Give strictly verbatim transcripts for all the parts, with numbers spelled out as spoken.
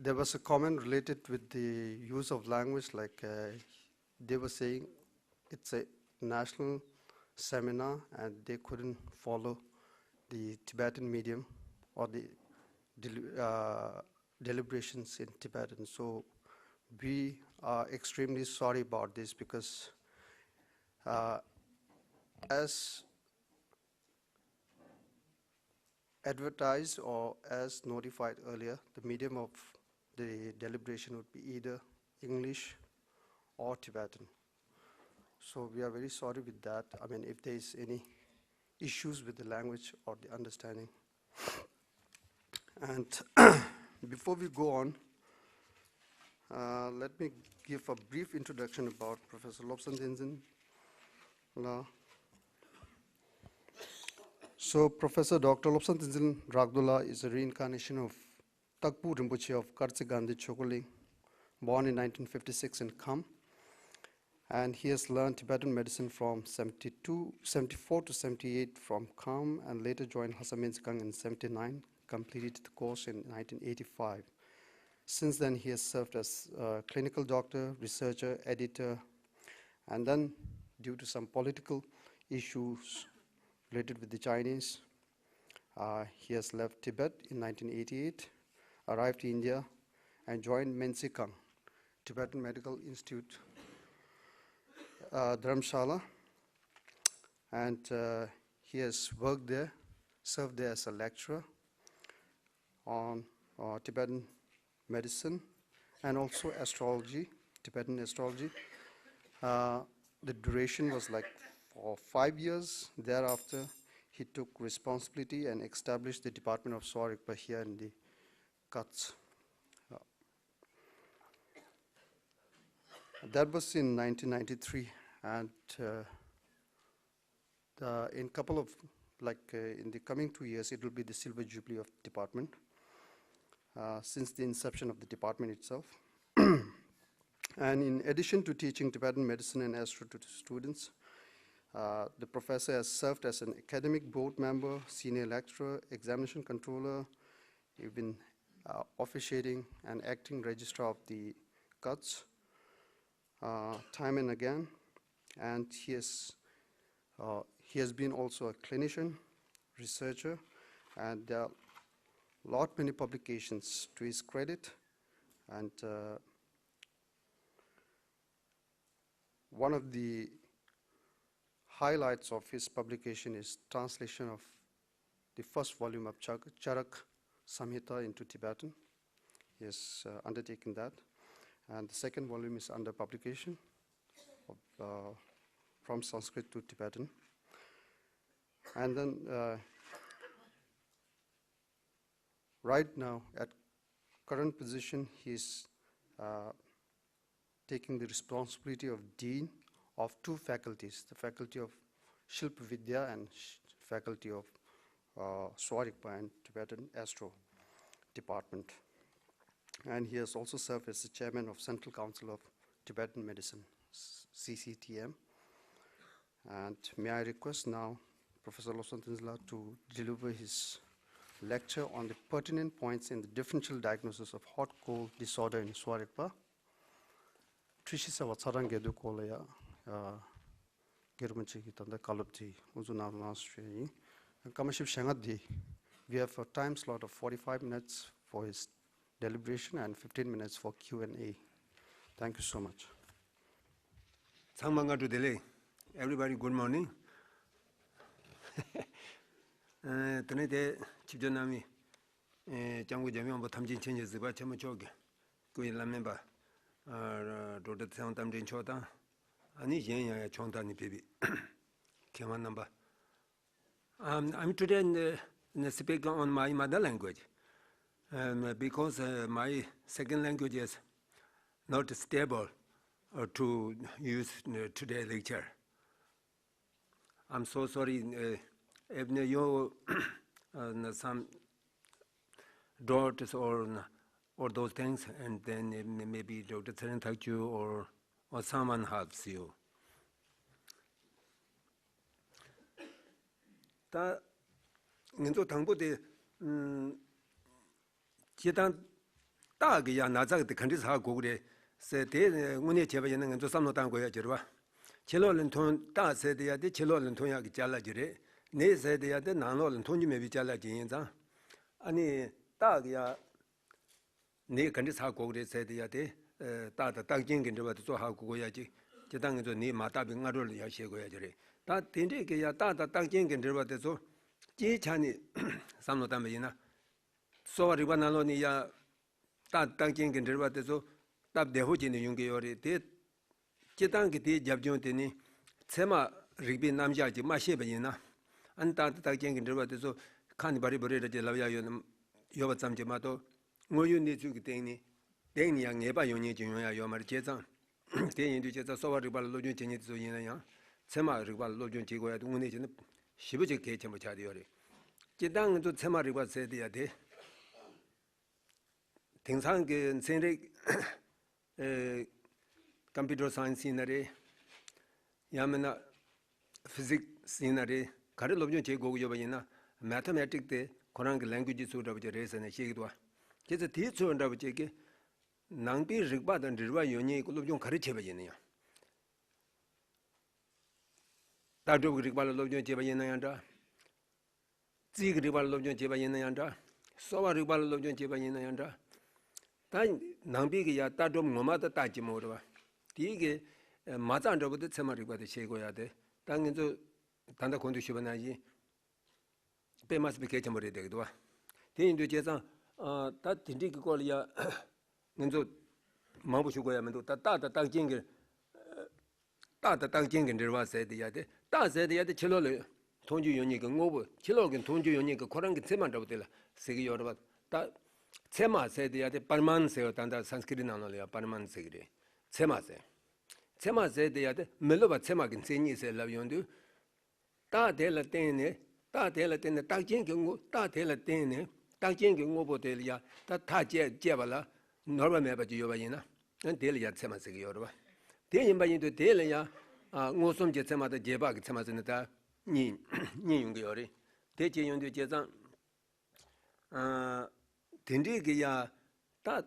there was a comment related with the use of language, like, uh, they were saying it's a national seminar and they couldn't follow the Tibetan medium or the del- uh, deliberations in Tibetan. So we are extremely sorry about this because, uh, as advertised or as notified earlier, the medium of the deliberation would be either English or Tibetan. So we are very sorry with that. I mean, if there is any issues with the language or the understanding. And before we go on, uh, let me give a brief introduction about Professor Lobsang Tenzin la. So, Professor Doctor Lobsang Tenzin Rakdola is a reincarnation of Takpu Rinpoche of Kartse Gandhi Chokoling, born in nineteen fifty-six in Kham. And he has learned Tibetan medicine from seventy-two, seventy-four to seventy-eight from Kham, and later joined Lhasa Menzinkang in seventy-nine, completed the course in nineteen eighty-five. Since then, he has served as a clinical doctor, researcher, editor, and then, due to some political issues related with the Chinese, uh, he has left Tibet in nineteen eighty-eight, arrived to India, and joined Menzinkang Tibetan Medical Institute, uh, Dharamshala, and, uh, he has worked there, served there as a lecturer on, uh, Tibetan medicine and also astrology, Tibetan astrology. Uh, the duration was, like, for five years. Thereafter, he took responsibility and established the Department of Sowa Rigpa here in the Kutch. Uh, that was in nineteen ninety-three, and, uh, uh, in couple of, like, uh, in the coming two years, it will be the silver jubilee of the department, uh, since the inception of the department itself. And in addition to teaching Tibetan medicine and astro to the students, uh, the professor has served as an academic board member, senior lecturer, examination controller, even, uh, officiating and acting registrar of the Kutch, uh, time and again. And he has, uh, he has been also a clinician, researcher, and there are lot many publications to his credit. And, uh, one of the highlights of his publication is translation of the first volume of Chak- Charak Samhita into Tibetan. He has, uh, undertaken that. And the second volume is under publication of, uh, from Sanskrit to Tibetan. And then, uh, right now, at current position, he is, uh, taking the responsibility of dean of two faculties, the faculty of Shilpa Vidya and sh- faculty of, uh, Sowa Rigpa and Tibetan Astro department. And he has also served as the chairman of Central Council of Tibetan Medicine, C C T M. And may I request now Professor Lobsang Tenzin la to deliver his lecture on the pertinent points in the differential diagnosis of hot cold disorder in Sowa Rigpa. འཁྲུལ་གཞི་སེལ་བ་ཚ་གྲང་འགལ་འདུའི་སྐོར་ལ་ཡ། ཨ། རྒན་རིན་པོ་ཆེ་གིས་ད་ལྟ་བཀའ་སློབ་དེ་དབུ་འཛུགས་གནང་རོགས་གནང་ཞུ་ཡ་ཡིན། སྐར་མ་བཞི་བཅུ་ཞེ་ལྔ་འདི། We have a time slot of forty-five minutes for his deliberation and fifteen minutes for Q and A. Thank you so much. ཚང་མ་སྔ་དྲོ་བདེ་ལེགས། Everybody, good morning. ཨ། དེ་ནས་དེ་ཆིབས་བསྒྱུར་གནང་མི། ཨེ། སྐྱབས་མགོན་འཇམ་དབྱངས་པ་ཐམས་ཅད་མཁྱེན་ཅིང་གཟིགས་པ་ཆེན་པོ་མཆོག་གི་སྐུ་ཡི་བླ་སྨན་པ། ཨ། ཌོག་ཊར་ཚེ་དབང་རྟ་མགྲིན་མཆོག་དང་། ཨ་ནི་གཞན་ཡང་ཡང་ཕྱོགས་མཐའ་ནས་ཕེབས་པའི་མཁས་དབང་རྣམ་པ། Um, I'm today in the, in the speaking on my mother language, um, because, uh, my second language is not stable, uh, to use, uh, today lecture. I'm so sorry, uh, if you, uh, some doubts or, or those things, and then maybe ཌོག་ཊར་Tshering Thakchoo or, or someone helps you. ད་ང་ཚོ་དང་པོ་དེ། ཨམ། སྤྱིར་བཏང་ རྟགས་ཀྱི་ཡང་ན་ཚ་དེ་ག་འདྲས་ཧ་གོ་གི་རེད་ཟེར་དེ་དངོས་གནས་བྱས་པ་ཡིན་ན་ང་ཚོ་བསམ་བློ་བཏང་དགོས་ཡ་ཅིག་རེད་བ། ཕྱི་ལོགས་ལ་འཐོན་རྟགས་ཟེར་དེ་ཡ་དེ་ཕྱི་ལོགས་ལ་འཐོན་ཡག་གི་ཅ་ལག་ཅིག་རེད། ནད་ཟེར་དེ་ཡ་དེ་ནང་ལོགས་ལ་འཐོན་རྒྱུ་མེད་པའི་ཅ་ལག་ཅིག་ཡིན་ཙང་། ཨ་ནི་རྟགས་ཀྱི་ཡ། ནད་ག་འདྲས་ཧ་གོ་གི་རེད་ཟེར་དེ་ཡ་དེ། རྟགས་དང་རྟགས་རྐྱེན་གྱི་འབྲེལ་བ་དེ་ཚོ་ཧ་གོ་དགོས་ཡ་ཅིག་སྤྱིར་བཏང་ང་ཚོ་ནད་མ་བཏགས་པའི་སྔ་དྲོ་ལ་ཡ་ཤེས་དགོས་ཡ་ཅིག་རེད། ད་དེ་འདྲས་ཀྱི་ཡ་རྟགས་དང་རྟགས་རྐྱེན་གྱི་འབྲེལ་བ་དེ་ཚོ་སྤྱིའི་ཆ་ནས་བསམ་བློ་བཏང་པ་ཡིན་ན། གསོ་བ་རིག་པ་ནང་ལོགས་ནས་ཡ། རྟགས་རྟགས་རྐྱེན་གྱི་འབྲེལ་བ་དེ་ཚོ་སྟབས་བདེ་པོ་བྱས་ནས་ཡོང་གི་ཡོད་རེད་དེ། སྤྱིར་བཏང་གི་དེའི་རྒྱབ་ལྗོངས་དེ་ནི་ཚད་མ་རིག་པའི་རྣམ་གཞག་ཅིག་མ་ཤེས་པ་ཡིན་ན། ཨ་ནི་རྟགས་དང་རྟགས་རྐྱེན་གྱི་འབྲེལ་བ་དེ་ཚོ་ཁ་ནས་བ་རི་བ་རི་ར་ཅིག་ལབ་ཡ་ཡོད་ན་ཡོད་པ་ཙམ་གྱིས་མ་གཏོགས། དངོས་ཡོད་གནས་ཚུལ་གྱི་སྟེང་ནས་གཏན་ནས་ཡང་ངེས་པ་ཡོང་མཁན་ཅིག་ཡོང་ཡ་ཡོད་མ་རེད། བྱས་ཙང་། དེ་ཡིན་དུས་བྱས་ཙང་གསོ་བ་རིག་པ་ལ་སློབ་སྦྱོང་བྱེད་མཁན་དེ་ཚོ་ཡིན་ན་ཡང་ཚད་མ་རིག་པ་ལ་སློབ་སྦྱོང་བྱེད་དགོས་ཡ་དེ་དངོས་གནས་བྱས་ན་ཞེ་པོ་ཅིག་གལ་ཆེན་པོ་ཆགས་བསྡད་ཡོད་རེད། སྤྱིར་བཏང་ང་ཚོ་ཚད་མ་རིག་པ་ཟེར་དེ་ཡ་དེ། དེང་སང་གི་ཚན་རིག་ཨེ། ཀམ་པུ་ཊར་སའེན་སི་ཡིན་ན་རེད། ཡང་མིན་ན་ཕི་ཟིག་སི་ཡིན་ན་རེད། ག་རེ་སློབ་སྦྱོང་བྱེད་དགོས་ཀྱི་ཡོད་པ་ཡིན་ན། མེ་ཐ་མེ་ཊིག་དེ་ཁོ་རང་གི་ལེང་གུ་ཡེཇ་ཚོ་འདྲ་པོ་ཅིག་རེད་ཟེར་ནས་བཤད་ཀྱི་འདུག་བ། དེ་ཚོ་དེའི་ཚོ་འདྲ་པོ་ཅིག་གི་ནང་པའི་རིག་པ་དང་འབྲེལ་བ་ཡོད་མཁན་གྱི་སློབ་སྦྱོང་ག་རེ་བྱས་པ་ཡིན་ན་ཡང་། ལྟ་གྲུབ་ཀྱི་རིག་པ་ལ་སློབ་སྦྱོང་བྱས་པ་ཡིན་ན་ཡང་འདྲ། རྩིས་ཀྱི་རིག་པ་ལ་སློབ་སྦྱོང་བྱས་པ་ཡིན་ན་ཡང་འདྲ། གསོ་བ་རིག་པ་ལ་སློབ་སྦྱོང་བྱས་པ་ཡིན་ན་ཡང་འདྲ། ད་ནང་པའི་གི་ཡ་ལྟ་གྲུབ་ངོ་མ་ད་ལྟ་ཅི་མོ་རེད་བ། དེའི་གི་མ་རྩ་འདྲ་པོ་དེ་ཚད་མ་རིག་པ་དེ་ཤེས་དགོས་ཡ་དེ། ད་ང་ཚོ་ད་ལྟ་གོང་དུ་ཞུས་པ་ནང་བཞིན་དཔེ་མ་སྲིད་པའི་གལ་ཆེན་པོ་རེད་བསྡད་ཀྱི་འདུག་བ། དེ་ཡིན་དུས་བྱས་ཙང་། ད་དེ་འདྲའི་གི་སྐོར་ལ་ཡ་ང་ཚོ་མང་པོ་ཞུ་དགོས་ཡ་མི་འདུག་ད་རྟགས་དང་རྟགས་རྐྱེན་གྱི། རྟགས་དང་རྟགས་རྐྱེན་གྱི་འབྲེལ་བ་ཟེར་དེ་ཡ་དེ། རྟགས་ཟེར་དེ་ཡ་དེ་ཕྱི་ལོགས་ལ་མཐོང་རྒྱུ་ཡོད་མཁན་གྱི་དངོས་པོ། ཕྱི་ལོགས་ཀྱི་མཐོང་རྒྱུ་ཡོད་མཁན་གྱི་ཁོ་རང་གི་མཚན་མ་འདྲ་པོ་དེ་ལ་ཟེར་གྱི་ཡོད་རེད་བ། ད་ཚད་མ་ཟེར་དེ་ཡ་དེ་པར་མཱན་ཟེར་བ། ད་ལྟ་སཾ་སྐྲྀ་ཏ་ནང་ལོགས་ལ་ཡ་པར་མཱན་ཟེར་གྱི་རེད། ཚད་མ་ཟེར། ཚད་མ་ཟེར་དེ་ཡ་དེ་མི་སླུ་བ་ཚད་མ་གི་མཚན་ཉིད་ཟེར་ལབ་ཡོང་དུས། རྟགས་དེ་ལ་བརྟེན་ནས། རྟགས་དེ་ལ་བརྟེན་ནས་རྟགས་རྐྱེན་གྱི་དངོས། རྟགས་དེ་ལ་བརྟེན་ནས་རྟགས་རྐྱེན་གྱི་དངོས་པོ་དེ་ལ་ཡང་ད་ཐག་བཅད་བཅད་པ་ལ་ནོར་བ་མེད་པ་ཅིག་ཡོད་པ་ཡིན་ན། ཨ་དེ་ལ་ཡང་ཚད་མ་ཟེར་གྱི་ཡོད་རེད་བ། དེ་ཡིན་པ་ཡིན་དུས་དེ་ལ་ཡང་། ཨ་མངོན་སུམ་གྱི་ཚད་མ་དང་རྗེས་དཔག་གི་ཚད་མ་ཟེར་ནས་ད་གཉིས་གཉིས་ཡོང་གི་ཡོད་རེད། དེ་བྱས་ཡོང་དུས་བྱས་ཙང་། ཨ་དེ་འདྲའི་གི་ཡང་ད།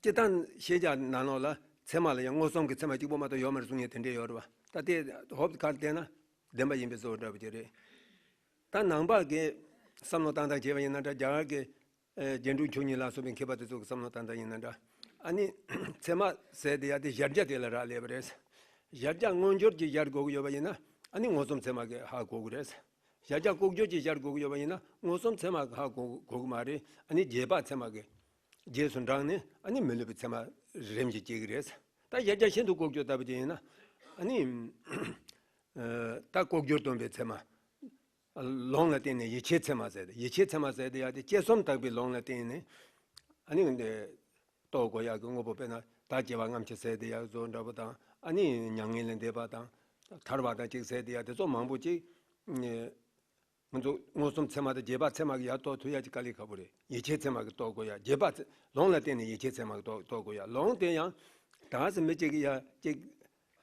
སྤྱིར་བཏང་ཤེས་བྱ་ནང་ལོགས་ལ་ཚད་མ་ལ་ཡང་མངོན་སུམ་གྱི་ཚད་མ་གཅིག་པོ་མ་གཏོགས་ཡོད་མ་རེད་གསུང་མཁན་དེ་འདྲས་ཡོད་རེད་བ། ད་དེ་ཧོབ་ཁ་བལྟས་ན་བདེན་པ་ཡིན་པའི་བཟོ་འདྲ་པོ་ཅིག་རེད། ད་ནང་པ་གི་བསམ་བློ་བཏང་སྟངས་བྱས་པ་ཡིན་ན་འདྲ། རྒྱ་གར་གྱི་ཨེ་རྒྱན་དྲུག་མཆོག་གཉིས་ལ་སོགས་པའི་མཁས་པ་དེ་ཚོ་གི་བསམ་བློ་བཏང་སྟངས་ཡིན་ན་འདྲ། ཨ་ནི་ཚད་མ་ཟེར་དེ་ཡ་དེ་གཞལ་བྱ་དེ་ལ་རག་ལས་པ་རེད། གཞལ་བྱ་མངོན་གྱུར་གྱིས་གཞལ་དགོས་ཀྱི་ཡོད་པ་ཡིན་ན། ཨ་ནི་མངོན་སུམ་ཚད་མ་གིས་ཧ་གོ་གི་རེད། གཞལ་བྱ་ལྐོག་གྱུར་གྱིས་གཞལ་དགོས་ཀྱི་ཡོད་པ་ཡིན་ན་མངོན་སུམ་ཚད་མ་གིས་ཧ་གོ་གོ་གི་མ་རེད། ཨ་ནི་རྗེས་དཔག་ཚད་མ་གིས། རྗེས་སུ་འབྲངས་ནས་ཨ་ནི་མི་སླུ་བའི་ཚད་མ་རིམ་གྱིས་སྐྱེ་གི་རེད། ད་གཞལ་བྱ་ཤིན་ཏུ་ལྐོག་གྱུར་ལྟ་བུ་ཅིག་ཡིན་ན། ཨ་ནི། ཨ་ད་ལྐོག་གྱུར་སྟོན་པའི་ཚད་མ། ལུང་ལ་བརྟེན་ནས་ཡིད་ཆེས་ཚད་མ་ཟེར་ཏེ། ཡིད་ཆེས་ཚད་མ་ཟེར་དེ་ཡ་དེ་དཔྱད་གསུམ་དག་པའི་ལུང་ལ་བརྟེན་ནས། ཨ་ནི་འདི་རྟོགས་དགོས་ཡག་གི་དངོས་པོ། དཔེར་ན་བདག་སྐྱེ་བ་རྔམ་ཆེ་ཟེར་དེ་ཡག་བཟོ་འདྲ་པོ་དང་། ཨ་ནི་མྱ་ངན་ལས་འདས་པ་དང་། ཐར་བ་དང་གཅིག་ཟེར་དེ་ཡག་དེ་ཚོ་མང་པོ་ཅིག་ང་ཚོ་མངོན་སུམ་ཚད་མ་དང་རྗེས་དཔག་ཚད་མ་གིས་ཡར་རྟོགས་ཐུབ་ཡ་ཅིག་དཀའ་ལས་ཁག་པོ་རེད། ཡིད་ཆེས་ཚད་མ་གིས་རྟོགས་དགོས་ཡ། རྗེས་དཔག་ཚད། ལུང་ལ་བརྟེན་ནས་ཡིད་ཆེས་ཚད་མ་གིས་རྟོགས་རྟོགས་དགོས་ཡ། ལུང་དེ་ཡང་ད་ག་སེ་མི་གཅིག་གིས་ཡ་གཅིག་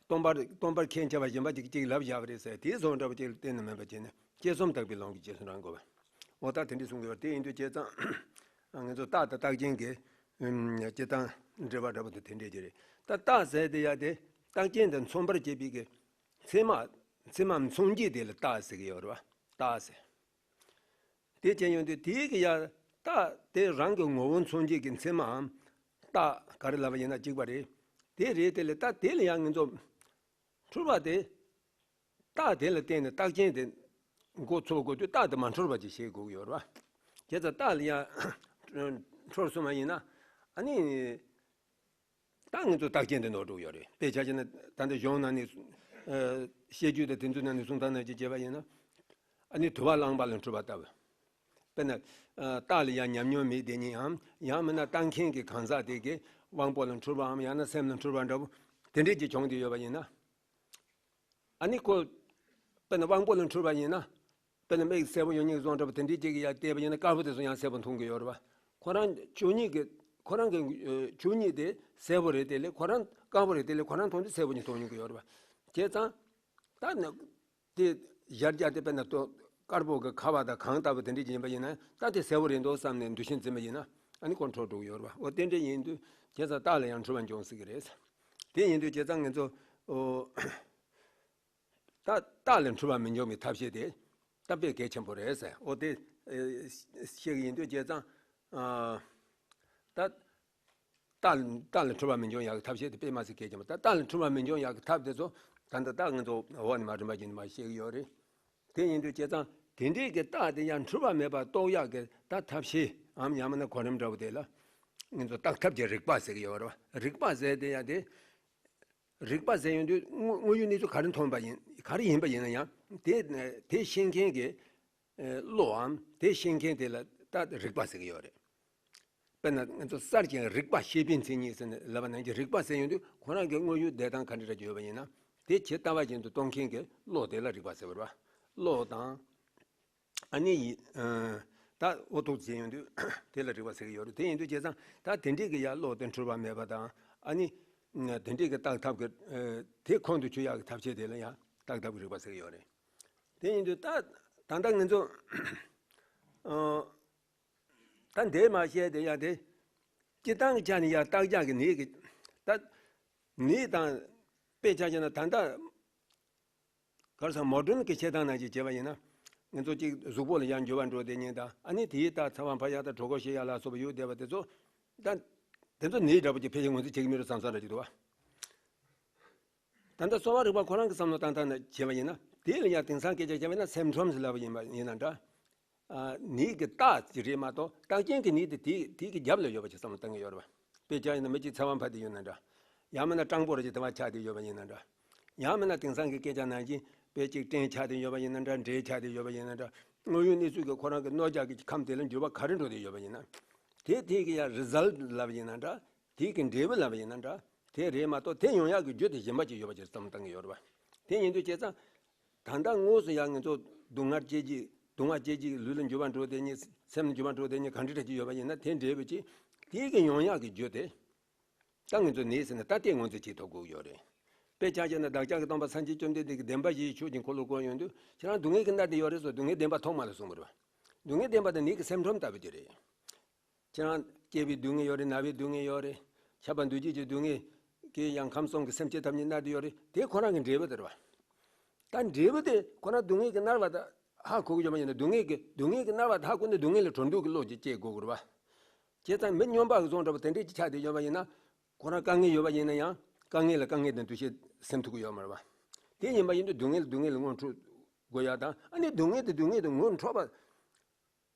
སྟོང་པར་སྟོང་པར་མཁྱེན་བྱ་བ་གཞན་པ་གཅིག་གཅིག་ལབ་བཞག་པ་རེད་ཟེར་དེ་བཟོ་འདྲ་པོ་ཅིག་ལ་བརྟེན་ནས་མིན་པ་བྱས་ནས་དཔྱད་གསུམ་དག་པའི་ལུང་གིས་རྗེས་སུ་འབྲང་དགོས་པ། འོ་ད་དེ་འདྲ་གསུང་གི་ཡོད། དེ་ཡིན་དུས་བྱས་ཙང་ང་ཚོ་རྟགས་དང་རྟགས་རྐྱེན་གྱི་ཨུམ་སྤྱིར་བཏང་འབྲེལ་བ་འདྲ་པོ་དེ་དེ་འདྲས་ཅིག་རེད། ད་རྟགས་ཟེར་དེ་ཡ་དེ་རྟགས་རྐྱེན་དང་མཚུངས་པར་བྱེད་པའི་གི་ཚད་མ། ཚད་མ་མཚུངས་བྱེད་དེ་ལ་རྟགས་ཟེར་གི་ཡོད་རེད་བ། རྟགས་ཟེར། དེ་བྱས་ཡོང་དུས་དེའི་གི་ཡ་རྟགས་དེ་རང་གི་ངོ་བོ་མཚོན་བྱེད་ཀྱི་མཚན་མའམ་རྟགས་ག་རེ་ལབ་པ་ཡིན་ན་གཅིག་པ་རེད། དེ་རེད། དེ་ལས་རྟགས་དེ་ལ་ཡང་ང་ཚོ་འཁྲུལ་པ་དེ། རྟགས་དེ་ལ་བརྟེན་ནས་རྟགས་རྐྱེན་དེ་འགོ་ཚུགས་དགོས་དུས་རྟགས་དེ་མ་འཁྲུལ་པ་ཅིག་བྱེད་དགོས་ཀྱི་ཡོད་རེད་བ། བྱས་ཙང་རྟགས་ལ་ཡང་འཁྲུལ་སོང་བ་ཡིན་ན། ཨ་ནི། ད་ང་ཚོ་རྟགས་རྐྱེན་དེ་ནོར་འགྲོ་གི་ཡོད་རེད། དཔེ་ཆ་བཞག་ན་ད་ལྟ་གཞུང་ནང་ནས། ཨ་བཤད་རྒྱུད་དང་དེ་ཚོའི་ནང་ནས་གསུང་སྟངས་ནང་བཞིན་བྱས་པ་ཡིན་ན། ཨ་ནི་དུ་བ་རླངས་པ་ལ་འཁྲུལ་པ་ལྟ་བུ། དཔེར་ན། ཨ་རྟགས་ལ་ཡང་ཉམས་མྱོང་མེད་དེ་ཉིད་འམ། ཡང་མིན་ན་རྟགས་མཁན་གྱི་གང་ཟག་དེ་གི་དབང་པོ་ལ་འཁྲུལ་པའམ་ཡང་ན་སེམས་ལ་འཁྲུལ་པ་འདྲ་པོ་དེ་འདྲས་ཀྱི་བྱུང་བསྡད་ཡོད་པ་ཡིན་ན། ཨ་ནི་ཁོ། དཔེར་ན་དབང་པོ་ལ་འཁྲུལ་པ་ཡིན་ན། དཔེར་ན་མིག་གསལ་པོ་ཡོད་མཁན་བཟོ་འདྲ་པོ་དེ་འདྲའི་ཅིག་གིས་ཡར་བལྟས་པ་ཡིན་ན་དཀར་པོ་དེ་ཚོ་ཡང་གསལ་པོ་མཐོང་གི་ཡོད་རེད་བ། ཁོ་རང་ཆོས་ཉིད་ཀྱི། ཁོ་རང་གི་ཨ་ཆོས་ཉིད་དེ་གསལ་པོ་རེད། དེ་ལས་ཁོ་རང་དཀར་པོ་རེད། དེ་ལས་ཁོ་རང་མཐོང་དུས་གསལ་པོ་ཉིད་མཐོང་མྱོང་གི་ཡོད་རེད་བ། བྱས་ཙང་། ད་ནི། དེ་གཞལ་བྱ་དེ་དཔེར་ན་ལྟོ། དཀར་པོ་གི་ཁ་བ་དང་གང་ལྟ་བུ་དེ་འདྲ་ཅིག་ཡིན་པ་ཡིན་ན་ད་དེ་གསལ་པོ་རེད་འདུག་བསམ་ནས་འདུ་ཤེས་འཛིན་པ་ཡིན་ན། ཨ་ནི་ཁོ་འཕྲོག་འགྲོ་གི་ཡོད་རེད་བ། འོ་དེ་འདྲ་ཡིན་དུས་བྱས་ཙང་རྟགས་ལ་ཡང་འཁྲུལ་པ་འབྱུང་སྲིད་ཀྱི་རེད། དེ་ཡིན་དུས་བྱས་ཙང་ང་ཚོ་ཨོ། ད་རྟགས་ལ་འཁྲུལ་པ་མི་འབྱུང་བའི་ཐབས་ཤེས་དེ་ད་དཔེ་གལ་ཆེན་པོ་རེད་ཟེར། འོ་དེ་ཨེ་བཤད་ཀྱི་ཡིན་དུས་བྱས་ཙང་ཨ། ད་རྟགས་རྟགས་ལ་འཁྲུལ་པ་མི་འབྱུང་ཡག་གི་ཐབས་ཤེས་དེ་དཔེ་མ་སྲིད་གལ་ཆེན་པོ། ད་རྟགས་ལ་འཁྲུལ་པ་མི་འབྱུང་ཡག་གི་ཐབས་དེ་ཚོ་ད་ལྟ་རྟགས་ང་ཚོ་འོག་ནས་མར་རིམ་པ་བཞིན་དུ་མར་བཤད་ཀྱི་ཡོད་རེད། དེ་ཡིན་དུས་བྱས་ཙང་དེ་འདྲའི་གི་རྟགས་དེ་ཡང་འཁྲུལ་པ་མེད་པར་རྟོགས་ཡག་གི་ད་ཐབས་ཤེས་འམ་ཡང་མིན་ན་གོ་རིམ་འདྲ་བོ་དེ་ལ་ང་ཚོ་བརྟག་ཐབས་ཀྱི་རིག་པ་ཟེར་གྱི་ཡོད་རེད་བ། རིག་པ་ཟེར་དེ་ཡང་དེ། རིག་པ་ཟེར་ཡོང་དུས་དངོས་དངོས་ཡོད་གནས་ཚུལ་ག་རེ་མཐོང་པ་ཡིན། ག་རེ་ཡིན་པ་ཡིན་ན་ཡང་དེ་དེ་ཤེས་མཁན་གྱི་ཨེ་བློའམ་དེ་ཤེས་མཁན་དེ་ལ་ད་རིག་པ་ཟེར་གྱི་ཡོད་རེད། དཔེར་ན་ང་ཚོ་གསར་བཞེངས་རིག་པ་ཤེས་པའི་མཚན་ཉིད་ཟེར་ནས་ལབ་པ་ནང་བཞིན་རིག་པ་ཟེར་ཡོང་དུས་ཁོ་རང་གི་དངོས་ཡོད་བསྡད་སྟངས་ག་འདྲ་འདྲ་ཅིག་ཡོད་པ་ཡིན་ན་དེ་ཇི་ལྟ་བ་བཞིན་དུ་མཐོང་མཁན་གྱི་བློ་དེ་ལ་རིག་པ་ཟེར་བ་རེད་བ། བློ་དང་། ཨ་ནི་ཡི་ཨ་ད་འོ་ཐུག་བྱས་ཡོང་དུས་དེ་ལ་རིག་པ་ཟེར་གྱི་ཡོད་རེད། དེ་ཡིན་དུས་བྱས་ཙང་ད་དེ་འདྲས་ཀྱི་ཡ་བློ་དེ་འཁྲུལ་པ་མེད་པ་དང་ཨ་ནི་དེ་འདྲས་ཀྱི་བརྟག་ཐབས་ཀྱི་ཨ་དེ་ཁོང་དུ་ཆུད་ཡག་གི་ཐབས་ཤེས་དེ་ལ་ཡང་བརྟག་ཐབས་ཀྱི་རིག་པ་ཟེར་གྱི་ཡོད་རེད། དེ་ཡིན་དུས་ད་ད་ལྟ་ང་ཚོ་ཨ་ད་འདས་མ་བཤད་དེ་ཡ་དེ་སྤྱིར་བཏང་གི་ཆ་ནས་ཡ་བརྟག་དཔྱད་ཀྱི་ནད་ཀྱི་ད་ནད་དང་དཔེ་ཆ་བཞག་ན་ད་ལྟ། ག་རེ་ཟེར་མོ་ཌརན་གྱི་བྱེད་སྟངས་ནང་བཞིན་བྱས་པ་ཡིན་ན། ང་ཚོ་གཅིག་གཟུགས་པོ་ལ་ཡང་འགྱུར་བ་འགྲོ་བསྡད་མཁན་དང་ཨ་ནི་དེའི་རྟགས་ཚ་བ་འཕར་ཡག་དང་གྲོད་ཁོག་བཤལ་ཡག་ལ་སོགས་པ་ཡོད་བསྡད་པ་དེ་ཚོ། ད་དེ་ཚོ་ནད་འདྲ་པོ་ཅིག་ཕལ་ཆེར་ངོས་འཛིན་བྱེད་ཀྱི་མེད་འགྲོ་བསམ་བསམ་འདྲ་ཅིག་འདུག་བ། ད་ལྟ་གསོ་བ་རིག་པ་ཁོ་རང་གི་བསམ་བློ་བཏང་སྟངས་ནང་བྱས་པ་ཡིན་ན་དེ་ལ་ཡང་དེང་སང་སྐད་ཆ་བྱས་པ་ཡིན་ན་སིམ་ཊོམ་སི་ལབ་པ་ཡིན་པ་ཡིན་ན་འདྲ། ཨ་ནད་ཀྱི་རྟགས་ཅིག་རེད་མ་གཏོགས་རྟགས་ཅན་གྱི་ནད་དེ་དེ་དེ་གི་རྒྱབ་ལ་ཡོད་པ་ཅིག་བསམ་བློ་གཏང་གི་ཡོད་རེད་བ། དཔེ་ཆ་ཡིན་ན་མི་གཅིག་ཚ་བ་འཕར་བསྡད་ཡོད་ན་འདྲ། ཡང་མིན་ན་སྤྲང་པོ་རེ་ཅིག་དེ་བ་ཆགས་བསྡད་ཡོད་པ་ཡིན་ན་འདྲ། ཡང་མིན་ན་དེང་སང་གི་སྐད་ཆ་ནང་བཞིན་དཔེ་གཅིག་སྐྲན་ཆགས་བསྡད་ཡོད་པ་ཡིན་ན་འདྲ། འབྲས་ཆགས་བསྡད་ཡོད་པ་ཡིན་ན་འདྲ། དངོས་ཡོད་གནས་ཚུལ་གྱི་ཁོ་རང་གི་རྣོ་རྒྱག་གི་ཁམས་དེ་ལ་འགྱུར་བ་ག་རེ་འགྲོ་བསྡད་ཡོད་པ་ཡིན་ན། དེ་དེ་གི་ཡ་རི་ཛལ་ཊི་ལབ་པ་ཡིན་ན་འདྲ། དེ་གི་འབྲས་བུ་ལབ་པ་ཡིན་ན་འདྲ། དེ་རེད་མ་གཏོགས་དེ་ཡོང་ཡག་གི་རྒྱུ་དེ་གཞན་པ་ཅིག་ཡོད་པ་ཅིག་བསམ་བློ་གཏང་གི་ཡོད་རེད་བ། དེ་ཡིན་དུས་བྱས་ཙང་། ད་ལྟ་དངོས་སུ་ཡང་ང་ཚོ་སྡུག་བསྔལ་སྐྱེ་གི་སྡུག་བསྔལ་སྐྱེ་གི་ལུས་ལ་འགྱུར་བ་འགྲོ་བསྡད་མཁན་སེམས་ལ་འགྱུར་བ་འགྲོ་བསྡད་མཁན་གང་འདྲ་འདྲ་ཅིག་ཡོད་པ་ཡིན་ན་དེ་འབྲས་བུ་ཅིག་དེ་གི་ཡོང་ཡག་གི་རྒྱུ་དེ། ད་ང་ཚོ་ནད་ཟེར་ན་ད་ལྟའི་ངོས་འཛིན་བྱེད་ཐུབ་དགོས་ཀྱི་ཡོད་རེད། དཔེ་ཆ་བཞག་ན་བདག་ཅག་གི་སྟོན་པ་སངས་རྒྱས་བཅོམ་ལྡན་འདས་ཀྱིས་བདེན་པ་བཞིའི་ཆོས་ཀྱི་འཁོར་ལོ་བསྐོར་ཡོང་དུས་ཁྱེད་རང་སྡུག་བསྔལ་གྱི་མནར་དེ་ཡོད་རེད་ཟེར་སྡུག་བསྔལ་བདེན་པ་ཐོག་མ་ལ་གསུངས་པ་རེད་བ། སྡུག་བསྔལ་བདེན་པ་དེ་ནད་ཀྱི་སིམ་ཊོམ་ལྟ་བུ་ཅིག་རེད། ཁྱེད་རང་སྐྱེ་བའི་སྡུག་བསྔལ་ཡོད་རེད། ན་བའི་སྡུག་བསྔལ་ཡོད་རེད། ཆགས་པ་འདུ་བྱེད་ཀྱི་སྡུག་བསྔལ་གྱིས་ཡང་ཁམས་གསུམ་གྱི་སེམས་ཅན་ཐམས་ཅད་མནར་བསྡད་ཡོད་རེད། དེ་ཁོ་རང་གི་འབྲས་བུ་དེ་རེད་བ། ད་འབྲས་བུ་དེ་ཁོ་རང་སྡུག་བསྔལ་གྱིས་མནར་བ་དེ་ཧ་གོ་གི་ཡོད་པ་ཡིན་ན་སྡུག་བསྔལ་གྱི་སྡུག་བསྔལ་གྱིས་མནར་བ་དེ་ཧ་གོ་ནས་སྡུག་བསྔལ་ལ་གྲོལ་འདོད་ཀྱི་བློ་ཅིག་སྐྱེ་དགོས་ཀྱི་རེད་བ། བྱས་ཙང་མི་སྨྱོན་པ་གི་བཟོ་འདྲ་པོ་དེ་འདྲས་ཅིག་ཆགས་བསྡད་ཡོད་པ་ཡིན་ན། ཁོ་རང་དཀའ་ངལ་ཡོད་པ་ཡིན་ན་ཡང་དཀའ་ངལ་ལ་དཀའ་ངལ་དང་འདུ་ཤེས་སེམས་ཐུག་གི་ཡོད་མ་རེད་བ། དེ་ཡིན་པ་ཡིན་དུས་སྡུག་བསྔལ་ལ་སྡུག་བསྔལ་ལ་ངོ་འཕྲོད་དགོས་ཡ་དང་ཨ་ནི་སྡུག་བསྔལ་དེ་སྡུག་བསྔལ་དུ་ངོ་འཕྲོད་པ།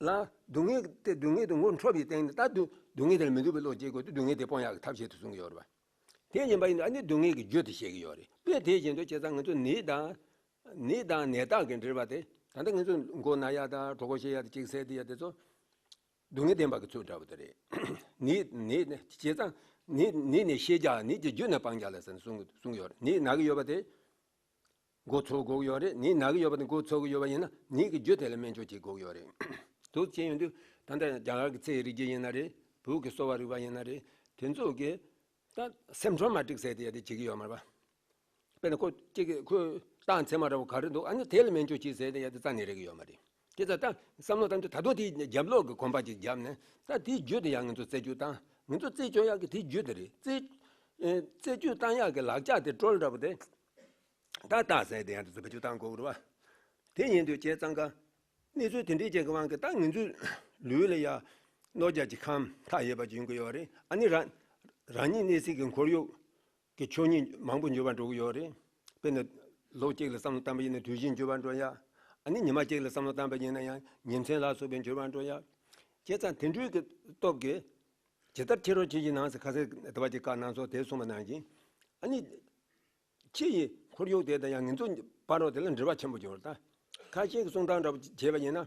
ལ། སྡུག་བསྔལ་དེ་སྡུག་བསྔལ་དུ་ངོ་འཕྲོད་པའི་སྟེང་ནས་ད་སྡུག་སྡུག་བསྔལ་དེ་ལ་མི་འདུག་པའི་བློ་སྐྱེ་དགོས་དུས་སྡུག་བསྔལ་དེ་སྤོང་ཡག་གི་ཐབས་ཤེས་དེ་གསུང་གི་ཡོད་རེད་བ། དེ་ཡིན་པ་ཡིན་དུས་ཨ་ནི་སྡུག་བསྔལ་གྱི་རྒྱུ་དེ་བཤད་ཀྱི་ཡོད་རེད། དཔེ་དེ་བཞིན་དུ་བྱས་ཙང་ང་ཚོ་ནད་དང་། ནད་དང་ནད་རྟགས་ཀྱི་འབྲེལ་བ་དེ་ད་ལྟ་ང་ཚོ་མགོ་ན་ཡག་དང་གྲོད་ཁོག་བཤལ་ཡག་དང་ལྕེ་བསྲེགས་བསྡད་ཡག་དེ་ཚོ་སྡུག་བསྔལ་བདེན་པ་གི་ཚུལ་འདྲ་བོ་དེ་རེད། ནད་ནད་ནི་བྱས་ཙང་ནད་ནད་ནི་ཤེས་བྱ་ནད་ཀྱི་རྒྱུ་ནི་སྤང་བྱ་ལ་ཟེར་ནས་གསུང་གི་གསུང་གི་ཡོད་རེད། ནད་ན་གི་ཡོད་པ་དེ། མགོ་ཚོས་དགོས་ཀྱི་ཡོད་རེད། ནད་ན་གི་ཡོད་པ་དེ་མགོ་ཚོས་ཀྱི་ཡོད་པ་ཡིན་ན་ནད་ཀྱི་རྒྱུ་དེ་ལ་སྨན་བཅོས་བྱེད་དགོས་ཀྱི་ཡོད་རེད། དུ་བྱས་ཡོང་དུས་ད་ལྟ་རྒྱ་གར་གྱི་ཚེ་ཡི་རིག་བྱེད་ཡིན་ན་རེད། བོད་ཀྱི་གསོ་བ་རིག་པ་ཡིན་ན་རེད། དེ་ཚོ་གིས་ད་སིམ་ཊོམ་མ་ཊིག་ཟེར་དེ་ཡ་དེ་བྱེད་ཀྱི་ཡོད་མ་རེད་པ། དཔེར་ན་ཁོ་གཅིག་གིས་ཁོའི་རྟགས་མཚན་མ་འདྲ་བོ་ག་རེ་འདུག་ཨ་ནི་དེ་ལ་སྨན་བཅོས་བྱེད་ཟེར་དེ་ཡ་དེ་རྩ་ནས་རེག་གི་ཡོད་མ་རེད། དེ་ཚོ་ད་བསམ་བློ་བཏང་དུས་ད་དུང་དེའི་རྒྱབ་ལོགས་ཀྱི་གོམ་པ་ཅིག་བརྒྱབ་ནས་ད་དེའི་རྒྱུ་དེ་ཡང་ང་ཚོ་རྩད་གཅོད་བཏང་། ང་ཚོ་རྩད་གཅོད་ཡག་གི་དེའི་རྒྱུ་དེ་རེད། རྩད་རྩད་གཅོད་བཏང་ཡག་གི་ལག་ཆ་དེ་ཀྲོལ་འདྲ་པོ་དེ། ད་རྟགས་ཟེར་དེ་ཡང་དེ་ཚོ་བེད་སྤྱོད་བཏང་དགོས་རེད་བ། དེ་ཡིན་དུས་བྱས་ཙང་ཀ། གནས་ཚུལ་དེ་འདྲའི་ཅན་གྱི་དབང་གིས་ད་ང་ཚོའི་ལུས་ལ་ཡ། རྣོ་རྒྱ་གི་ཁམས་མཐའ་ཡས་པ་ཅིག་ཡོང་གི་ཡོད་རེད། ཨ་ནི་རང་རང་ཉིད་གནས་སའི་གི་ཁོར་ཡུག་གི་ཆོས་ཉིད་མང་པོ་འགྱུར་བ་འགྲོ་གི་ཡོད་རེད། དཔེར་ན། ལོ་གཅིག་ལ་བསམ་བློ་བཏང་པ་ཡིན་ན་དུས་བཞི་འགྱུར་བ་འགྲོ་ཡ། ཨ་ནི་ཉི་མ་གཅིག་ལ་བསམ་བློ་བཏང་པ་ཡིན་ན་ཡང་ཉིན་མཚན་ལ་སོགས་པའི་འགྱུར་བ་འགྲོ་ཡ། བྱས་ཙང་དེ་འདྲའི་གི་སྟོབས་ཀྱིས། ཇི་ལྟར་ཕྱི་རོལ་ཆོས་ཀྱི་ནང་ཟེར་ཁ་སང་དེ་བ་ཅིག་བཀའ་གནང་སོང་། དེ་གསུངས་པ་ནང་བཞིན། ཨ་ནི། ཕྱི་ཡི་ཁོར་ཡུག་དེ་དང་ཡང་ང་ཚོ་བར་རོ་དེ་ལ་འབྲེལ་བ་ཆེན་པོ་ཡོད་རེད་ད། ཁ་ཤས་ཀྱི་གསུང་སྟངས་འདྲ་པོ་བྱས་པ་ཡིན་ན།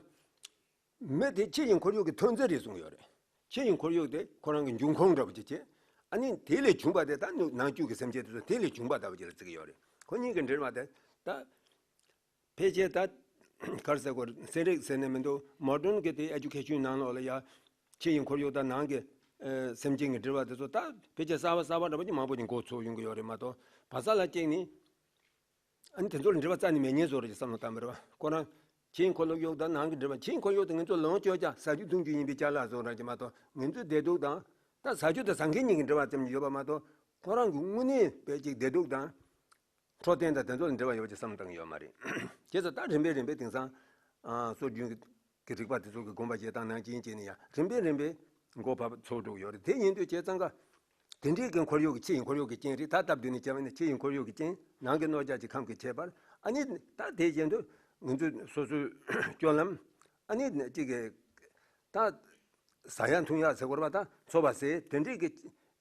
མི་དེ་ཕྱི་ཡི་ཁོར་ཡུག་གི་ཐོན་རྫས་རེད་གསུངས་ཡོད་རེད། ཕྱི་ཡི་ཁོར་ཡུག་དེ་ཁོ་རང་གི་འབྱུང་ཁུངས་འདྲ་པོ་ཅིག་བྱས། ཨ་ནི་དེ་ལས་བྱུང་བ་དེ་ད་ནུ་ནང་བཅུད་ཀྱི་སེམས་ཅན་དེ་ཚོ་དེ་ལས་བྱུང་བ་ལྟ་བུ་ཅིག་ལ་བརྩི་གི་ཡོད་རེད། ཁོ་གཉིས་ཀྱི་འབྲེལ་བ་དེ་ད། ཕལ་ཆེར་ད། ག་རེ་ཟེར་དགོས་རེད། ཚན་རིག་ཟེར་ནས་མི་འདུག་མོ་ཌརན་གྱི་དེ་ཨེ་ཌུ་ཀེ་ཤན་ནང་ལོགས་ལ་ཡ། ཕྱི་ཡི་ཁོར་ཡུག་དང་ནང་གི་ཨེ་སེམས་ཅན་གྱི་འབྲེལ་བ་དེ་ཚོ་ད་ཕལ་ཆེར་གསར་པ་གསར་པ་འདྲ་པོ་ཅིག་མང་པོ་ཅིག་འགོ་ཚུགས་ཡོང་གི་ཡོད་རེད་མ་གཏོགས། བར་ས་ལ་གཅིག་ནི། ཨ་ནི་དེ་ཚོ་ལ་འབྲེལ་བ་རྩ་ནས་མེད་ཉེན་བཟོ་རེད་ཅེས་བསམ་བློ་བཏང་བ་རེད་བ། ཁོ་རང་། ཕྱིའི་འཁོར་ལོ་དབྱུག་དང་ནང་གི་འབྲེལ་བ། ཕྱིའི་འཁོར་ཡུག་དེ་ང་ཚོ་ལོངས་སྤྱོད་བྱ་ཟ་རྒྱུ་འཐུང་རྒྱུ་ཡིན་པའི་ཅ་ལག་བཟོ་འདྲ་གྱི་མ་གཏོགས། ང་ཚོའི་བདེ་སྡུག་དང་ད་ཟ་རྒྱུ་དང་ཟ་མཁན་གཉིས་ཀྱི་འབྲེལ་བ་ཙམ་ཡོད་པ་མ་གཏོགས། ཁོ་རང་གི་དངོས་གནས་དཔེ་ཅིག་བདེ་སྡུག་དང་འཕྲོད་བསྟེན་དང་དེ་ཚོ་ལ་འབྲེལ་བ་ཡོད་པ་ཅིག་བསམ་བློ་བཏང་གི་ཡོད་མ་རེད། བྱས་ཙང་ད་རིམ་པས་རིམ་པས་དེང་སང་ཨ་སྲོལ་རྒྱུན་གྱི་རིག་པ་དེ་ཚོ་གི་སྒོམ་པ་བཞེས་སྟངས་ནང་བཞིན་བྱས་ནས་ཡང་རིམ་པས་རིམ་པས་མགོ་བབས་ཚུགས་འགྲོ་གི་ཡོད་རེད། དེ་ཡིན་དུས་བྱས་ཙང་ཀ་དེ་འདྲའི་གི་འཁོར་ཡུག་གི་ཕྱི་ཡི་འཁོར་ཡུག་གི་རྐྱེན་རེད། ད་སྟབས་བདེ་ནས་བྱས་པ་ཡིན་ན་ཕྱི་ཡི་འཁོར་ཡུག་གི་རྐྱེན། ནང་གི་གནོད་བྱ་གྱི་ཁམས་ཀྱི་ཁྱད་པར། ཨ་ནི་ད་དེ་བཞིན་དུ་ང་ཚོས་སོ་སོའི་སྤྱོད་ལམ། ཨ་ནི་གཅིག་གི་ད་ཟ་ཡག་འཐུང་ཡག་ཟེར་དགོས་རེད་པ། ད་འཚོ་བ་ཟེར་དེ་འདྲའི་གི་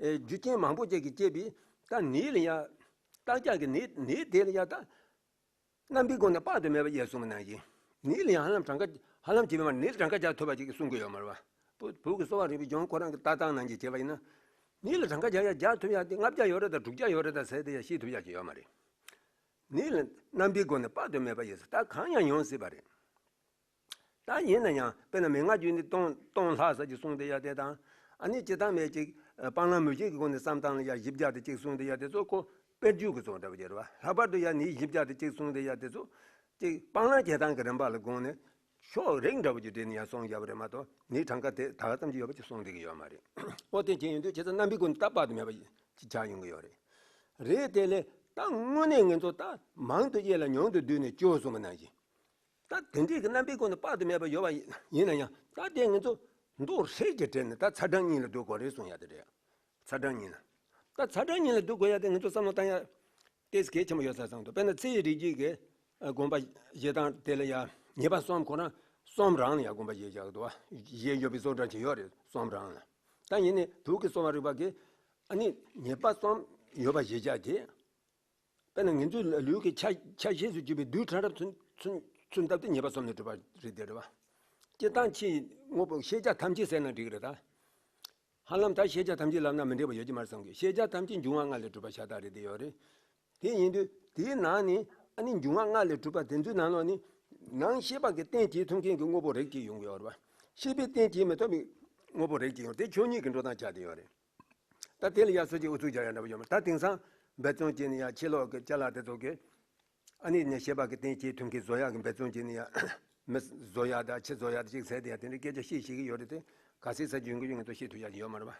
ཨེ་རྒྱུ་རྐྱེན་མང་པོ་ཅིག་གིས་བསྐྱེད་པའི་ད་ནད་ལ་ཡ། བརྟག་དཔྱད་ཀྱི་ནད་ནད་དེ་ལ་ཡ་ད་རྣམ་པའི་སྒོ་ནས་དཔག་ཏུ་མེད་པ་དབྱེ་གསུངས་པ་ནང་བཞིན། ནད་ལ་ཡང་ཧ་ལམ་གྲངས་ཀ་ཧ་ལམ་བྱེད་པ་མ་ནད་ལ་གྲངས་ཀ་རྒྱག་ཐུབ་པ་ཅིག་གསུང་གི་ཡོད་མ་རེད་པ། བོད་བོད་ཀྱི་གསོ་བ་རིག་པའི་ལྗོངས་ཁོ་རང་གི་ལྟ་སྟངས་ནང་བཞིན་བྱས་པ་ཡིན་ན། ནད་ལ་གྲངས་ཀ་རྒྱག་ཡ་རྒྱག་ཐུབ་ཡ་དེ་ལྔ་བརྒྱ་ཡོད་རེད་ད་དྲུག་བརྒྱ་ཡོད་རེད་ད་ཟེར་དེ་ཡ་ཤེས་ཐུབ་ཡ་ཅིག་ཡོད་མ་རེད། ནད་ལ་རྣམ་པའི་སྒོ་ནས་དཔག་ཏུ་མེད་པ་དབྱེ་ཟེར་ད་གང་ཡང་ཡོང་སྲིད་པ་རེད། ད་ཡིན་ན་ཡང་དཔེར་ན་མན་ངག་རྒྱུད་ནི་སྟོང་སྟོང་ལྷག་ཙམ་ཅིག་གསུངས་བསྡད་ཡ་དེ་དང་། ཨ་ནི་སྤྱིར་བཏང་མེད་ཅིག་སྤང་བླང་མུ་བཞི་གི་སྒོ་ནས་བསམ་བཏང་ལ་ཡ་བཞི་བརྒྱ་དེ་ཅིག་གསུངས་བསྡད་ཡ་དེ་ཚོ་ཁོ་དཔེར་བརྗོད་ཀྱི་ཚོགས་འདྲ་པོ་ཅིག་རེད་པ། ལྷག་པར་དུ་ཡ་ནི་བཞི་བརྒྱ་དེ་ཅིག་གསུངས་བསྡད་ཡ་དེ་ཚོ་ཅིག་སྤང་བླང་བྱེད་སྟངས་ཀྱི་རིམ་པ་ལ་དགོངས་ནས་ཕྱོགས་རིས་འདྲ་པོ་ཅིག་བསྒྲིལ་ནས་ཡ་གསུངས་བཞག་པ་རེད་མ་གཏོགས། ནི་གྲངས་ཀ་དེ་ད་ག་ཙམ་ཅིག་ཡོད་པ་ཅིག་གསུངས་བསྡད་ཀྱི་ཡོད་མ་རེད། ཨོ་དེ་བྱས་ཡོང་དུས་བྱས་ཙང་རྣམ་པའི་སྒོ་ནས་ད་དཔག་ཏུ་མེད་པ་ཅིག་ཆགས་ཡོང་གི་ཡོད་རེད། རེད། དེ་ལས་ད་དངོས་གནས་ང་ཚོ་ད་མང་དུ་དབྱེ་ལ་ཉུང་དུ་བསྡུས་ནས་སྤྱོད་གསུངས་པ་ནང་བཞིན། ད་དེ་འདྲའི་གི་རྣམ་པའི་སྒོ་ནས་དཔག་ཏུ་མེད་པ་ཡོད་པ་ཡིན་ན་ཡང་། ད་དེ་ང་ཚོ་མདོ་ཧྲིལ་གྱིས་བྲིས་ནས་ད་ཚ་གྲང་གཉིས་ལ་འདུ་དགོས་རེད་གསུང་ཡ་དེ་རེད། ཚ་གྲང་གཉིས་ལ། ད་ཚ་གྲང་གཉིས་ལ་འདུ་དགོས་ཡ་དེ་ང་ཚོ་བསམ་བློ་བཏང་ཡ་ཏོག་ཙམ་གལ་ཆེན་པོ་ཡོད་ས་བསམ་འདུག་དཔེར་ན་ཚེ་ཡི་རིགས་རྒྱུད་ཀྱི་ཨ་སྒོམ་པ་བཞེས་སྟངས་དེ་ལ་ཡ་ཉེས་པ་གསུམ་ཁོ་རང་གསུམ་རང་ལ་ཡ་སྒོམ་པ་བཞེས་བཞག་འདུག་བ། བཞེས་ཡོད་པའི་བཟོ་འདྲ་ཅིག་ཡོད་རེད་གསུམ་རང་ལ། ད་ཡིན་ནའི་བོད་ཀྱི་གསོ་བ་རིག་པ་གིས་ཨ་ནི་ཉེས་པ་གསུམ་ཡོད་པ་བཞེས་བཞག་དེ། དཔེར་ན་ང་ཚོའི་ལུས་ཀྱི་ཆ་ཆ་ཤས་སུ་གྱུར་པའི་རྡུལ་ཕྲ་རབ་ཚུན་ཚུན་ཚུན་ཐབས་དེ་ཉེས་པ་གསུམ་ནས་གྲུབ་པ་རེད་དེ་རེད་བ། སྤྱིར་བཏང་ཕྱིའི་དངོས་པོ་ཤེས་བྱ་ཐམས་ཅད་ཟེར་ན་འགྲིག་རེད་ད། ཧ་ལམ་ད་ཤེས་བྱ་ཐམས་ཅད་ལབ་ན་མི་འགྲིག་པ་ཡོད་ཀྱི་མ་རེད་བསམ་གི། ཤེས་བྱ་ཐམས་ཅད་འབྱུང་བ་ལྔ་ལས་གྲུབ་པ་ཤ་སྟག་རེད་དེ་ཡོད་རེད། དེ་ཡིན་དུས་དེའི་ནང་ནས་ཨ་ནི་འབྱུང་བ་ལྔ་ལས་གྲུབ་པ་དེ་ཚོའི་ནང་ལོགས་ནས་ནང་ཤེས་པ་གིས་རྟེན་བྱེད་ཐུབ་མཁན་གྱི་དངོས་པོ་རིགས་གཅིག་ཡོང་གི་ཡོད་རེད་བ། ཤེས་པས་རྟེན་བྱེད་མི་ཐུབ་པའི་དངོས་པོ་རིགས་གཅིག་ཡོང་དེ་ཆོས་ཉིད་ཀྱི་འགྲོ་སྟངས་ཆགས་བསྡད་ཡོད་རེད། ད་དེ་ལ་ཡ་སོ་ཅིག་ཨུ་ཚུགས་རྒྱག་ཡ་འདྲ་པོ་ཡོད་མ་རེད། ད་དེང་སང་འབད་བརྩོན་བྱས་ནས་ཡ་ཕྱི་ལོགས་ཀྱི་ཅ་ལག་དེ་ཚོ་གིས་ཨ་ནི་ནས་ཤེས་པ་གི་རྟེན་བྱེད་ཐུབ་མཁན་བཟོ་ཡག་གི་འབད་བརྩོན་བྱས་ནས་ཡ་མི་བཟོ་ཡག་དང་ཕྱི་བཟོ་ཡག་དང་ཅིག་ཟེར་དེ་ཡ་དེ་འདྲའི་སྐད་ཆ་བཤད་ཤེས་ཀྱི་ཡོད་རེད་དེ། ག་ཚོད་ཟ་རྒྱུ་འགྲོ་རྒྱུ་ང་ཚོ་ཤེས་ཐུབ་ཡག་ཡོད་མ་རེད་པ།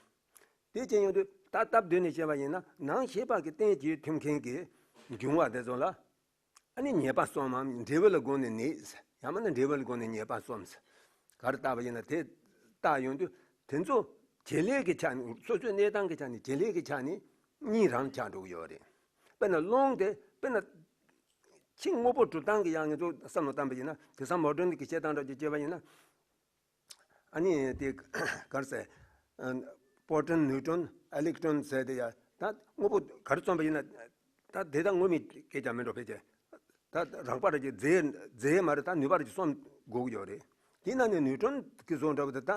དེ་བྱས་ཡོང་དུས་ད་སྟབས་བདེ་ནས་བཤད་པ་ཡིན་ན་ནང་ཤེས་པ་གི་རྟེན་བྱེད་ཐུབ་མཁན་གྱི་འབྱུང་བ་དེ་ཚོ་ལ། ཨ་ནི་ཉེས་པ་གསུམ་མམ་འབྲས་བུ་ལ་དགོངས་ནས་ནད། ཡང་མིན་ན་འབྲས་བུ་ལ་དགོངས་ནས་ཉེས་པ་གསུམ། ག་རེ་བཏགས་པ་ཡིན་ན་དེ་བཏགས་ཡོང་དུས་དེ་ཚོ་བྱེད་ལས་ཀྱི་ཆ་ནས་སོ་སོའི་གནས་སྟངས་ཀྱི་ཆ་ནས་བྱེད་ལས་ཀྱི་ཆ་ནས་གཉིས་རང་ཆགས་འགྲོ་གི་ཡོད་རེད། དཔེར་ན་རླུང་དེ་དཔེར་ན་ཕྱི་དངོས་པོ་གྲུབ་སྟངས་ཀྱི་ཡང་ང་ཚོ་བསམ་བློ་བཏང་པ་ཡིན་ན་དེང་སང་མོ་ཌརན་གྱི་བཤད་སྟངས་འདྲ་ཅིག་བྱས་པ་ཡིན་ན། ཨ་ནི་དེ་ག་རེ་ཟེར། ཨ་པོ་རོ་ཊོན་ནིའུ་ཊོན་ཨི་ལེག་ཊོན་ཟེར་དེ་ཡ་ད་དངོས་པོ་ག་རེ་བརྩམས་པ་ཡིན་ན་ད་དེ་ད་དངོས་མེད་སྐད་ཆ་མིན་འགྲོ་ཕལ་ཆེར། ད་རགས་པ་ར་ཅིག་རྫས་རྫས་མ་རེད། ད་ནུས་པ་ར་ཅིག་གསུམ་དགོས་ཀྱི་ཡོད་རེད། དེ་ན་ནི་ནིའུ་ཊོན་གྱི་བཟོ་འདྲ་པོ་དེ་ད་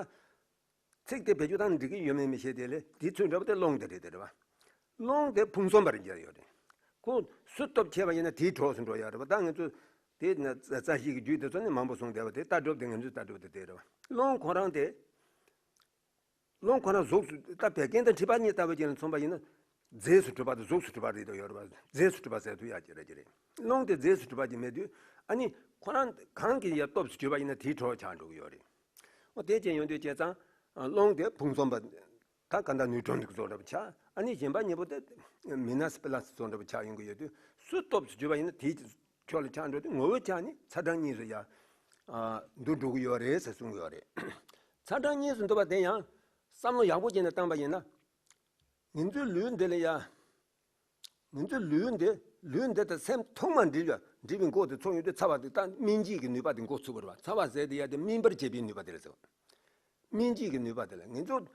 ཚིག་དེ་བེད་སྤྱོད་བཏང་ན་འགྲིག་གི་ཡོད་མེད་མི་ཤེས་དེ་ལས་དེའི་ཚུལ་འདྲ་པོ་དེ་རླུང་དེ་རེད་དེ་རེད་བ། རླུང་དེ་ཕུང་གསུམ་པར་འགྱུར་ཡོད་རེད། ཁོ་སུ་སྟོབས་ཆེ་བ་ཡིན་ན་དེའི་གྲོགས་སུ་འགྲོ་ཡོད་རེད་བ། ད་ང་ཚོ་དེ་ན་རྩ་ཤེས་ཀྱི་རྒྱུད་དེ་ཚོ་ནི་མང་པོ་གསུངས་བསྡད་པ་དེ་ལྟ་གྲུབ་དེ་ང་ཚོའི་ལྟ་གྲུབ་དེ་དེ་རེད་བ། རླུང་ཁོ་རང་དེ། རླུང་ཁོ་རང་གཟུགས་སུ་ད་བད་ཀན་དང་མཁྲིས་པ་གཉིས་ལྟ་བུ་ཅན་ལ་མཚོན་པ་ཡིན་ན། རྫས་སུ་གྲུབ་པ་དང་གཟུགས་སུ་གྲུབ་པ་རེད་དོ་ཡོད་རེད་བ། རྫས་སུ་གྲུབ་པ་ཟེར་དུས་ཡག་ཅིག་རེད་ཅི་རེད། རླུང་དེ་རྫས་སུ་གྲུབ་པ་ཅིག་མེད་དུས་ཨ་ནི་ཁོ་རང་གང་གི་ཡ་སྟོབས་སུ་གྱུར་པ་ཡིན་ན་དེའི་གྲོགས་ཆགས་འགྲོ་གི་ཡོད་རེད། འོ་དེ་ཅན་ཡོང་དུས་བྱས་ཙང་རླུང་དེ་ཕུང་གསུམ་པ། ད་ག་འདྲ་ནིའུ་ཊོན་གྱི་བཟོ་འདྲ་པོ་ཆགས། ཨ་ནི་གཞན་པ་གཉིས་པོ་དེ་མི་ནས་པི་ལ་སི་བཟོ་འདྲ་པོ་ཆགས་ཡོང་གི་ཡོད་དུས་སུ་སྟོབས་སུ་གྱུར་པ་ཡིན་ན་དེའི་ཕྱོགས་ལ་ཆགས་འགྲོ་དུས་ངོ་བོའི་ཆ་ནས་ཚ་གྲང་གཉིས་སུ་ཡ། འདུ་འགྲོ་གི་ཡོད་རེད་ཟེར་གསུང་གི་ཡོད་རེད། ཚ་གྲང་གཉིས་སུ་འདུ་བ་དེ་ཡང་བསམ་བློ་ཡག་པོ་བྱས་ནས་བཏང་པ་ཡིན་ན། ང་ཚོའི་ལུས་འདི་ལ་ཡ། ང་ཚོའི་ལུས་འདི་ལུས་འདི་དང་སེམས་ཐོག་མར་འདྲིས་ལ་འདྲིས་པའི་འགོ་དེ་ཚུགས་ཡོང་དུས་ཚ་བ་དེ་ད་སྨིན་བྱེད་ཀྱི་ནུས་པ་དེ་འགོ་ཚུགས་པ་རེད་བ། ཚ་བ་ཟེར་དེ་ཡ་དེ་སྨིན་པར་བྱེད་པའི་ནུས་པ་དེ་རེད་ཟེར་བ། སྨིན་བྱེད་ཀྱི་ནུས་པ་དེ་ལ་ང་ཚོ།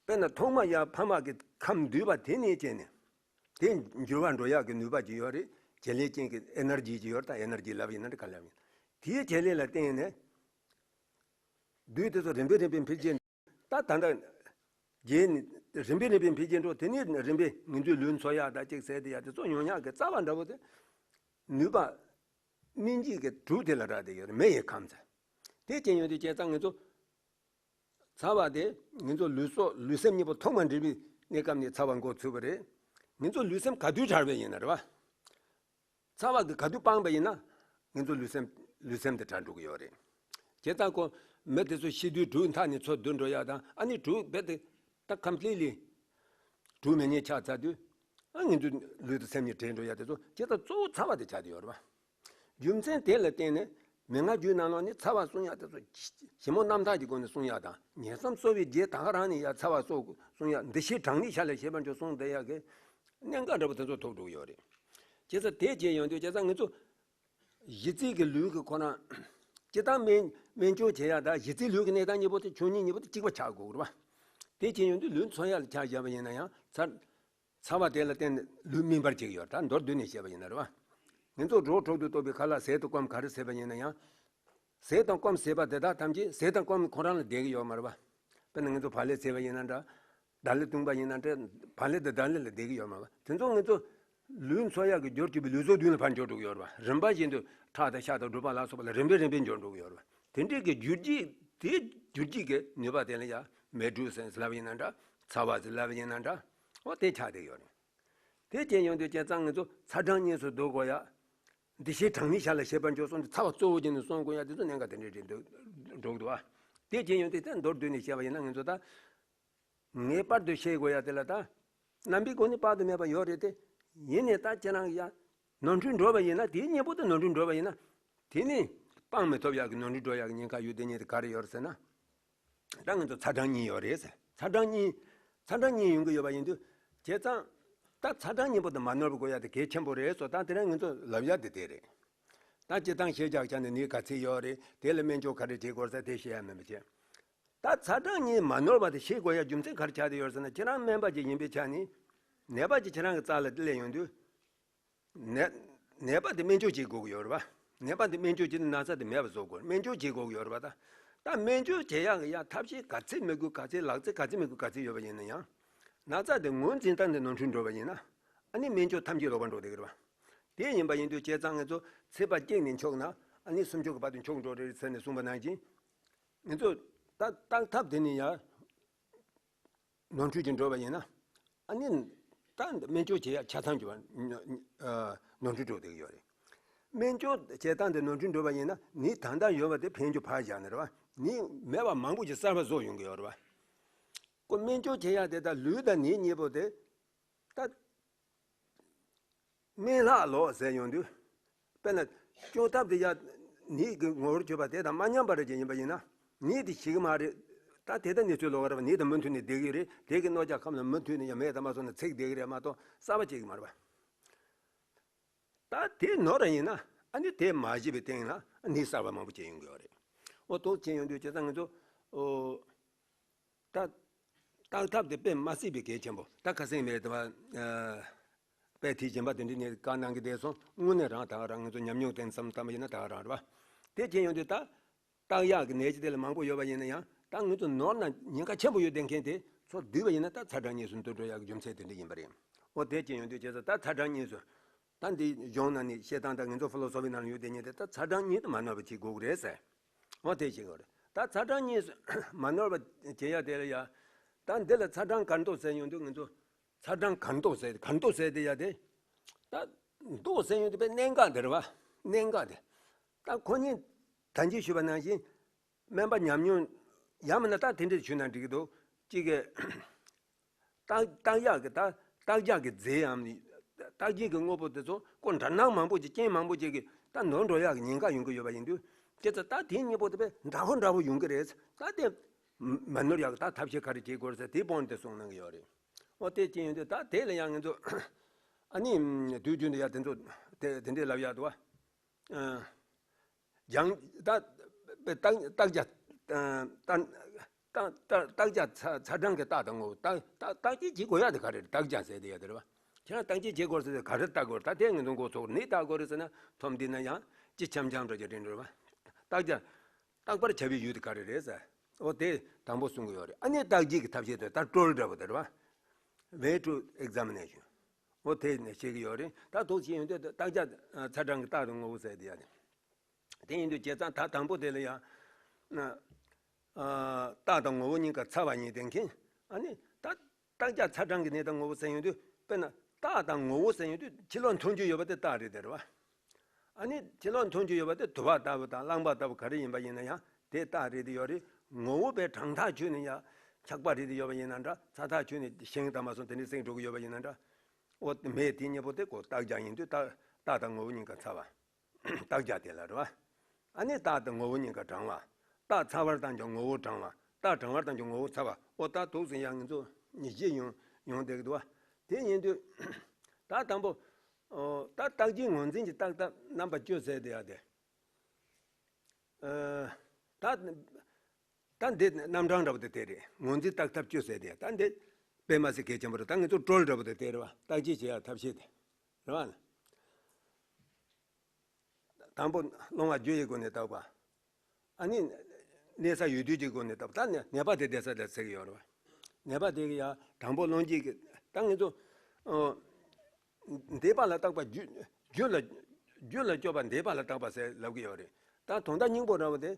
དཔེར་ན་ཐོག་མ་ཡ་ཕ་མ་གི་ཁམས་འདུས་པ་དེ་ནས་བྱས་ནས། དེ་འགྱུར་བ་འགྲོ་ཡག་གི་ནུས་པ་ཅིག་ཡོད་རེད། བྱེད་ལས་ཅན་གྱི་ཨེ་ནར་ཇི་ཅིག་ཡོད་རེད། ད་ཨེ་ནར་ཇི་ལབ་ཡིན་ན་འདྲ་ག་ལབ་ཡིན། དེའི་བྱེད་ལས་ལ་བརྟེན་ནས། རྡུལ་དེ་ཚོ་རིམ་པས་རིམ་པས་འཕེལ་རྒྱས། ད་ད་ལྟ། རྗེས་ནས་རིམ་པས་རིམ་པས་འཕེལ་རྒྱས་འགྲོ། དེ་ནས་རིམ་པས་ང་ཚོའི་ལུས་འཚོ་ཡག་ད་ཅིག་ཟེར་དེ་ཡག་དེ་ཚོ་ཡོང་ཡག་གི་རྩ་བ་འདྲ་བོ་དེ། ནུས་པ། སྨིན་བྱེད་ཀྱི་གྲུ་དེ་ལ་རག་བསྡད་ཡོད་རེད། མེ་ཡི་ཁམས་ཟེར། དེ་ཅན་ཡོད་དུས་བྱས་ཙང་ང་ཚོ། ཚ་བ་དེ་ང་ཚོ་ལུས་སྲོག་ལུས་སེམས་གཉིས་པོ་ཐོག་མར་འདྲིས་པའི་གནས་སྐབས་ནས་ཚ་བ་འགོ་ཚུགས་པ་རེད། ང་ཚོ་ལུས་སེམས་ག་དུས་དྲག་པ་ཡིན་ན་རེད་བ། ཚ་བ་གི་ག་དུས་སྤངས་པ་ཡིན་ན། ང་ཚོ་ལུས་སེམས་ ལུས་སེམས་དེ་དྲག་འགྲོ་གི་ཡོད་རེད། བྱས་ཙང་ཁོ་མི་དེ་ཚོ་ཤི་དུས་དྲུག་མཐའ་ནས་ཚུར་བསྡུ་འགྲོ་ཡ་དང་ཨ་ནི་དྲུག་རྦད་དེ་ད་ཀམ་པི་ལི་ཊི་ལི་དྲུག་མེད་མཁན་ཆགས་ཚར་དུས་ཨ་ང་ཚོའི་ལུས་དང་སེམས་གཉིས་བྲལ་འགྲོ་ཡ་དེ་ཚོ་བྱས་ཙང་གཙོ་བོ་ཚ་བ་དེ་ཆགས་བསྡད་ཡོད་རེད་པ། རྒྱུ་མཚན་དེ་ལ་བརྟེན་ནས་མན་ངག་རྒྱུད་ནང་ལོགས་ནས་ཚ་བ་གསུང་ཡག་དེ་ཚོ་ཞིབ་མོ་རྣམ་ཐར་གྱི་སྒོ་ནས་གསུང་ཡག་དང་ཉེན་མཚམས་གསོ་བའི་རྗེས་ད་ག་རང་ནས་ཡ་ཚ་བ་གསོ་གསུང་ཡག་འདི་ཤེས་གྲངས་ནི་ཤ་ལ་ཤེས་པ་འཇོག་གསུང་བསྡད་ཡག་གི་གནད་འགག་འདྲ་པོ་དེ་ཚོ་ཐུག་འགྲོ་གི་ཡོད་རེད། བྱས་ཙང་དེ་བྱས་ཡོང་དུས་བྱས་ཙང་ང་ཚོ་གཞི་རྩའི་གི་ལུས་ཀྱི་ཁོ་རང་སྤྱིར་བཏང་སྨན་སྨན་སྦྱོར་བྱེད་ཡག་དང་གཞི་རྩའི་ལུས་ཀྱི་གནས་སྟངས་གཉིས་པོ་དེ་ཆོས་ཉིད་གཉིས་པོ་དེ་གཅིག་པ་ཆགས་དགོས་རེད་པ། དེ་བྱས་ཡོང་དུས་ལུས་འཚོ་ཡག་ལ་ཆ་བཞག་པ་ཡིན་ན་ཡང་ཚ་ཚ་བ་དེ་ལ་བརྟེན་ནས་ལུས་སྨིན་པར་བྱེད་ཀྱི་ཡོད། ད་མདོར་བསྡུས་ནས་བཤད་པ་ཡིན་ན་རེད་པ། ང་ཚོ་རོ་དྲུག་ཏུ་གཏོགས་པའི་ཁ་ལག་ཟས་དང་སྐོམ་ག་རེ་ཟས་པ་ཡིན་ན་ཡང་། ཟས་དང་སྐོམ་ཟས་པ་དེ་དག་ཐམས་ཅད་ཟས་དང་སྐོམ་ཁོ་རང་ལ་བསྡད་ཀྱི་ཡོད་མ་རེད་པ། དཔེར་ན་ང་ཚོ་བག་ལེབ་ཟས་པ་ཡིན་ན་འདྲ། བདག་ལེབ་བཏུང་པ་ཡིན་ན་འདྲ། བག་ལེབ་དང་བདག་ལེབ་ལ་བསྡད་ཀྱི་ཡོད་མ་རེད་པ། དེ་ཚོ་ང་ཚོ་ལུས་འཚོ་ཡག་གི་རྒྱུར་གྱུར་པའི་ལུས་ཟུངས་བདུན་ལ་ཕར་འགྱུར་འགྲོ་གི་ཡོད་རེད་པ། རིམ་པ་བཞིན་དུ་ཁྲག་དང་ཤ་དང་གྲུབ་པ་ལ་སོགས་པ་ལ་རིམ་པས་རིམ་པས་འགྱུར་འགྲོ་གི་ཡོད་རེད་པ། དེ་འདྲའི་གི་རྒྱུ་རྒྱུད་དེ་རྒྱུ་རྒྱུད་ཀྱི་ནུས་པ་དེ་ལ་ཡང་མེ་དྲོད་ཟེར་ལབ་ཡིན་ན་འདྲ། ཚ་བ་ཟེར་ལབ་ཡིན་ན་འདྲ། འོ་དེ་ཆགས་བསྡད་ཡོད་རེད། དེ་བྱས་ཡོང་དུས་བྱས་ཙང་ང་ཚོ་ཚ་གྲང་གཉིས་སུ་འདུ་དགོས་ཡ། འདི་ཤེས་གྲངས་ནི་ཤ་ལ་ཤེས་པར་འཇོག་གསུངས་ཏེ་ཚ་བ་གཙོ་བོ་བྱས་ནས་གསུང་དགོས་ཡ་དེ་ཚོ་གནད་འགག་དེ་འདྲའི་རེད་འདུག་འགྲོ་གི་འདུག་ཨ། དེ་བྱས་ཡོང་དུས་དེ་མདོར་བསྡུས་ནས་བཤད་པ་ཡིན་ན་ང་ཚོ་ད། ངེས་པར་དུ་ཤེས་དགོས་ཡ་དེ་ལ་ད། རྣམ་པའི་སྒོ་ནས་དཔག་ཏུ་མེད་པ་ཡོད་རེད་དེ། ཡིན་ནའི་ད་ཁྱེད་རང་གི་ཡ། ནོར་འཁྲུལ་འགྲོ་བ་ཡིན་ན་དེའི་གཉེན་པོ་དེ་ནོར་འཁྲུལ་འགྲོ་བ་ཡིན་ན། དེ་ནི་སྤང་མི་ཐུབ་ཡག་གི་ནོར་འཁྲུལ་འགྲོ་ཡག་གི་ཉེན་ཁ་ཡོད་དེ་ཉིད་དེ་ག་རེ་ཡོད་རེད་ཟེར་ན། ད་ང་ཚོ་ཚ་གྲང་གཉིས་ཡོད་རེད་ཟེར། ཚ་གྲང་གཉིས། ཚ་གྲང་གཉིས་ཡོང་གི་ཡོད་པ་ཡིན་དུས། བྱས་ཙང་། ད་ཚ་གྲང་གཉིས་པོ་དེ་མ་ནོར་བ་དགོས་ཡ་དེ་གལ་ཆེན་པོ་རེད་སོ། ད་དེ་རིང་ང་ཚོ་ལབ་ཡ་དེ་དེ་རེད། ད་སྤྱིར་བཏང་ཤེས་བྱ་ཆ་ནས་ནི་ག་ཚད་ཡོད་རེད། དེ་ལ་སྨན་སྦྱོར་ག་རེ་བྱེད་དགོས་ཟེར་དེ་བཤད་ཡ་མིན་པ་བྱས། ད་ཚ་གྲང་གཉིས་མ་ནོར་བ་དེ་ཤེས་དགོས་ཡ་རྒྱུ་མཚན་ག་རེ་ཆགས་བསྡད་ཡོད་ཟེར་ན། ཁྱེད་རང་སྨན་པ་ཅིག་ཡིན་པའི་ཆ་ནས། ནད་པ་ཅིག་ཁྱེད་རང་གི་རྩ་ལ་སླེབས་ཡོང་དུས། ནད་ནད་པ་དེ་སྨན་བཅོས་བྱེད་དགོས་ཀྱི་ཡོད་རེད་པ། ནད་པ་དེ་སྨན་བཅོས་བྱས་ནས་ན་ཚ་དེ་མེད་པ་བཟོ་དགོས། སྨན་བཅོས་བྱེད་དགོས་ཀྱི་ཡོད་རེད་པ། ད་ད་སྨན་བཅོས་བྱེད་ཡག་གི་ཡ་ཐབས་ཤེས་ག་ཚད་མི་དགོས་ག་ཚད་ལག་རྩལ་ག་ཚད་མི་དགོས་ག་ཚད་ཡོད་པ་ཡིན་ན་ཡང་། ན་ཚ་དེ་ངོས་འཛིན་སྟངས་དེ་ནོར་འཁྲུལ་འགྲོ་བ་ཡིན་ན། ཨ་ནི་སྨན་བཅོས་ཐམས་ཅད་ལོག་པར་འགྲོ་བསྡད་ཀྱི་རེད་པ། དེ་ཡིན་པ་ཡིན་དུས་བྱས་ཙང་ང་ཚོ་ཚེས་པ་གཅིག་ནས་འཆུག་ན་ཨ་ནི་སུམ་ཅུ་གི་བར་དུ་འཆུག་འགྲོ་རེད་ཟེར་ནས་གསུངས་པ་ནང་བཞིན། ང་ཚོ་ད་བརྟག་ཐབས་དེ་ནི་ཡང་ནོར་འཁྲུལ་གྱིས་འགྲོ་བ་ཡིན་ན། ཨ་ནི་ད་སྨན་བཅོས་བྱེད་ཡ་ཆ་ཚང་གྱི་བ་ནོར་འཁྲུལ་འགྲོ་བསྡད་ཀྱི་ཡོད་རེད། སྨན་བཅོས་བྱེད་སྟངས་དེ་ནོར་འཁྲུལ་འགྲོ་བ་ཡིན་ན་ནི་ད་ལྟ་ཡོད་པ་དེ་ཕན་རྒྱུ་ཕར་བཞག་ནས་རེད་པ། ནི་མེད་པ་མང་པོ་ཞིག་གསར་པ་བཟོ་ཡོང་གི་ཡོད་རེད་པ། ཁོ་སྨན་བཅོས་བྱེད་ཡ་དེ་ད་ལུས་དང་ནད་གཉིས་པོ་དེ། ད། སྨན་ལྷག་ལོག་ཟེར་ཡོང་དུས། དཔེར་ན། བཅོས་ཐབས་དེ་ཡ། ནད་ཀྱི་ངོ་བོར་གྱུར་པ་དེ་དང་མ་མཉམ་པ་རེ་ཅན་ཡིན་པ་ཡིན་ན། ནད་དེ་ཞི་གི་མ་རེད། ད་དེ་ལྟར་གནས་ཚུལ་ལོག་རེད་པ། ནད་དང་མུ་མཐུད་ནས་བསྡད་ཀྱི་རེད། དེ་གི་གནོད་འཇགས་ཁམས་ལ་མུ་མཐུད་ནས་ཡང་མེད་དང་མ་སོང་ན་ཚིག་བསྡད་ཀྱི་རེད་མ་གཏོགས་གསར་པ་བྱེད་ཀྱི་མ་རེད་པ། ད་དེ་ནོར་ར་ཡིན་ན་ཨ་ནི་དེ་མ་ཞི་བའི་སྟེང་ལ་ནད་གསར་པ་མང་པོ་སྐྱེ་ཡོང་གི་ཡོད་རེད། འོ་དོགས་ཆེན་ཡོང་དུས་བྱས་ཙང་ང་ཚོ། ཨོ། ད། བརྟག་ཐབས་དེ་དཔེ་མ་སྲིད་པའི་གལ་ཆེན་པོ། ད་ཁ་སང་མེད་དེ་བ། དཔེ་དེ་གཞན་པ་དེ་འདྲའི་ནས་བཀའ་གནང་གི་བསྡད་སོང་། དངོས་གནས་རང་ད་ག་རང་ང་ཚོ་ཉམས་མྱོང་དེ་བསམ་བཏང་བ་ཡིན་ན་ད་ག་རང་རེད་བ། དེ་བྱས་ཡོང་དུས་ད། བརྟག་ཡག་གི་ནད་ཅིག་དེ་ལ་མང་པོ་ཡོད་པ་ཡིན་ན་ཡང་ད་ང་ཚོ་ནོར་ན་ཉེན་ཁ་ཆེན་པོ་ཡོད་བསྡད་མཁན་དེ་ཚོ་བསྡུས་པ་ཡིན་ན་ད་ཚ་གྲང་གཉིས་སུ་འདུ་འགྲོ་ཡག་གི་རྒྱུ་མཚན་དེ་འདྲ་ཡིན་པ་རེད། འོ་དེ་བྱས་ཡོང་དུས་བྱས་ཙང་ད་ཚ་གྲང་གཉིས་སུ། ད་འདི་གཞུང་ནང་ནས་བཤད་སྟངས་དང་ང་ཚོ་ཕི་ལོ་སོ་ཕི་ནང་ཡོད་དེ་ཉིད་དེ་ད་ཚ་གྲང་གཉིས་དེ་མ་ནོར་བ་བྱེད་དགོས་ཀྱི་རེད་ཟེར། འོ་དེ་བཤད་དགོས་རེད། ད་ཚ་གྲང་གཉིས་མ་ནོར་བ་བྱེད་ཡ་དེ་ལ་ཡ། ད་འདི་ལ་ཚ་གྲང་གར་མདོ་ཟེར་ཡོང་དུས་ང་ཚོ་ཚ་གྲང་གར་མདོ་ཟེར་གར་མདོ་ཟེར་དེ་ཡ་དེ། ད་མདོ་ཟེར་ཡོང་དུས་པའི་གནད་འགག་དེ་རེད་བ། གནད་འགག་དེ། ད་ཁོ་གཉིས་ད་གིན་ཞུས་པ་ནང་བཞིན། སྨན་པ་ཉམས་མྱོང་། ཡང་མིན་ན་ད་དེ་འདྲས་ཞུས་ན་འགྲིག་གི་འདུག་གཅིག་གིས། བརྟག་བརྟག་ཡག་གི་ད་བརྟག་བྱ་གི་རྫས་འམ། བརྟག་བྱེད་ཀྱི་དངོས་པོ་དེ་ཚོ་ཁོ་འདྲ་སྣང་མང་པོ་ཅིག་རྐྱེན་མང་པོ་ཅིག་གིས་ད་ནོར་འགྲོ་ཡག་གི་ཉེན་ཁ་ཡོང་གི་ཡོད་པ་ཡིན་དུས། དེ་ཚོ་ད་དེ་གཉིས་པོ་དེ་དཔེ་འདྲ་པོ་འདྲ་པོ་ཡོང་གི་རེད། ད་དེ་མ་ནོར་ཡག་གི་ད་ཐབས་ཤེས་ག་རེ་བྱེད་དགོས་རེད་ཟེར་དེ་སྤོང་དེ་གསུངས་གནང་གི་ཡོད་རེད། འོ་དེ་ཅི་ཡིན་དུས་ད་དེ་ལ་ཡང་ང་ཚོ་ཨ་ནི་དུས་རྒྱུན་དུ་ཡ་དེ་ཚོ་དེ་དེ་འདྲས་ལབ་ཡག་འདུག་བ། སྦྱང་ད་བརྟག་བརྟག་བྱ་ད་ད་བརྟག་བྱ་ཚ་ཚ་གྲང་གི་རྟགས་དང་ངོ་བོ་བརྟག་བརྟག་བརྟག་དཔྱད་བྱེད་དགོས་ཡ་དེ་ག་རེ་རེད། བརྟག་བྱ་ཟེར་དེ་ཡ་དེ་རེད་བ། ཁྱེད་རང་བརྟག་དཔྱད་བྱེད་དགོས་ཟེར་དེ་ག་རེ་བརྟག་དགོས་རེད། ད་དེ་ངས་འདོན་གོ་ཚོགས་ནི་བརྟག་དགོས་རེད་ཟེར་ན་ཐོམ་འདི་ན་ཡང་ཅི་འཆམ་འཆམ་འདྲ་ཅིག་རེད་འགྲོ་བ། བརྟག་བྱ་རྟག་པར་བྱ་བའི་ཡུལ་དེ་ག་རེ་རེད་ཟེར། འོ་དེ་དང་པོ་གསུང་གི་ཡོད་རེད། ཨ་ནི་བརྟག་དཔྱད་ཀྱི་ཐབས་ཤེས་དེ་ད་ཀྲོལ་འདྲ་པོ་དེ་རེད་བ། Way to examination། འོ་དེ་ནས་བཤད་ཀྱི་ཡོད་རེད། ད་ཐུགས་ཆེ་ཡོང་དུས་བརྟག་བྱ་ཚ་གྲང་གི་རྟགས་དང་ངོ་བོ་ཟེར་དེ་ཡ་ནི། དེ་ཡིན་དུས་བྱས་ཙང་ད་དང་པོ་དེ་ལ་ཡང་། ན། ཨ། རྟགས་དང་ངོ་བོ་གཉིས་ཀ་ཚ་བ་གཉིས་ལྡན་མཁན། ཨ་ནི་ད་བརྟག་བྱ་ཚ་གྲང་གི་གནས་སྟངས་ངོ་བོ་ཟེར་ཡོང་དུས་དཔེར་ན་རྟགས་དང་ངོ་བོ་ཟེར་ཡོང་དུས་ཕྱི་ལོགས་མཐོང་རྒྱུ་ཡོད་པ་དེ་རྟགས་རེད་དེ་རེད་བ། ཨ་ནི་ཕྱི་ལོགས་མཐོང་རྒྱུ་ཡོད་པ་དེ་དུ་བ་ལྟ་བུ་དང་རླངས་པ་ལྟ་བུ་ག་རེ་ཡིན་པ་ཡིན་ན་ཡང་དེ་རྟགས་རེད་དེ་ཡོད་རེད། ངོ་བོ་པའི་གྲངས་ཐག་ཆོད་ནས་ཡང་འཁྱག་པ་རེད་དེ་ཡོད་པ་ཡིན་ན་འདྲ། ཚ་ཐག་ཆོད་ནས་ཞིང་དང་མ་སོང་དེ་འདྲའི་སེང་འགྲོ་གི་ཡོད་པ་ཡིན་ན་འདྲ། འོ་མེ་དེ་གཉིས་པོ་དེ་ཀོ་རྟགས་སྦྱར་ཡིན་དུས་རྟགས་རྟགས་དང་ངོ་བོ་གཉིས་ཀ་ཚ་བ། རྟགས་སྦྱར་དེ་ལ་རེད་བ། ཨ་ནི་རྟགས་དང་ངོ་བོ་གཉིས་ཀ་གྲང་བ། རྟགས་ཚ་བར་བཏང་ཀྱང་ངོ་བོ་གྲང་བ། རྟགས་གྲང་བར་བཏང་ཀྱང་ངོ་བོ་ཚ་བ། ཨོ་རྟགས་དུག་ཟིན་ཡང་ངེད་ཚོ་ཉི་བཞི་ཡོང་ཡོང་བསྡད་ཀྱི་འདུག་བ། དེ་ཡིན་དུས། ད་དང་པོ། ཨོ་ད་རྟགས་ཀྱི་ངོས་འཛིན་གྱི་རྟགས་ཐབས་རྣམ་པ་བཅུ་ཟེར་དེ་ཡ་དེ། ཨ། ད། ད་འདི་རྣམ་གྲངས་འདྲ་པོ་དེ་དེ་རེད། ངོས་འཛིན་རྟགས་ཐབས་བཅུ་ཟེར་དེ་ད་འདི་དཔེ་མ་སྲིད་གལ་ཆེན་པོ་རེད། ད་ངེད་ཚོ་ཀྲོལ་འདྲ་པོ་དེ་དེ་རེད་བ། རྟགས་གཅིག་བྱེད་ཡ་ཐབས་ཤེས་དེ་རེད་བ། དང་པོ་སློང་བ་རྒྱུ་ཡི་སྒོ་ནས་བརྟག་པ། ཨ་ནི་གནས་ས་ཡོད་དུས་ཀྱི་སྒོ་ནས་བརྟག་པ། ད་ནད་པ་དེ་བསྡད་ས་དེ་ཟེར་གྱི་ཡོད་རེད་བ། ནད་པ་དེ་གི་ཡ་དང་པོ་སློང་བྱེད་ཀྱི་ད་ངེད་ཚོ་འདས་པ་ལ་བརྟག་པ་རྒྱུ་རྒྱུ་ལ་རྒྱུ་ལ་སྐྱོབ་པ་འདས་པ་ལ་བརྟག་པ་ཟེར་ལབ་ཀྱི་ཡོད་རེད། ད་དོན་དག་སྙིང་པོ་འདྲ་བོ་དེ།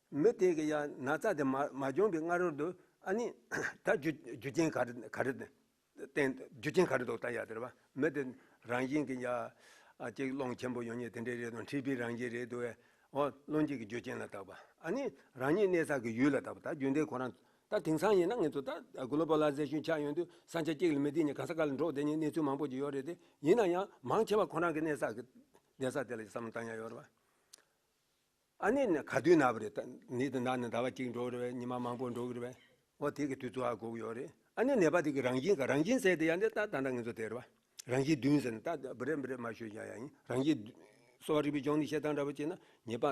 མི་དེ་གི་ཡང་ན་ཚ་དེ་མ་མ་བྱུང་བའི་སྔ་རོལ་དུ་ཨ་ནི་ད་རྒྱུ་རྒྱུ་རྐྱེན་ག་རེ་ག་རེ་བརྟེན་རྒྱུ་རྐྱེན་ག་རེ་འདུག་ལྟ་ཡ་དེ་རེད་བ། མི་དེ་རང་བཞིན་གྱི་ཡ་ཨ་ཅིག་རླུང་ཆེན་པོ་ཡོད་མཁན་དེ་འདྲས་རེད་དང་མཁྲིས་པའི་རང་བཞིན་རེད་འདུག་བས། འོ་སློང་བྱེད་ཀྱི་རྒྱུ་རྐྱེན་ལ་བརྟག་པ། ཨ་ནི་རང་ཉིད་གནས་ས་གི་ཡུལ་ལ་བརྟག་པ། ད་རྒྱུན་ལྡན་ཁོ་རང་ད་དེང་སང་ཡིན་ན་ངེད་ཚོ་ད་གོ་ལོ་བོ་ལ་ཟེ་ཤོན་ཆགས་ཡོང་དུས་ས་ཆ་གཅིག་ལ་མི་བསྡད་མཁན་གང་ས་ག་ལ་འགྲོ་བསྡད་མཁན་གནས་ཚུལ་མང་པོ་ཅིག་ཡོད་རེད་དེ། ཡིན་ན་ཡང་མང་ཆེ་བ་ཁོ་རང་གི་གནས་ས་གི་བསྡད་ས་དེ་ལ་བསམ་བློ་བཏང་ཡ་ཡོད་རེད་བ། ཨ་ནི་ནི་ག་དུས་ན་བ་རེད། ད་ནི་དེ་ན་ནི་ཟླ་བ་གཅིག་འགྲོ་གི་རེད་བས། ཉི་མ་མང་པོ་འགྲོ་གི་རེད་བས། འོ་དེ་གི་དུས་ཚོད་ཧ་གོ་གི་ཡོད་རེད། ཨ་ནི་ནད་པ་དེ་གི་རང་བཞིན་ག་རང་བཞིན་ཟེར་དེ་ཡང་དེ་ད་ད་ལྟ་ངེད་ཚོ་དེ་རེད་བ། རང་བཞིན་བདུན་ཟེར་ནས་ད་བི་རེ་བི་རེ་མ་ཞུ་ཡ་ཡ་ཡིན། རང་བཞིན་བདུན། གསོ་བ་རིག་པའི་སྦྱོང་བརྡར་བཤད་སྟངས་འདྲ་པོ་བྱས་ན་ཉེས་པ་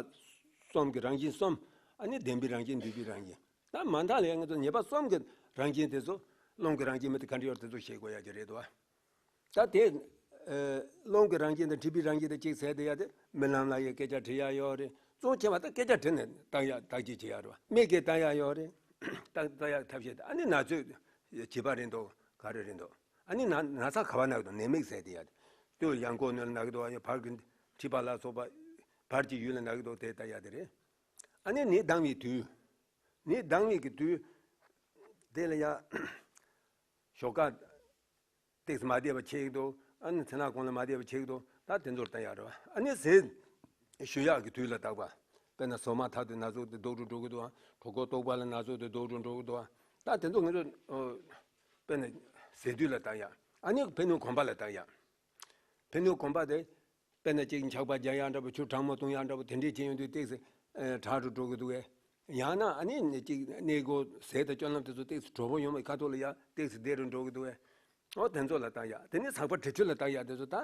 གསུམ་གི་རང་བཞིན་གསུམ། ཨ་ནི་བདེན་པའི་རང་བཞིན། འདུས་པའི་རང་བཞིན། ད་མ་མཐའ་ལ་ཡང་ངེད་ཚོ་ཉེས་པ་གསུམ་གི་རང་བཞིན་དེ་ཚོ། རླུང་གི་རང་བཞིན་མི་དེ་ག་འདྲ་ཡོད་དེ་ཚོ་ཤེས་དགོས་ཡ་གི་རེད་དོ། ད་དེ། ཨ། རླུང་གི་རང་བཞིན་དང་མཁྲིས་པའི་རང་བཞིན་དེ་གཅིག་ཟེར་དེ་ཡ་དེ་རྨི་ལམ་ལ་ཡ་སྐད་ཆ་དྲི་ཡ་ཡོད་རེད། གཙོ་ཆེ་བ་ད་སྐད་ཆ་དྲི་ནས་བརྟག་ཡ་བརྟག་དཔྱད་བྱེད་ཡ་རེད་བ། མིག་གིས་བལྟ་ཡ་ཡོད་རེད། བརྟག་བརྟག་ཡ་ཐབས་ཤེས་དེ། ཨ་ནི་ན་ཚོད་བྱིས་པ་རེད་འདུག་ག་རེ་རེད་འདུག་ཨ་ནི་ན་ན་ཚ་ག་བ་ན་གི་འདུག་ནད་མིག་ཟེར་དེ་ཡ་དེ། སྟོད་ཡང་ཀོག་ནས་ན་གི་འདུག་ཨ་ནི་བར་གི་མཁྲིས་པ་ལ་སོགས་པ་བར་གྱི་ཡུལ་ལ་ན་གི་འདུག་དེ་བལྟ་ཡ་དེ་རེད། ཨ་ནི་ནད་ལྡང་བའི་དུས། ནད་ལྡང་བའི་གི་དུས། དེ་ལ་ཡ། ཞོགས་ཀ་ཏོག་ཙམ་མ་བདེ་བ་བྱེད་ཀྱི་འདུག་ཨ་ནི་མཚན་ལ་གོང་ལ་མ་བདེ་བ་བྱེད་ཀྱི་འདུག་ད་དེ་ཚོར་བལྟ་ཡག་རེད་བ། ཨ་ནི་ཟས་ཞུ་ཡག་གི་དུས་ལ་བརྟག་པ། དཔེར་ན་ཟ་མ་ཐག་ཏུ་ན་ཟུག་དེ་ལྡོག་འགྲོ་འགྲོ་གི་འདུག་ཨ། གྲོད་ཁོག་ལྟོགས་པ་ལ་ན་ཟུག་དེ་ལྡོག་འགྲོ་འགྲོ་གི་འདུག་ཨ། ད་དེ་ཚོ་ངེད་ཚོ་དཔེར་ན་ཟས་དུས་ལ་བརྟག་ཡག་ཨ་ནི་ཕན་གནོད་གོམས་པ་ལ་བརྟག་ཡག་ཕན་གནོད་གོམས་པ་དེ། དཔེར་ན་གཅིག་འཁྱག་པ་རྒྱག་ཡག་འདྲ་པོ། ཆུ་གྲང་མོ་བཏུང་ཡག་འདྲ་པོ། དེ་འདྲས་བྱས་ཡོང་དུས་ཏོག་ཙམ་དྲག་འགྲོ་འགྲོ་གི་འདུག་གས། ཡང་ན་ཨ་ནི་གཅིག་གནས་སྒོ་ཟས་དང་སྤྱོད་ལམ་དེ་ཚོ་ཏོག་ཙམ་དྲོ་པོ་ཡོང་བའི་ཁ་ཐུག་ལ་ཡ་ཏོག་ཙམ་བདེ་རུ་འགྲོ་གི་འདུག་གས། འོ་དེ་ཚོ་ལ་བརྟག་ཡག་དེ་ནས་ཟག་པ་དྲི་ཆུ་ལ་བརྟག་ཡག་དེ་ཚོ་ད།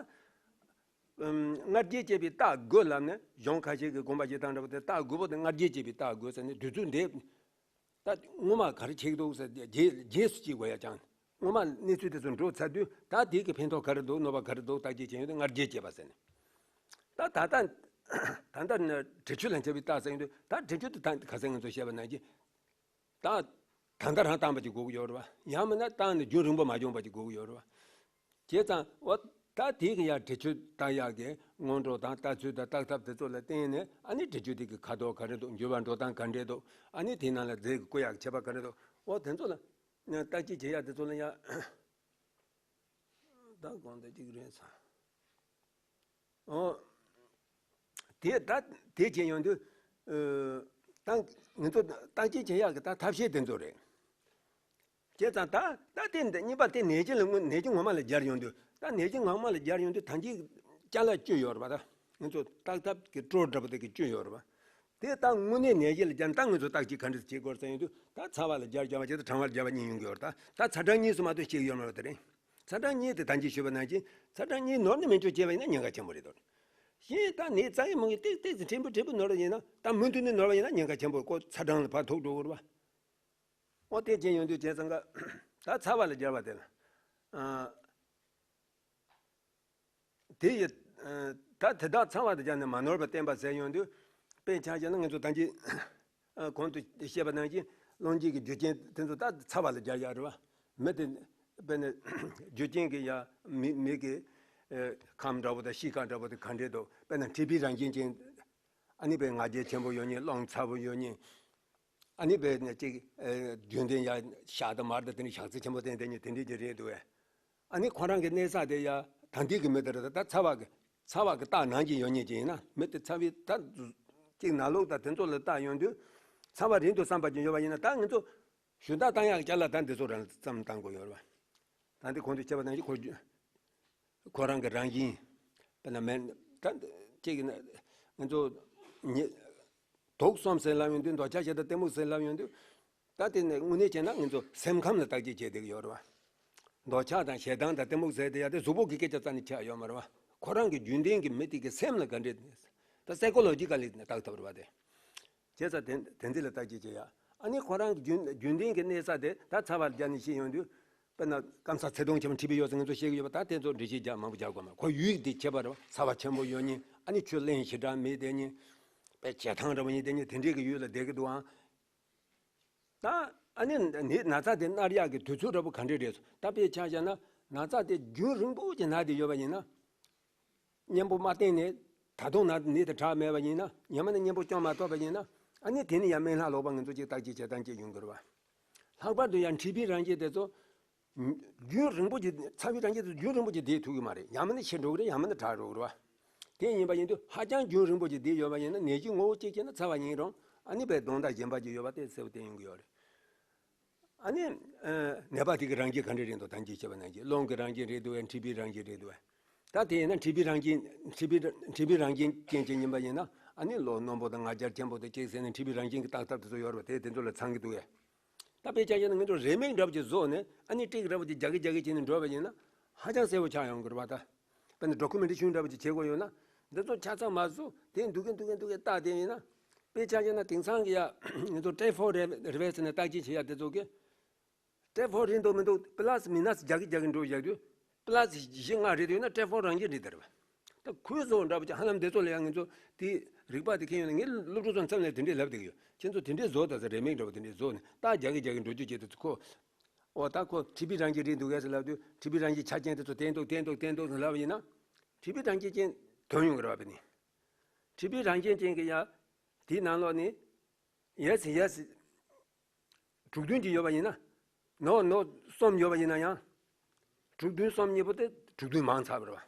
སྔར་རྒྱུད་བྱས་པའི་རྟགས་དགུ་ལབ་ནས་གཞུང་ཁ་ཤས་ཀྱི་དགོངས་པ་བཞེས་སྟངས་འདྲ་པོ་དེ། རྟགས་དགུ་པོ་དེ་སྔར་རྒྱུད་བྱས་པའི་རྟགས་དགུ་ཟེར་ནས་དུས་ཚོད་འདི། ད་སྔོན་མ་ག་རེ་བྱེད་ཀྱི་འདུག་ཟེར་རྗེས་རྗེས་སུ་བྱེད་དགོས་ཡ་ཅང་། སྔོན་མ་གནས་ཚུལ་དེ་ཚོ་འགྲོ་ཚར་དུས་ད་དེ་གི་ཕན་ཐོགས་ག་རེ་འདུག་གནོད་པ་ག་རེ་འདུག་བརྟག་དཔྱད་བྱེད་ཡོང་དུས་སྔར་རྗེས་བྱེད་པ་ཟེར་ནས། ད་ད་ལྟ་ད་ལྟ་ནི་དྲི་ཆུ་ལ་བྱ་བའི་རྟགས་ཟེར་ཡོང་དུས། ད་དྲི་ཆུ་དེ་ད་ཁ་སང་ང་ཚོ་བཤད་པ་ནང་བཞིན་ད་ད་ལྟ་རང་བཏང་བ་ཅིག་དགོས་ཀྱི་ཡོད་རེད་བ། ཡང་མིན་ན་བཏང་ནས་རྒྱུན་རིང་པོ་མ་བྱུང་བ་ཅིག་དགོས་ཀྱི་ཡོད་རེད་བ། བྱས་ཙང་འོ་ད་དེ་གི་ཡང་དྲི་ཆུ་བཏང་ཡག་གི་སྔོན་འགྲོ་དང་ལྟ་ཚུལ་དང་བརྟག་ཐབས་དེ་ཚོ་ལ་བརྟེན་ནས། ཨ་ནི་དྲི་ཆུ་དེ་གི་ཁ་དོག་ག་རེ་འདུག་འགྱུར་བ་འགྲོ་སྟངས་ག་འདྲས་འདུག་ཨ་ནི་དེའི་ནང་ལ་རྫས་ཀྱི་བསྐུ་ཡག་གི་བྱེད་པ་ག་འདྲས་འདུག་འོ་དེ་ཚོ་ལ་བརྟག་དཔྱད་བྱེད་ཡག་དེ་ཚོ་ལ་ཡང་། ད་དགོངས་དག་ཅིག་རེད་ས། འོ། དེ་ད་དེ་བྱས་ཡོང་དུས། ཨ། ད་ང་ཚོ་བརྟག་དཔྱད་བྱེད་ཡག་གི་ད་ཐབས་ཤེས་དེ་ཚོ་རེད། བྱས་ཙང་ད་ད་དེ་འདི་གཉིས་པ་དེ་ནད་གཞི་ལ་དངོས་ནད་གཞི་ངོ་མ་ལ་སྦྱར་ཡོང་དུས། ད་ནད་གཞི་ངོ་མ་ལ་སྦྱར་ཡོང་དུས་ད་གིན་ཅ་ལག་བཅུ་ཡོད་རེད་པ། ད་ང་ཚོ་བརྟག་ཐབས་ཀྱི་གྲོགས་འདྲ་པོ་དེ་གི་བཅུ་ཡོད་རེད་པ། དེ་ད་དངོས་གནས་ནད་གཞི་ལ་སྦྱར་ན་ད་ང་ཚོ་བརྟག་དཔྱད་ག་འདྲ་བྱེད་དགོས་ཟེར་ཡོང་དུས། ད་ཚ་བ་ལ་སྦྱར་སྦྱར་བ་བྱས། ད་གྲང་བ་ལ་སྦྱར་བ་གཉིས་ཡོང་གི་ཡོད་རེད། ད་ད་ཚ་གྲང་གཉིས་སུ་མ་གཏོགས་ཤེས་ཡོད་མ་རེད་པ། དེ་རིང་ཚ་གྲང་གཉིས་དེ་ད་གིན་ཞུས་པ་ནང་བཞིན་ཚ་གྲང་གཉིས་ནོར་ནས་མེད་ཆོག་བྱས་པ་ཡིན་ན་ཉེན་ཁ་ཆེན་པོ་རེད་དོ། གཞན་ད་ནད་རྩ་ཡི་མུ་གེ་ཏིག་ཏིག་ཙམ་ཕྲན་བུ་ཕྲན་བུ་ནོར་བ་ཡིན་ན། ད་མུ་མཐུད་ནས་ནོར་བ་ཡིན་ན་ཉེན་ཁ་ཆེན་པོ། ཁོ་ཚ་གྲང་ལ་ཕར་ཐུག་འགྲོ་གི་རེད་པ། འོ་དེ་བྱས་ཡོང་དུས་བྱས་ཙང་ཀ་ད་ཚ་བ་ལ་སྦྱར་བ་དེ་ལ། ཨ། དེ་ཡི། ཨ། ད་དེ་དག་ཚ་བ་དང་སྦྱར་ནས་མ་ནོར་བར་བསྟེན་པ་ཟེར་ཡོང་དུས། དཔེ་ཆ་བཞག་ན་ང་ཚོ་ད་གིན། ཨ། གོང་དུ་བཤད་པ་ནང་བཞིན་སློང་བྱེད་ཀྱི་རྒྱུ་རྐྱེན་དེ་ཚོ་ད་ཚ་བ་ལ་སྦྱར་ཡག་རེད་པ། མི་དེ་དཔེར་ན་རྒྱུ་རྐྱེན་གྱི་ཡ་མི་མི་གི། ཨ། ཁམས་འདྲ་པོ་དང་གཤིས་ཀ་འདྲ་པོ་དེ་ག་འདྲས་འདུག་དཔེར་ན་མཁྲིས་པའི་རང་བཞིན་ཅན། ཨ་ནི་དཔེ་ང་རྒྱལ་ཆེན་པོ་ཡོད་མཁན། རླུང་ཚ་པོ་ཡོད་མཁན། ཨ་ནི་དཔེ་ཅིག་ཨ། རྒྱུན་ལྡན་ཡ་ཤ་དང་མར་དང་དེ་འདྲའི་ཞག་ཚི་ཆེན་པོ་བསྟེན་བསྡད་མཁན་དེ་འདྲའི་ཅིག་རེད་འདུག་པས། ཨ་ནི་ཁོ་རང་གི་གནས་ས་དེ་ཡ་ད་ལྟའི་གི་མི་དེ་རེད། ད་ཚ་བ་གི་ ཚ་བ་གི་རྟགས་ནང་བཞིན་ཡོད་ཉེན་ཅིག་ཡིན་ན། མི་དེ་ཚ་བའི་ད་གཅིག་ན་ལུགས་དང་དེ་ཚོ་ལ་བལྟ་ཡོང་དུས་ཚ་བ་རིང་དུ་བསམ་པ་ཅིག་ཡོད་པ་ཡིན་ན། ད་ང་ཚོ་ཞུ་དག་བཏང་ཡག་ཅ་ལག་ད་འདི་ཚོ་རང་བསམ་བཏང་དགོས་ཡོད་རེད་བ། ད་འདི་གོང་དུ་བཤད་པ་ནང་བཞིན་ཁོ་ཁོ་རང་གི་རང་བཞིན། དཔེར་ན་མེད་ད་གཅིག་ཡིན་ན་ང་ཚོ་ཉི་དུག་གསུམ་ཟེར་ལབ་ཡོང་དུས། འདོད་ཆགས་ཞེ་སྡང་གཏི་མུག་ཟེར་ལབ་ཡོང་དུས། ད་དེ་ནས་དངོས་གནས་བྱས་ན་ང་ཚོ་སེམས་ཁམས་ལ་བརྟག་དཔྱད་བྱས་བསྡད་ཀྱི་ཡོད་རེད་བ། འདོད་ཆགས་དང་ཞེ་སྡང་དང་གཏི་མུག་ཟེར་དེ་ཡ་དེ་གཟུགས་པོ་གི་སྐད་ཆ་རྩ་ནས་ཆགས་ཡོད་མ་རེད་བ། ཁོ་རང་གི་རྒྱུན་ལྡན་གྱི་མི་དེ་གི་སེམས་ལ་ག་འདྲས། ད་སའི་ཀོ་ལོ་ཇི་ཀ་ལི་བརྟག་ཐུབ་རེད་བ། དེ་བྱས་ཙང་དེ་དེ་ཚོ་ལ་བརྟག་དཔྱད་བྱེད་ཡ། ཨ་ནི་ཁོ་རང་གི་རྒྱུན་རྒྱུན་ལྡན་གྱི་གནས་ས་དེ་ད་ཚ་བ་རྒྱག་ནས་ཤི་ཡོང་དུས། དཔེར་ན་སྐམ་ས་ཚ་གདུང་ཆེན་པོ་འཁྲིག་པའི་ཡོད་ས་ང་ཚོ་ཤེས་ཀྱི་ཡོད་པ། ད་དེ་ཚོ་འགྲེལ་བཤད་རྒྱག་མང་པོ་རྒྱག་དགོས་མ་རེད། ཁོ་ཡུལ་དེ་ཁྱད་པར་རེད་བ། ཚ་བ་ཆེན་པོ་ཡོད་ཉེན། ཨ་ནི་ཆུ་བརླན་ཞེ་དྲག་མེད་བསྡད་ཉེན། དཔེ་བྱེ་ཐང་འདྲ་པོ་ཡིན་བསྡད་ཉེན། དེ་འདྲའི་གི་ཡུལ་ལ་བསྡད་ཀྱི་འདུག་ཨང་། ད་ཨ་ནི་ནི་ན་ཚ་དེ་མནར་ཡག་གི་དུས་ཚོད་འདྲ་པོ་ག་འདྲས་རེད། ད་དཔེ་ཆ་བཞག་ན་ན་ཚ་དེ་རྒྱུན་རིང་པོ་ཅིག་ན་བསྡད་ཡོད་པ་ཡིན་ན། གཉེན་པོ་མ་བསྟེན་ནས་ད་དུང་ན་ནད་དེ་དྲག་མེད་པ་ཡིན་ན། ཡང་མིན་ན་གཉེན་པོ་སྐྱོང་མ་ཐུབ་པ་ཡིན་ན། ཨ་ནི་དེ་ནི་ཡང་སྨན་ལྷག་ལོག་པ་ང་ཚོ་ཅིག་བརྟག་དཔྱད་བྱེད་སྟངས་ཅིག་ཡོང་གི་རེད་བ། ལྷག་པར་དུ་ཡང་མཁྲིས་པའི་རང་བཞིན་དེ་ཚོ་རྒྱུན་རིང་པོ་ཅིག་ཚ་བའི་རང་བཞིན་དེ་ཚོ་རྒྱུན་རིང་པོ་ཅིག་བསྡད་ཐུབ་ཀྱི་མ་རེད། ཡང་མིན་ན་ཤི་འགྲོ་གི་རེད། ཡང་མིན་ན་དྲག་འགྲོ་གི་རེད་བ། དེ་ཡིན་པ་ཡིན་དུས་ཧ་ཅང་རྒྱུན་རིང་པོ་ཅིག་བསྡད་ཡོད་པ་ཡིན་ན། ནད་གཞི་ངོ་བོ་གཅིག་ཁྱེར་ན་ཚ་བ་ཡིན་རུང་ཨ་ནི་དཔེ་གདོང་མདངས་གཞན་པ་ཅིག་ཡོད་པ་དེ་གསལ་པོ་བསྟན་ཡོང་གི་ཡོད་རེད། ཨ་ནི་ཨ་ནད་པ་དེ་གི་རང་བཞིན་ག་འདྲ་རེད་འདུག་ད་གིན་བཤད་པ་ནང་བཞིན་རླུང་གི་རང་བཞིན་རེད་འདུག་གས། མཁྲིས་པའི་རང་བཞིན་རེད་འདུག་གས། ད་དེ་ཡིན་ན་མཁྲིས་པའི་རང་བཞིན་མཁྲིས་པའི་མཁྲིས་པའི་རང་བཞིན་ཅན་ཅིག་ཡིན་པ་ཡིན་ན། ཨ་ནི་ལོ་རྣོན་པོ་དང་ང་རྒྱལ་ཆེན་པོ་དང་ཅིག་ཟེར་ནས་མཁྲིས་པའི་རང་བཞིན་གྱི་བརྟག་ཐབས་དེ་ཚོ་ཡོད་རེད་བ། དེ་དེ་ཚོ་ལ་ཚང་གི་འདུག་གས། ད་དཔེ་ཆ་བཞག་ན་ང་ཚོ་རེད་མིག་འདྲ་པོ་ཅིག་བཟོས་ནས་ཨ་ནི་ཊེག་འདྲ་པོ་ཅིག་རྒྱག་གི་རྒྱག་གི་བྱས་ནས་འགྲོ་བ་ཡིན་ན་ཧ་ཅང་གསལ་པོ་ཆགས་ཡོང་གི་རེད་བ། ད་དཔེར་ན་ཌོ་ཀུ་མེན་ཊེ་ཤན་འདྲ་པོ་ཅིག་བྱེད་དགོས་ཡོད་ན། འདི་ཚོ་ཆ་ཚང་མ་བཟོས་དེ་འདུག་གིན་འདུག་གིན་འདུག་གིན་བལྟས་བསྡད་ཡིན་ན། དཔེ་ཆ་བཞག་ན་དེང་སང་གི་ཡ་ང་ཚོ་ཊེ་ཕོར་རེད་རེད་པས་ཟེར་ནས་བརྟག་དཔྱད་བྱེད་ཡ་དེ་ཚོ་གི། ཊེ་ཕོར་རེད་འདུག་མི་འདུག་པི་ལ་སི་མི་ནས་རྒྱག་གི་རྒྱག་གི་འགྲོ་བཞག་དུས། པི་ལ་སི་བཞི་ལྔ་རེད་འདུག་ཡིན་ན་ཊེ་ཕོར་རང་བཞིན་རེད་དེ་རེད་བ། ད་ཁོའི་བཟོ་འདྲ་པོ་ཅིག་ཧ་ལམ་འདི་ཚོ་ལ་ཡང་ང་ཚོ་དེ་རིག་པ་དེ་ཁྱེར་ཡོང་ན། ངའི་སློབ་ཕྲུག་ཚོ་མཚམས་ལ་དེ་འདྲས་ལབ་བསྡད་ཀྱི་ཡོད། ཁྱེད་ཚོ་དེ་འདྲས་བཟོ་དང་ཟེར། རེད་མིག་འདྲ་པོ་དེ་འདྲས་བཟོ་ནས་ད་རྒྱག་གི་རྒྱག་གི་འགྲོ་རྒྱུ་བྱེད་དུས་ཁོ། འོ་ད་ཁོ་མཁྲིས་པའི་རང་བཞིན་རེད་འདུག་གས་ཟེར་ལབ་དུས། མཁྲིས་པའི་རང་བཞིན་ཆ་རྐྱེན་དེ་ཚོ་བསྟན་འདུག་བསྟན་འདུག་བསྟན་འདུག་ཟེར་ལབ་པ་ཡིན་ན། མཁྲིས་པའི་རང་བཞིན་ཅན་ཐོན་ཡོང་གི་རེད་བ། དཔེ་ནི། མཁྲིས་པའི་རང་བཞིན་ཅན་གྱི་ཡ། དེའི་ནང་ལོགས་ནས། ཡེ་སི་ཡེ་སི། དྲུག་བདུན་གྱི་ཡོད་པ་ཡིན་ན། ནོ་ནོ་གསུམ་ཡོད་པ་ཡིན་ན་ཡང་། དྲུག་བདུན་གསུམ་གཉིས་པོ་དེ་དྲུག་བདུན་མང་ཚར་བ་རེད་བ།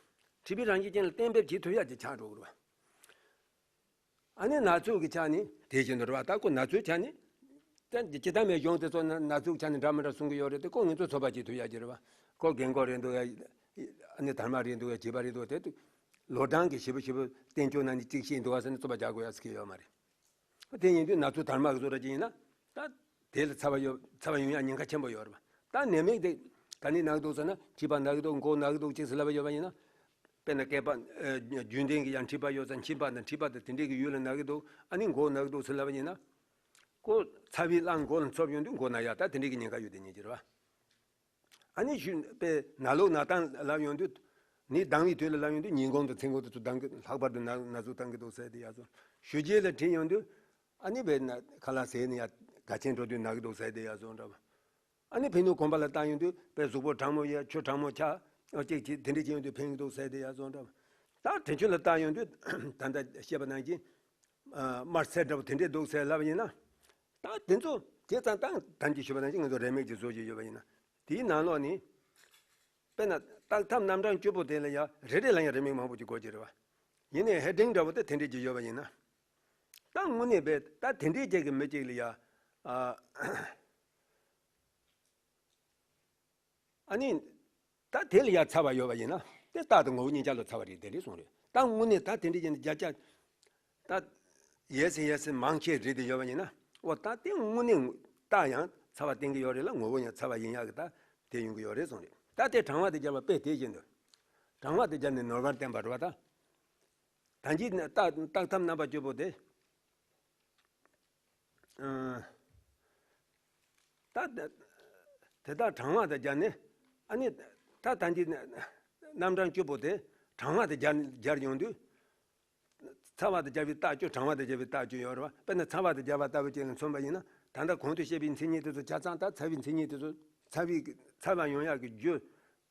མཁྲིས་པའི་རང་བཞིན་ཅན་ལ་གཏན་འབེབས་བྱེད་ཐུབ་ཡག་ཅིག་ཆགས་འགྲོ་གི་རེད་བ། ཨ་ནི་ན་ཚོད་ཀྱི་ཆ་ནས་དེ་བཞིན་དུ་རེད་བ། ད་ཁོ་ན་ཚོད་ཆ་ནས། ད་སྤྱིར་བཏང་མའི་གཞུང་དེ་ཚོ་ན་ན་ཚོད་ཆ་ནས་འདྲ་མི་འདྲ་གསུང་གི་ཡོད་རེད་དེ། ཁོ་ང་ཚོ་ཚོད་དཔག་བྱེད་ཐུབ་ཡག་ཅིག་རེད་བ། ཁོ་རྒན་གོག་རེད་འདུག་ཡ། ཨ་ནི་དར་མ་རེད་འདུག་ཡ། བྱིས་པ་རེད་འདུག་དེ་དུས། ལོ་གྲངས་ཀྱི་ཞིབ་པོ་ཞིབ་པོ་བསྟན་བཅོས་ནང་ནས་གཅིག་ཤེས་འདུག་བ་ཟེར་ནས་རྩོད་པ་རྒྱག་དགོས་ཡ་ཟེར་གྱི་ཡོད་མ་རེད། དེ་ཡིན་དུས་ན་ཚོད་དར་མ་གི་བཟོ་འདྲ་ཅིག་ཡིན་ན། ད་དེ་ལ་ཚ་བ་ཡོད། ཚ་བ་ཡོང་ཡ་ཉེན་ཁ་ཆེན་པོ་ཡོད་རེད་བ། ད་ནད་མེད་དེ་ག་ནས་ན་གི་འདུག་ཟེར་ན། མཁྲིས་པ་ན་གི་འདུག་མགོ་ན་གི་འདུག་ཅེས་ཟེར་ལབ་པ་ཡོད་པ་ཡིན་ན། དཔེར་ན་སྐེད་པ། ཨ། རྒྱུན་ལྡན་གྱི་ཡང་མཁྲིས་པ་ཡོད་ཙང་མཆིན་པ་དང་མཁྲིས་པ་དང་དེ་འདྲས་ཀྱི་ཡུལ་ལ་ན་གི་འདུག་ཨ་ནི་མགོ་ན་གི་འདུག་ཟེར་ལབ་པ་ཡིན་ན། ཁོ་ཚ་བའི་རླངས་མགོ་ལ་འཚུབ་ཡོང་དུས་མགོ་ན་ཡ། ད་དེ་འདྲས་ཀྱི་ཉེན་ཁ་ཡོད་དེ་ཉེན་གྱི་རེད་བ། ཨ་ནི་ཞུ་པའི་ན་ལུགས་ན་སྟངས་ལབ་ཡོང་དུས། ནད་ལྡང་བའི་དུས་ལ་ལབ་ཡོང་དུས་ཉིན་གུང་དང་མཚན་གུང་དུ་ཚུར་ལྡང་གི། ལྷག་པར་དུ་ན་ན་ཟུག་བཏང་གི་འདུག་ཟེར་དེ་ཡག་སོང་། ཞུ་རྗེས་ལ་དྲན་ཡོང་དུས། ཨ་ནི་བས་ན་ཁ་ལག་ཟས་ནས་ཡ་ག་ཆེན་འགྲོ་དུས་ན་གི་འདུག་ཟེར་དེ་ཡག་སོང་འདྲ་བ། ཨ་ནི་ཕན་ཚུན་གོམས་པ་ལ་བཏང་ཡོང་དུས་བས་གཟུགས་པོ་གྲང་མོ་ཡ། ཆུ་གྲང་མོ་ཆགས། ཨ་ཅིག་ཅིག་དེ་འདྲ་བྱས་ཡོང་དུས་ཕན་གི་འདུག་ཟེར་དེ་ཡག་སོང་འདྲ་བ། ད་དེ་ཚོ་ལ་བལྟ་ཡོང་དུས་ད་ལྟ་བཤད་པ་ནང་བཞིན། ཨ། དམར་སེར་འདྲ་བོ་དེ་འདྲས་འདུག་ཟེར་ལབ་པ་ཡིན་ན། ད་དེ་ཚོ་བྱས་ཙང་ད་ད་གིན་ཞུས་པ་ནང་བཞིན་ང་ཚོ་རེ་མིག་ཅིག་བཟོ་བཞིན་ཡོད་པ་ཡིན་ན། དེའི་ནང་ལོགས་ནས། དཔེར་ན་བརྟག་ཐབས་རྣམ་གྲངས་བཅུ་པོ་དེ་ལ་ཡང་རེ་རེ་ལ་ཡང་རེ་མིག་མང་པོ་ཅིག་དགོས་ཀྱི་རེད་བ། ཡིན་ནའི་ཧེ་ཌིང་འདྲ་བོ་དེ་དེ་འདྲས་ཅིག་ཡོད་པ་ཡིན་ན། ད་དངོས་གནས་བས་ད་དེ་འདྲས་ཅིག་གི་མི་གཅིག་ལ་ཡང་། ཨ། ཨ་ནི། ད་དེ་ལ་ཡང་ཚ་བ་ཡོད་པ་ཡིན་ན། དེ་རྟག་ཏུ་ངོ་བོ་ཉིད་ཅན་ལ་ཚ་བ་རེད། དེ་རེད་གསུངས་རེད། ད་དངོས་གནས་ད་དེ་འདྲ་ཡིན་ན་བརྒྱ་ཆ། ད་ཡེ་སི་ཡེ་སི་མང་ཆེ་རེད་དེ་ཡོད་པ་ཡིན་ན། འོ་ད་དེ་དངོས་གནས་རྟག་ཡང་ཚ་བ་བསྟན་གྱི་ཡོད་རེད་ལ། ངོ་བོ་ཡང་ཚ་བ་ཡིན་ཡག་གི་ད་དེ་ཡོང་གི་ཡོད་རེད་གསུངས་རེད། ད་དེ་གྲང་བ་དེ་སྦྱར་བ་དཔེ་དེ་བཞིན་དུ། གྲང་བ་དེ་སྦྱར་ནས་ནོར་བར་བསྟན་པ་རེད་བ་ད། ད་གིན་བརྟག་བརྟག་ཐབས་རྣམ་པ་བཅུ་པོ་དེ། ཨ། ད་དེ་དག་གྲང་བ་དང་སྦྱར་ནས། ཨ་ནི་ད་ད་འདི་རྣམ་གྲངས་བཅུ་པོ་དེ་གྲང་བ་དང་སྦྱར་སྦྱར་ཡོང་དུས། ཚ་བ་དང་སྦྱར་བའི་རྟགས་བཅུ། གྲང་བ་དང་སྦྱར་བའི་རྟགས་བཅུ་ཡོད་རེད་བ། དཔེར་ན་ཚ་བ་དང་སྦྱར་བ་ལྟ་བུ་ཅིག་ལ་མཚོན་པ་ཡིན་ན། ད་ལྟ་གོང་དུ་བཤད་པའི་མཚན་ཉིད་དེ་ཚོ་ཆ་ཚང་། ད་ཚ་བའི་མཚན་ཉིད་དེ་ཚོ། ཚ་བའི་ཚ་བ་ཡོང་ཡག་གི་རྒྱུ།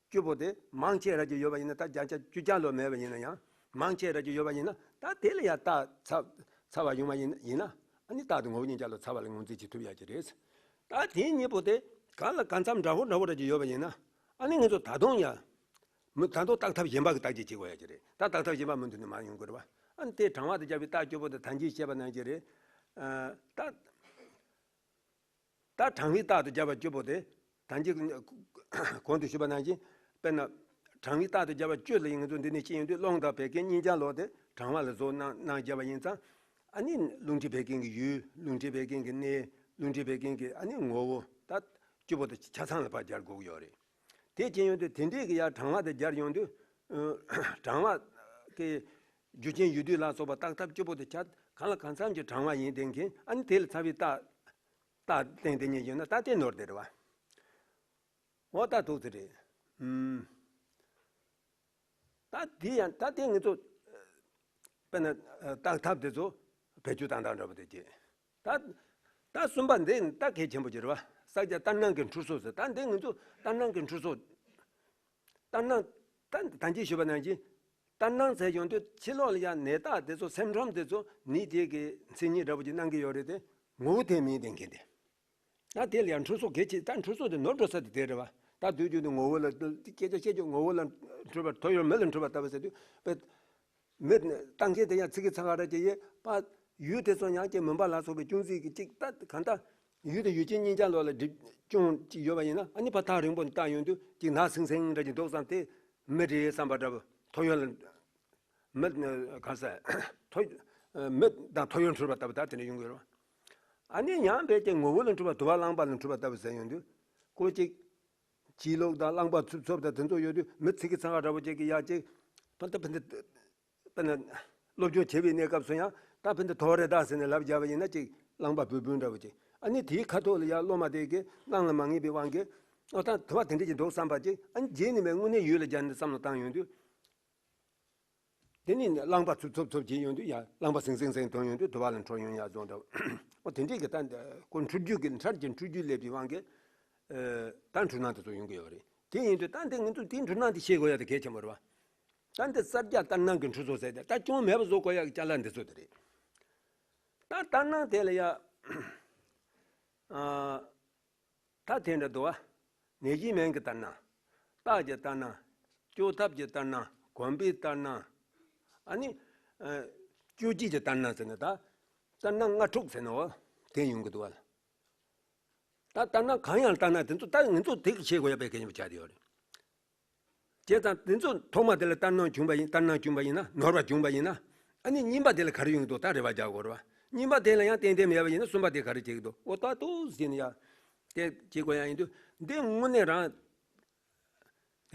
བཅུ་པོ་དེ་མང་ཆེ་ར་ཅིག་ཡོད་པ་ཡིན་ན། ད་བརྒྱ་ཆ་བཅུ་ཆ་ལོ་མེད་པ་ཡིན་ན་ཡང་། མང་ཆེ་ར་ཅིག་ཡོད་པ་ཡིན་ན། ད་དེ་ལ་ཡང་རྟགས་ཚ་ཚ་བ་ཡོང་བ་ཡིན་ཡིན་ན། ཨ་ནི་རྟག་ཏུ་ངོ་བོ་ཉིད་ཅན་ལ་ཚ་བ་ལ་ངོས་འཛིན་བྱེད་ཐུབ་ཡག་ཅིག་རེད། ད་དེ་གཉིས་པོ་དེ་གང་ལ་གང་འཚམ་འདྲ་བོ་འདྲ་བོ་ར་ཅིག་ཡོད་པ་ཡིན་ན། ཨ་ནི་ང་ཚོ་ད་དུང་ཡང་། མི་ད་དུང་བརྟག་ཐབས་གཞན་པ་གི་བརྟག་དཔྱད་བྱེད་དགོས་ཡ་ཅིག་རེད། ད་བརྟག་ཐབས་གཞན་པ་མུ་མཐུད་ནས་མར་ཡོང་དགོས་རེད་བ། ཨ་ནི་དེ་གྲངས་ངེས་དང་སྦྱར་བའི་རྟགས་བཅུ་པོ་དེ་ད་གིན་བཤད་པ་ནང་བཞིན་རེད། ཨ་ད། ད་གྲངས་ངེས་རྟགས་དང་སྦྱར་བ་བཅུ་པོ་དེ། ད་གིན་གོང་དུ་ཞུས་པ་ནང་བཞིན། དཔེར་ན། གྲངས་ངེས་རྟགས་དང་སྦྱར་བ་བཅུ་ལ་ཡིན་ང་ཚོ་འདི་ནས་ཅི་ཡོང་དུས་སློང་དང་བད་ཀན་གཉིས་ཀྱང་ལོག་སྟེ་གྲངས་ངེས་ལ་བཟོ་གནང་གནང་བྱས་པ་ཡིན་ཙང་། ཨ་ནི་རླུང་མཁྲིས་བད་ཀན་གྱི་ཡུལ། རླུང་མཁྲིས་བད་ཀན་གྱི་གནས། རླུང་མཁྲིས་བད་ཀན་གྱི་ཨ་ནི་ངོ་བོ་ད་བཅུ་པོ་དེ་ཆ་ཚང་ལ་ཕར་སྦྱར་དགོས་ཀྱི་ཡོད་རེད། དེ་ཅི་ཡོང་དུས་དེ་འདྲས་ཀྱི་ཡ་གྲངས་ངེས་དེ་སྦྱར་ཡོང་དུས། གྲངས་ངེས་ཀྱི་རྒྱུ་རྐྱེན་ཡོད་དུས་ལ་སོགས་པ་བརྟག་ཐབས་བཅུ་པོ་དེ་ཆ་གང་ལ་གང་འཚམ་གྱི་གྲངས་ངེས་ཡིན་བསྟན་མཁན། ཨ་ནི་དེ་ལ་རྩ་བའི་རྟགས། རྟགས་བསྟན་དེ་ཉིད་ཡོད་ན་ད་དེ་ནོར་དེ་རེད་བ། འོ་ད་ཐུག་ཚེ་རེད། ཨུམ། ད་དེ་ཡང་ད་དེ་ང་ཚོ། དཔེར་ན། བརྟག་ཐབས་དེ་ཚོ་བེད་སྤྱོད་བཏང་སྟངས་འདྲ་པོ་དེ་བྱེད། ད། ད་གསུམ་པ་འདི་ད་གལ་ཆེན་པོ་ཅིག་རེད་བ། བསལ་བྱ་ལྟར་སྣང་གི་འཁྲུལ་སོ་ཟེར། ད་འདི་ང་ཚོ་ལྟར་སྣང་གི་འཁྲུལ་སོ། ལྟར་སྣང་། ད་ད་གིན་ཞུས་པ་ནང་བཞིན། ལྟར་སྣང་ཟེར་ཡོང་དུས་ཕྱི་ལོགས་ལ་ཡང་ནད་རྟགས་དེ་ཚོ་སིམ་ཊོམ་དེ་ཚོ་ནད་དེ་གི་མཚན་ཉིད་འདྲ་པོ་ཅིག་སྣང་གི་ཡོད་རེད་དེ། ངོ་བོ་དེ་མིན་བསྟན་མཁན་དེ། ད་དེ་ལ་ཡང་འཁྲུལ་སོ་གལ་ཆེ། ད་འཁྲུལ་སོ་དེ་ནོར་འགྲོ་ས་དེ་དེ་རེད་བ། ད་དུས་རྒྱུན་དུ་ངོ་བོ་ལ་སྐད་ཆ་བཤད་རྒྱུ་ངོ་བོ་ལ་འཁྲུལ་པ། ཐོ་ཡོར་མེ་ལ་འཁྲུལ་པ་ལྟ་བུ་ཟེར་དུས་དཔེ། མེ་བཏང་མཁན་དེ་ཡང་ཚིག་གི་ཚ་ག་ར་ཅིག་ཡོད་པ། ཡུལ་དེ་ཚོ་ཡང་ཀྱི་མུན་པ་ལ་སོགས་པའི་ཅུང་ཟད་ཀྱི་ཅིག་ད་གང་ལྟར་ཡུལ་དེ་ཡུལ་ཅན་གཉིས་ཀ་ལོགས་ལ་སྒྲིབ་ཅུང་ཅིག་ཡོད་པ་ཡིན་ན། ཨ་ནི་ཕར་ཐག་རིང་པོ་ནས་བལྟ་ཡོང་དུས་ཅིག་ནག་སིང་སིང་འདྲ་ཅིག་འདུག་བསམ་སྟེ། མེ་རེད་བསམ་པ་འདྲ་པོ། ཐོ་ཡོར་ལ། མེ། ག་ས། ཐོ། མེ་དང་ཐོ་ཡོར་འཁྲུལ་པ་ལྟ་བུ་ད་དེ་འདྲ་ཡོང་གི་རེད་བ། ཨ་ནི་ཡང་དཔེ་ཅིག་ངོ་བོ་ལ་འཁྲུལ་པ། དུ་བ་རླངས་པ་ལ་འཁྲུལ་པ་ལྟ་བུ་ཟེར་ཡོང་དུས། ཀོ་ཅིག་བྱིས་ལོག་དང་རླངས་པ་འཚུབ་འཚུབ་དང་དེ་ཚོ་ཡོད་དུས་མི་ཚིག་གི་ཚ་ག་འདྲ་པོ་ཅིག་གི་ཡ་ཅིག་ཕ་ད་ཕན་ཏེ། དཔེར་ན། སློབ་སྦྱོང་བྱེད་པའི་གནས་སྐབས་སུ་ཡང་ད་ཕན་ཏེ་དོ་རེ་ད་ཟེར་ནས་ལབ་བརྒྱབ་པ་ཡིན་ན་ཅིག་རླངས་པ་བུན་བུན་འདྲ་པོ་ཅིག། ཨ་ནི་དེའི་ཁ་ཐོག་ལ་ཡ་སློབ་མ་དེ་གིས་སྣང་ལ་མ་ངེས་པའི་དབང་གིས། ཨོ་ད་དུ་བ་དེ་འདྲ་ཅིག་འདུག་བསམ་པ་ཅིག། ཨ་ནི་རྗེས་ནས་མེ་དངོས་གནས་ཡུལ་ལ་སྦྱར་ནས་བསམ་བློ་བཏང་ཡོང་དུས། དེ་ནི་རླངས་པ་འཚུབ་འཚུབ་འཚུབ་བྱེད་ཡོང་དུས་ཡང་རླངས་པ་སིང་སིང་སིང་གཏོང་ཡོང་དུས་དུ་བ་ལ་འཁྲུལ་ཡོང་ཡ་བཟོ་འདྲ། ཨོ་དེ་འདྲས་ཀྱི་ད་ཁོ་འཁྲུལ་རྒྱུ་གི་འཕྲལ་གྱི་འཁྲུལ་རྒྱུ་སླེབས་པའི་དབང་གིས། ད་འཁྲུལ་སྣང་དེ་ཚོ་ཡོང་གི་ཡོད་རེད། དེ་ཡིན་དུས་ད་འདི་ང་ཚོ་དེའི་འཁྲུལ་སྣང་དེ་ཤེས་དགོས་ཡ་དེ་གལ་ཆེན་པོ་རེད་བ། ད་འདི་བསལ་བྱ་ལྟར་སྣང་གི་འཁྲུལ་སོ་ཟེར་ཏེ་ད་སྐྱོན་མེད་པ་བཟོ་དགོས་ཡ་གི་ཅ་ལག་འདི་ཚོ་དེ་རེད། ད་ལྟར་སྣང་དེ་ལ་ཡ། ཨ། ད་དེ་འདྲ་འདུག་བ། ནད་གཞི་མིང་གི་ལྟར་སྣང་། རྟགས་ཀྱི་ལྟར་སྣང་། བཅོས་ཐབས་ཀྱི་ལྟར་སྣང་། གོམས་པའི་ལྟར་སྣང་། ཨ་ནི། ཨ། བཅོས་བྱེད་ཀྱི་ལྟར་སྣང་ཟེར་ནས་ད། ལྟར་སྣང་ལྔ་དྲུག་ཟེར་ནས་འོ། དེ་ཡོང་གི་འདུག་བ། ད་ལྟར་སྣང་གང་ཡང་ལྟར་སྣང་དེ་ཚོ་ད་ང་ཚོ་དེ་གི་ཤེས་དགོས་ཡ་དཔེ་གལ་ཆེན་པོ་ཆགས་བསྡད་ཡོད་རེད། བྱས་ཙང་དེ་ཚོ་ཐོག་མ་དེ་ལ་ལྟར་སྣང་བྱུང་བ་ཡིན། ལྟར་སྣང་བྱུང་བ་ཡིན་ན། ནོར་བ་བྱུང་བ་ཡིན་ན། ཨ་ནི་གཉིས་པ་དེ་ལ་ག་རེ་ཡོང་གི་འདུག་ད་རེ་བ་རྒྱག་དགོས་རེད་བ། གཉིས་པ་དེ་ལ་ཡང་ཏན་ཏན་མེད་པ་ཡིན་ན་གསུམ་པ་དེ་ག་རེ་བྱེད་ཀྱི་འདུག་འོ་ད་དུ་ཟིན་ཡ། དེ་བྱེད་དགོས་ཡ་ཡིན་དུས་འདི་དངོས་གནས་རང་།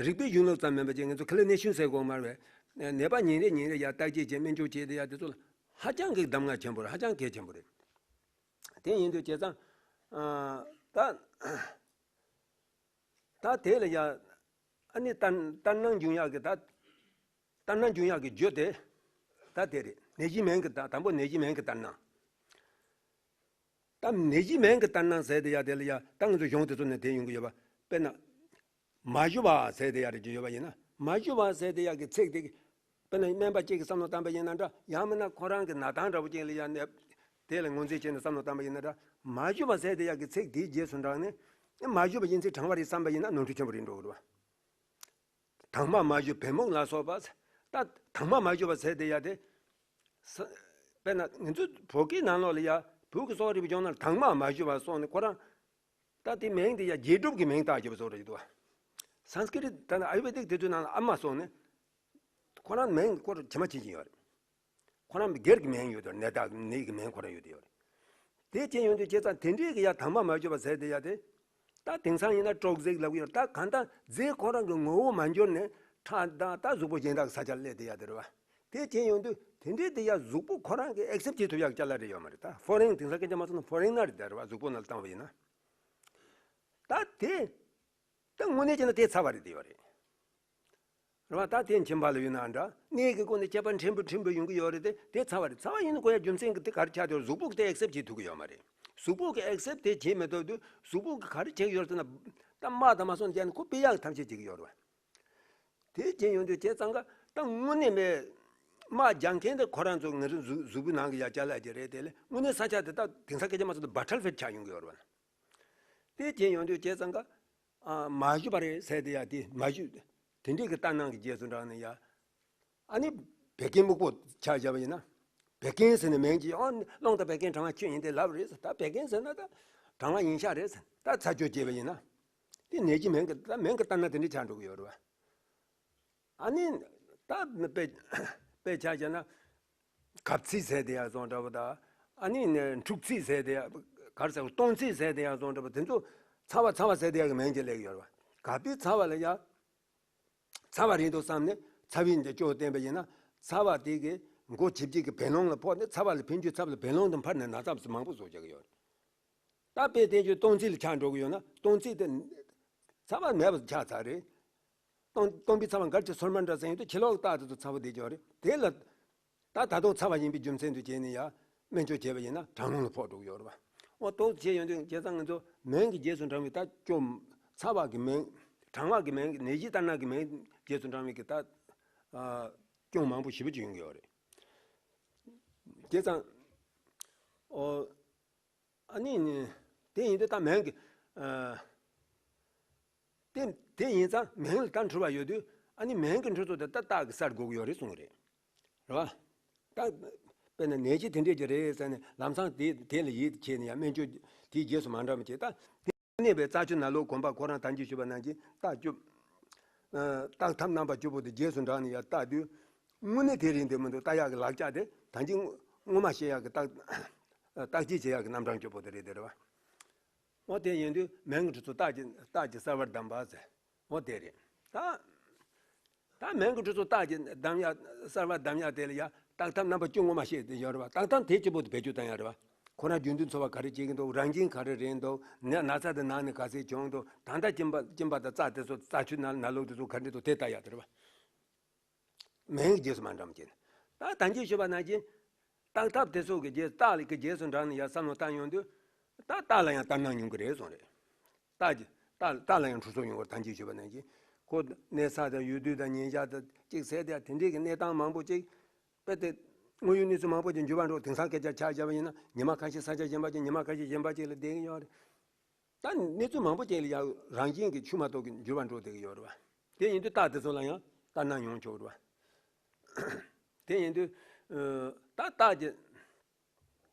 རིག་པའི་གཞུང་ལུགས་ཙམ་མིན་པ་ཅིག་ང་ཚོ་ཁི་ལི་ནི་ཤན་ཟེར་དགོས་མ་རེད། ནད་པ་ཉིན་རེ་ཉིན་རེ་ཡ་བརྟག་དཔྱད་བྱེད། སྨན་བཅོས་བྱེད་དེ་ཡ་དེ་ཚོ་ལ་ཧ་ཅང་གི་གདམས་ངག་ཆེན་པོ་རེད། ཧ་ཅང་གལ་ཆེན་པོ་རེད། དེ་ཡིན་དུས་བྱས་ཙང་། ཨ། ད། ད་དེ་ལ་ཡ། ཨ་ནི་ལྟར་ལྟར་སྣང་འབྱུང་ཡག་གི་ད། ལྟར་སྣང་འབྱུང་ཡག་གི་རྒྱུ་དེ། ད་དེ་རེད། ནད་གཞི་མིང་གི་ད་དང་པོ་ནད་གཞི་མིང་གི་ལྟར་སྣང་། ད་ནད་གཞི་མིང་གི་ལྟར་སྣང་ཟེར་དེ་ཡ་དེ་ལ་ཡ་ད་ང་ཚོ་གཞུང་དེ་ཚོ་ནས་དེ་ཡོང་གི་ཡོད་པ། དཔེར་ན། མ་ཞུ་བ་ཟེར་དེ་ཡ་རེ་ཅིག་ཡོད་པ་ཡིན་ན། མ་ཞུ་བ་ཟེར་དེ་ཡ་གི་ཚིག་དེ། དཔེར་ན་སྨན་པ་གཅིག་གིས་བསམ་བློ་བཏང་པ་ཡིན་ན་འདྲ། ཡང་མིན་ན་ཁོ་རང་གི་ན་ཐང་འདྲ་པོ་ཅིག་ལ་ཡ་ནས་དེ་ལ་ངོས་འཛིན་བྱས་ནས་བསམ་བློ་བཏང་པ་ཡིན་ན་འདྲ། མ་ཞུ་བ་ཟེར་དེ་ཡ་གི་ཚིག་དེའི་རྗེས་སུ་འབྲངས་ནས། མ་ཞུ་བ་ཡིན་ཚེ་དྲང་བ་རེད་བསམ་པ་ཡིན་ན་ནོར་འཁྲུལ་ཆེན་པོ་རེད་འགྲོ་གི་རེད་བ། དྭངས་མ་མ་བཞུ་བེམ་པོ་ལ་སོགས་པ། ད་དྭངས་མ་མ་བཞུ་བ་ཟེར་དེ་ཡ་དེ། ས། དཔེར་ན་ང་ཚོ་བོད་སྐད་ནང་ལོགས་ལ་ཡ་བོད་ཀྱི་སོག་རིག་པའི་ལྗོངས་ནང་དྭངས་མ་མ་བཞུ་བ་སོགས་ནས་ཁོ་རང་། ད་དེ་མིང་དེ་ཡ་རྗེས་གྲུབ་ཀྱི་མིང་བཏགས་བཞག་པ་སོགས་རེད་འདུག་བ། སཾ་སྐྲྀ་ཏ་ད་ནི་ཨ་ཡུར་བེ་དིག་དེ་ཚོའི་ནང་ལ་ཨ་མ་སོགས་ནས། ཁོ་རང་མིང་ཁོ་རང་ཇི་མ་ཇི་བཞིན་ཡོད་རེད། ཁོ་རང་སྒེར་གྱི་མིང་ཡོད་དོ། ནད་བདག་ནད་ཀྱི་མིང་ཁོ་རང་ཡོད་དེ་ཡོད་རེད། དེ་བྱས་ཡོང་དུས་བྱས་ཙང་དེ་འདྲའི་གི་ཡ་དྭངས་མ་མ་བཞུ་བ་ཟེར་དེ་ཡ་དེ། ད་དེང་སང་ཡིན་ན་ཊོག་སིག་ལབ་ཀྱི་ཡོད་རེད། ད་གང་ལྟར་རྫས་ཁོ་རང་གི་ངོ་བོ་མ་འགྱུར་ནས་ཁྲག་དང་ད་གཟུགས་པོ་གཞན་དག་གི་ས་ཆར་སླེབས་དེ་ཡ་དེ་རེད་བ། དེ་བྱས་ཡོང་དུས་དེ་འདྲའི་དེ་ཡ་གཟུགས་པོ་ཁོ་རང་གིས་ཨེག་སེབ་བྱེད་ཐུབ་ཡག་ཅ་ལག་རེ་ཡོད་མ་རེད། ད་ཕོ་རེན་དེང་སང་སྐད་ཆ་མ་སོང་ན་ཕོ་རེན་ན་རེད་དེ་རེད་བ། གཟུགས་པོ་ནང་ལ་བཏང་བ་ཡིན་ན། ད་དེ། ད་དངོས་གནས་བྱས་ན་དེ་ཚར་བ་རེད་དེ་ཡོད་རེད། རེད་བ། ད་དེ་མཁྱེན་པ་ལ་ཡོད་ན་འདྲ། གནས་ཀྱི་སྒོ་ནས་ཁྱད་པར་ཕྲན་བུ་ཕྲན་བུ་ཡོང་གི་ཡོད་རེད་དེ། དེ་ཚར་བ་རེད། ཚར་བ་ཡིན་ན་ཁོ་ཡ་རྒྱུ་མཚན་གྱི་དེ་ག་རེ་ཆགས་བསྡད་ཡོད་རེད། གཟུགས་པོ་གིས་དེ་ཨེག་སེབ་བྱེད་ཐུབ་ཀྱི་ཡོད་མ་རེད། གཟུགས་པོ་གིས་ཨེག་སེབ་དེ་བྱེད་མི་ཐུབ་དུས་གཟུགས་པོ་གིས་ག་རེ་བྱེད་ཀྱི་ཡོད་རེད་ཟེར་ན། ད་དམག་དང་མ་སོང་རྒྱག་ནས་ཁོ་སྤེལ་ཡག་གི་ཐབས་ཤེས་བྱེད་ཀྱི་ཡོད་རེད་བ། དེ་བྱས་ཡོང་དུས་བྱས་ཙང་ཀ་ད་དངོས་གནས་མེད། དམག་རྒྱག་མཁན་དེ་ཁོ་རང་ཚོ་ང་ཚོ་གཟུགས་གཟུགས་པོའི་ནང་གི་ཡ་ཅ་ལག་ཅིག་རེད། དེ་ལས་དངོས་གནས་ས་ཆ་དེ་ད་དེང་སང་སྐད་ཆ་མ་སོང་དུས་བྷ་ཊལ་ཕིལ་ཌི་ཆགས་ཡོང་གི་ཡོད་རེད་བ། དེ་བྱས་ཡོང་དུས་བྱས་ཙང་ཀ་ཨ། མ་བཞུ་བ་རེད་ཟེར་དེ་ཡ་དེ་མ་བཞུ། དེ་འདྲའི་གི་ལྟར་སྣང་གི་རྗེས་སུ་འབྲངས་ནས་ཡ། ཨ་ནི་བད་ཀན་སྨུག་པོ་ཆ་བཞག་པ་ཡིན་ན། བད་ཀན་ཟེར་ནས་མིང་ཅིག་ཨ་ནི་རླུང་དང་བད་ཀན་གྲང་བ་ཆུ་ཡིན་ཏེ་ལབ་རེད་ཟེར། ད་བད་ཀན་ཟེར་ན་ད་གྲང་བ་ཡིན་ཤག་རེད་ཟེར། ད་ཚ་བཅོས་བྱས་པ་ཡིན་ན། དེ་ནད་ཀྱི་མིང་གི་ད་མིང་གི་ལྟར་སྣང་དེ་འདྲ་ཆགས་འགྲོ་གི་ཡོད་རེད་བ། ཨ་ནི་ད་དཔེ་དཔེ་ཆ་བཞག་ན། གབ་ཚིགས་ཟེར་དེ་ཡང་བཟོ་འདྲ་པོ་དང་། ཨ་ནི་ནས་འཁྲུག་ཚིགས་ཟེར་དེ་ཡང་ག་རེ་ཟེར། སྟོང་ཚིགས་ཟེར་དེ་ཡང་བཟོ་འདྲ་པོ་དེ་ཚོ་ཚ་བ་ཚ་བ་ཟེར་དེ་ཡང་གི་མིང་ཅིག་སླེབས་ཡོད་རེད་བ། གབ་པའི་ཚ་བ་ལ་ཡང་ཚ་བ་རེད་འདུག་བསམ་ནས་ཚ་བའི་འདི་སྐྱོ་བསྟན་པ་ཡིན་ན། ཚ་བ་དེ་གི་མགོ་ཆིབས་ཅིག་གི་བད་ཀློང་ལ་ཕོག་ནས་ཚ་བ་ལ་ཕན་ཆུ་ཚབ་ལ་བད་ཀློང་དུ་འཕར་ནས་ན་ཚ་མང་པོ་བཟོ་རྒྱག་གི་ཡོད་རེད། ད་དཔེ་བསྟན་རྒྱུ་སྟོང་ཚིགས་ལ་ཆགས་འགྲོ་གི་ཡོད་ན། སྟོང་ཚིགས་དེ་ཚ་བ་མེད་པ་ཆགས་ཚར་རེད། སྟོང་སྟོང་པའི་ཚ་བ་འགར་གྱི་སོར་མ་འདྲ་ཟེར་ཡོད་དུས་ཕྱི་ལོགས་རྟགས་དེ་ཚོ་ཚ་བ་བསྡད་ཀྱི་ཡོད་རེད། དེ་ལ་ད་ད་དུང་ཚ་བ་ཡིན་པའི་རྒྱུ་མཚན་དུ་བྱས་ནས་ཡ་སྨན་བཅོས་བྱས་པ་ཡིན་ན་གྲང་རླུང་ལ་ཕོག་འགྲོ་གི་ཡོད་རེད་བ། འོ་དོགས་བྱས་ཡོང་དུས་བྱས་ཙང་ང་ཚོ་མིང་གི་རྗེས་སུ་འབྲང་བའི་ད་སྐྱོ་ཚ་བ་གི་མིང་། གྲང་བ་གི་མིང་། ནད་གཞི་ལྟར་སྣང་གི་མིང་རྗེས་སུ་འབྲང་བའི་གི་ད་སྐྱོན་མང་པོ་ཞེ་པོ་ཅིག་ཡོང་གི་ཡོད་རེད། བྱས་ཙང་། ཨོ། ཨ་ནི་ནི། དེ་ཡིན་དུས་ད་མིང་གི། ཨ། དེ་དེ་ཡིན་ཙང་མིང་ལ་ད་འཁྲུལ་བ་ཡོད་དུས། ཨ་ནི་མིང་གི་འཁྲུལ་ཚུལ་དེ་ད་རྟགས་ཀྱིས་བསལ་དགོས་ཀྱི་ཡོད་རེད་གསུངས་རེད། རེད་བ། ད་དཔེར་ན་ནད་གཞི་དེ་འདྲས་ཀྱི་རེད་ཟེར་ནས་ལམ་སང་དེ་དེ་ལ་ཡིད་ཆེས་ནས་ཡང་སྨན་བཅོས་དེའི་རྗེས་སུ་མ་འབྲང་བ་བྱས། ད་དེ་གནས་པའི་རྩ་ཆུ་ནང་ལོགས་གོམས་པ་ཁོ་རང་ད་གིན་ཞུས་པ་ནང་བཞིན་རྟགས་བཅུ། ཨ། བརྟག་ཐབས་རྣམ་པ་བཅུ་པོ་དེ་རྗེས་སུ་འབྲངས་ནས་ཡང་བརྟག་དུས། དངོས་གནས་དེ་རེད་འདོད་མི་འདུག་བརྟག་ཡག་གི་ལག་ཆ་དེ་ད་གིན་སྔོན་མ་བཤད་ཡག་གི་བརྟག་བརྟག་དཔྱད་བྱེད་ཡག་གི་རྣམ་གྲངས་བཅུ་པོ་དེ་རེད། དེ་རེད་བ། འོ་དེ་ཡིན་དུས་མིང་གི་འཁྲུལ་ཚུལ་རྟགས་ཀྱིས་རྟགས་ཀྱིས་གསལ་བར་གདམས་པ་ཟེར། འོ་དེ་རེད། ད་ད་མིང་གི་འཁྲུལ་ཚུལ་རྟགས་ཀྱིས་གདམས་ཡག་གསལ་བར་གདམས་ཡག་དེ་ལ་ཡང་བརྟག་ཐབས་རྣམ་པ་བཅུ་སྔོན་མ་བཤད་དེ་ཡོད་རེད་བ། བརྟག་ཐབས་དེ་གཅིག་པོ་དེ་བེད་སྤྱོད་བཏང་ཡག་རེད་བ། ཁོ་རང་རྒྱུན་དུ་འཚོ་བ་ག་རེ་བྱེད་ཀྱི་འདུག་རང་བཞིན་ག་རེ་རེད་འདུག་ན་ན་ཚ་དེ་ནང་ནས་ག་ཚད་བྱུང་འདུག་ད་ལྟ་གཅིན་པ་གཅིན་པ་དང་རྩ་དེ་ཚོ། རྩ་ཆུ་ནང་ནང་ལོགས་དེ་ཚོ་ག་འདྲ་འདུག་དེ་ལྟ་ཡག་དེ་རེད་བ། མིང་གི་རྗེས་སུ་མ་འབྲངས་པ་བྱས་ནས། ད་ད་གིན་ཞུས་པ་ནང་བཞིན། བརྟག་ཐབས་དེ་ཚོ་གི་རྗེས། རྟགས་ཀྱི་རྗེས་སུ་འབྲངས་ནས་ཡར་བསམ་བློ་བཏང་ཡོང་དུས། ད་རྟགས་ལ་ཡང་ལྟར་སྣང་ཡོང་གི་རེད་གསུངས་རེད། རྟགས་ཀྱི་རྟགས་རྟགས་ལ་ཡང་འཁྲུལ་ཚུལ་ཡོང་གི་རེད། ད་གིན་ཞུས་པ་ནང་བཞིན། ཁོ་གནས་ས་དང་ཡུལ་དུས་དང་ཉིན་ཞག་དང་གཅིག་ཟེར་དེ་དེ་འདྲའི་གི་གནས་སྟངས་མང་པོ་ཅིག་དཔེ་དེ་དངོས་ཡོད་གནས་ཚུལ་མང་པོ་ཅིག་འགྱུར་བ་འགྲོ། དེང་སང་སྐད་ཆ་ཆ་བཞག་པ་ཡིན་ན། ཉི་མ་ཁ་ཤས་ས་ཆ་གཞན་པ་ཅིག་ཉི་མ་ཁ་ཤས་གཞན་པ་ཅིག་ལ་བསྡད་ཀྱི་ཡོད་རེད། ད་གནས་ཚུལ་མང་པོ་ཅིག་ལ་ཡང་རང་བཞིན་གྱིས་ཆུ་མ་གཏོགས་ཀྱི་འགྱུར་བ་འགྲོ་བསྡད་ཀྱི་ཡོད་རེད་བ། དེ་ཡིན་དུས་རྟགས་དེ་ཚོ་ལ་ཡང་ལྟར་སྣང་ཡོང་ཆོག་རེད་བ། དེ་ཡིན་དུས། ཨ། ད་རྟགས་ཀྱི།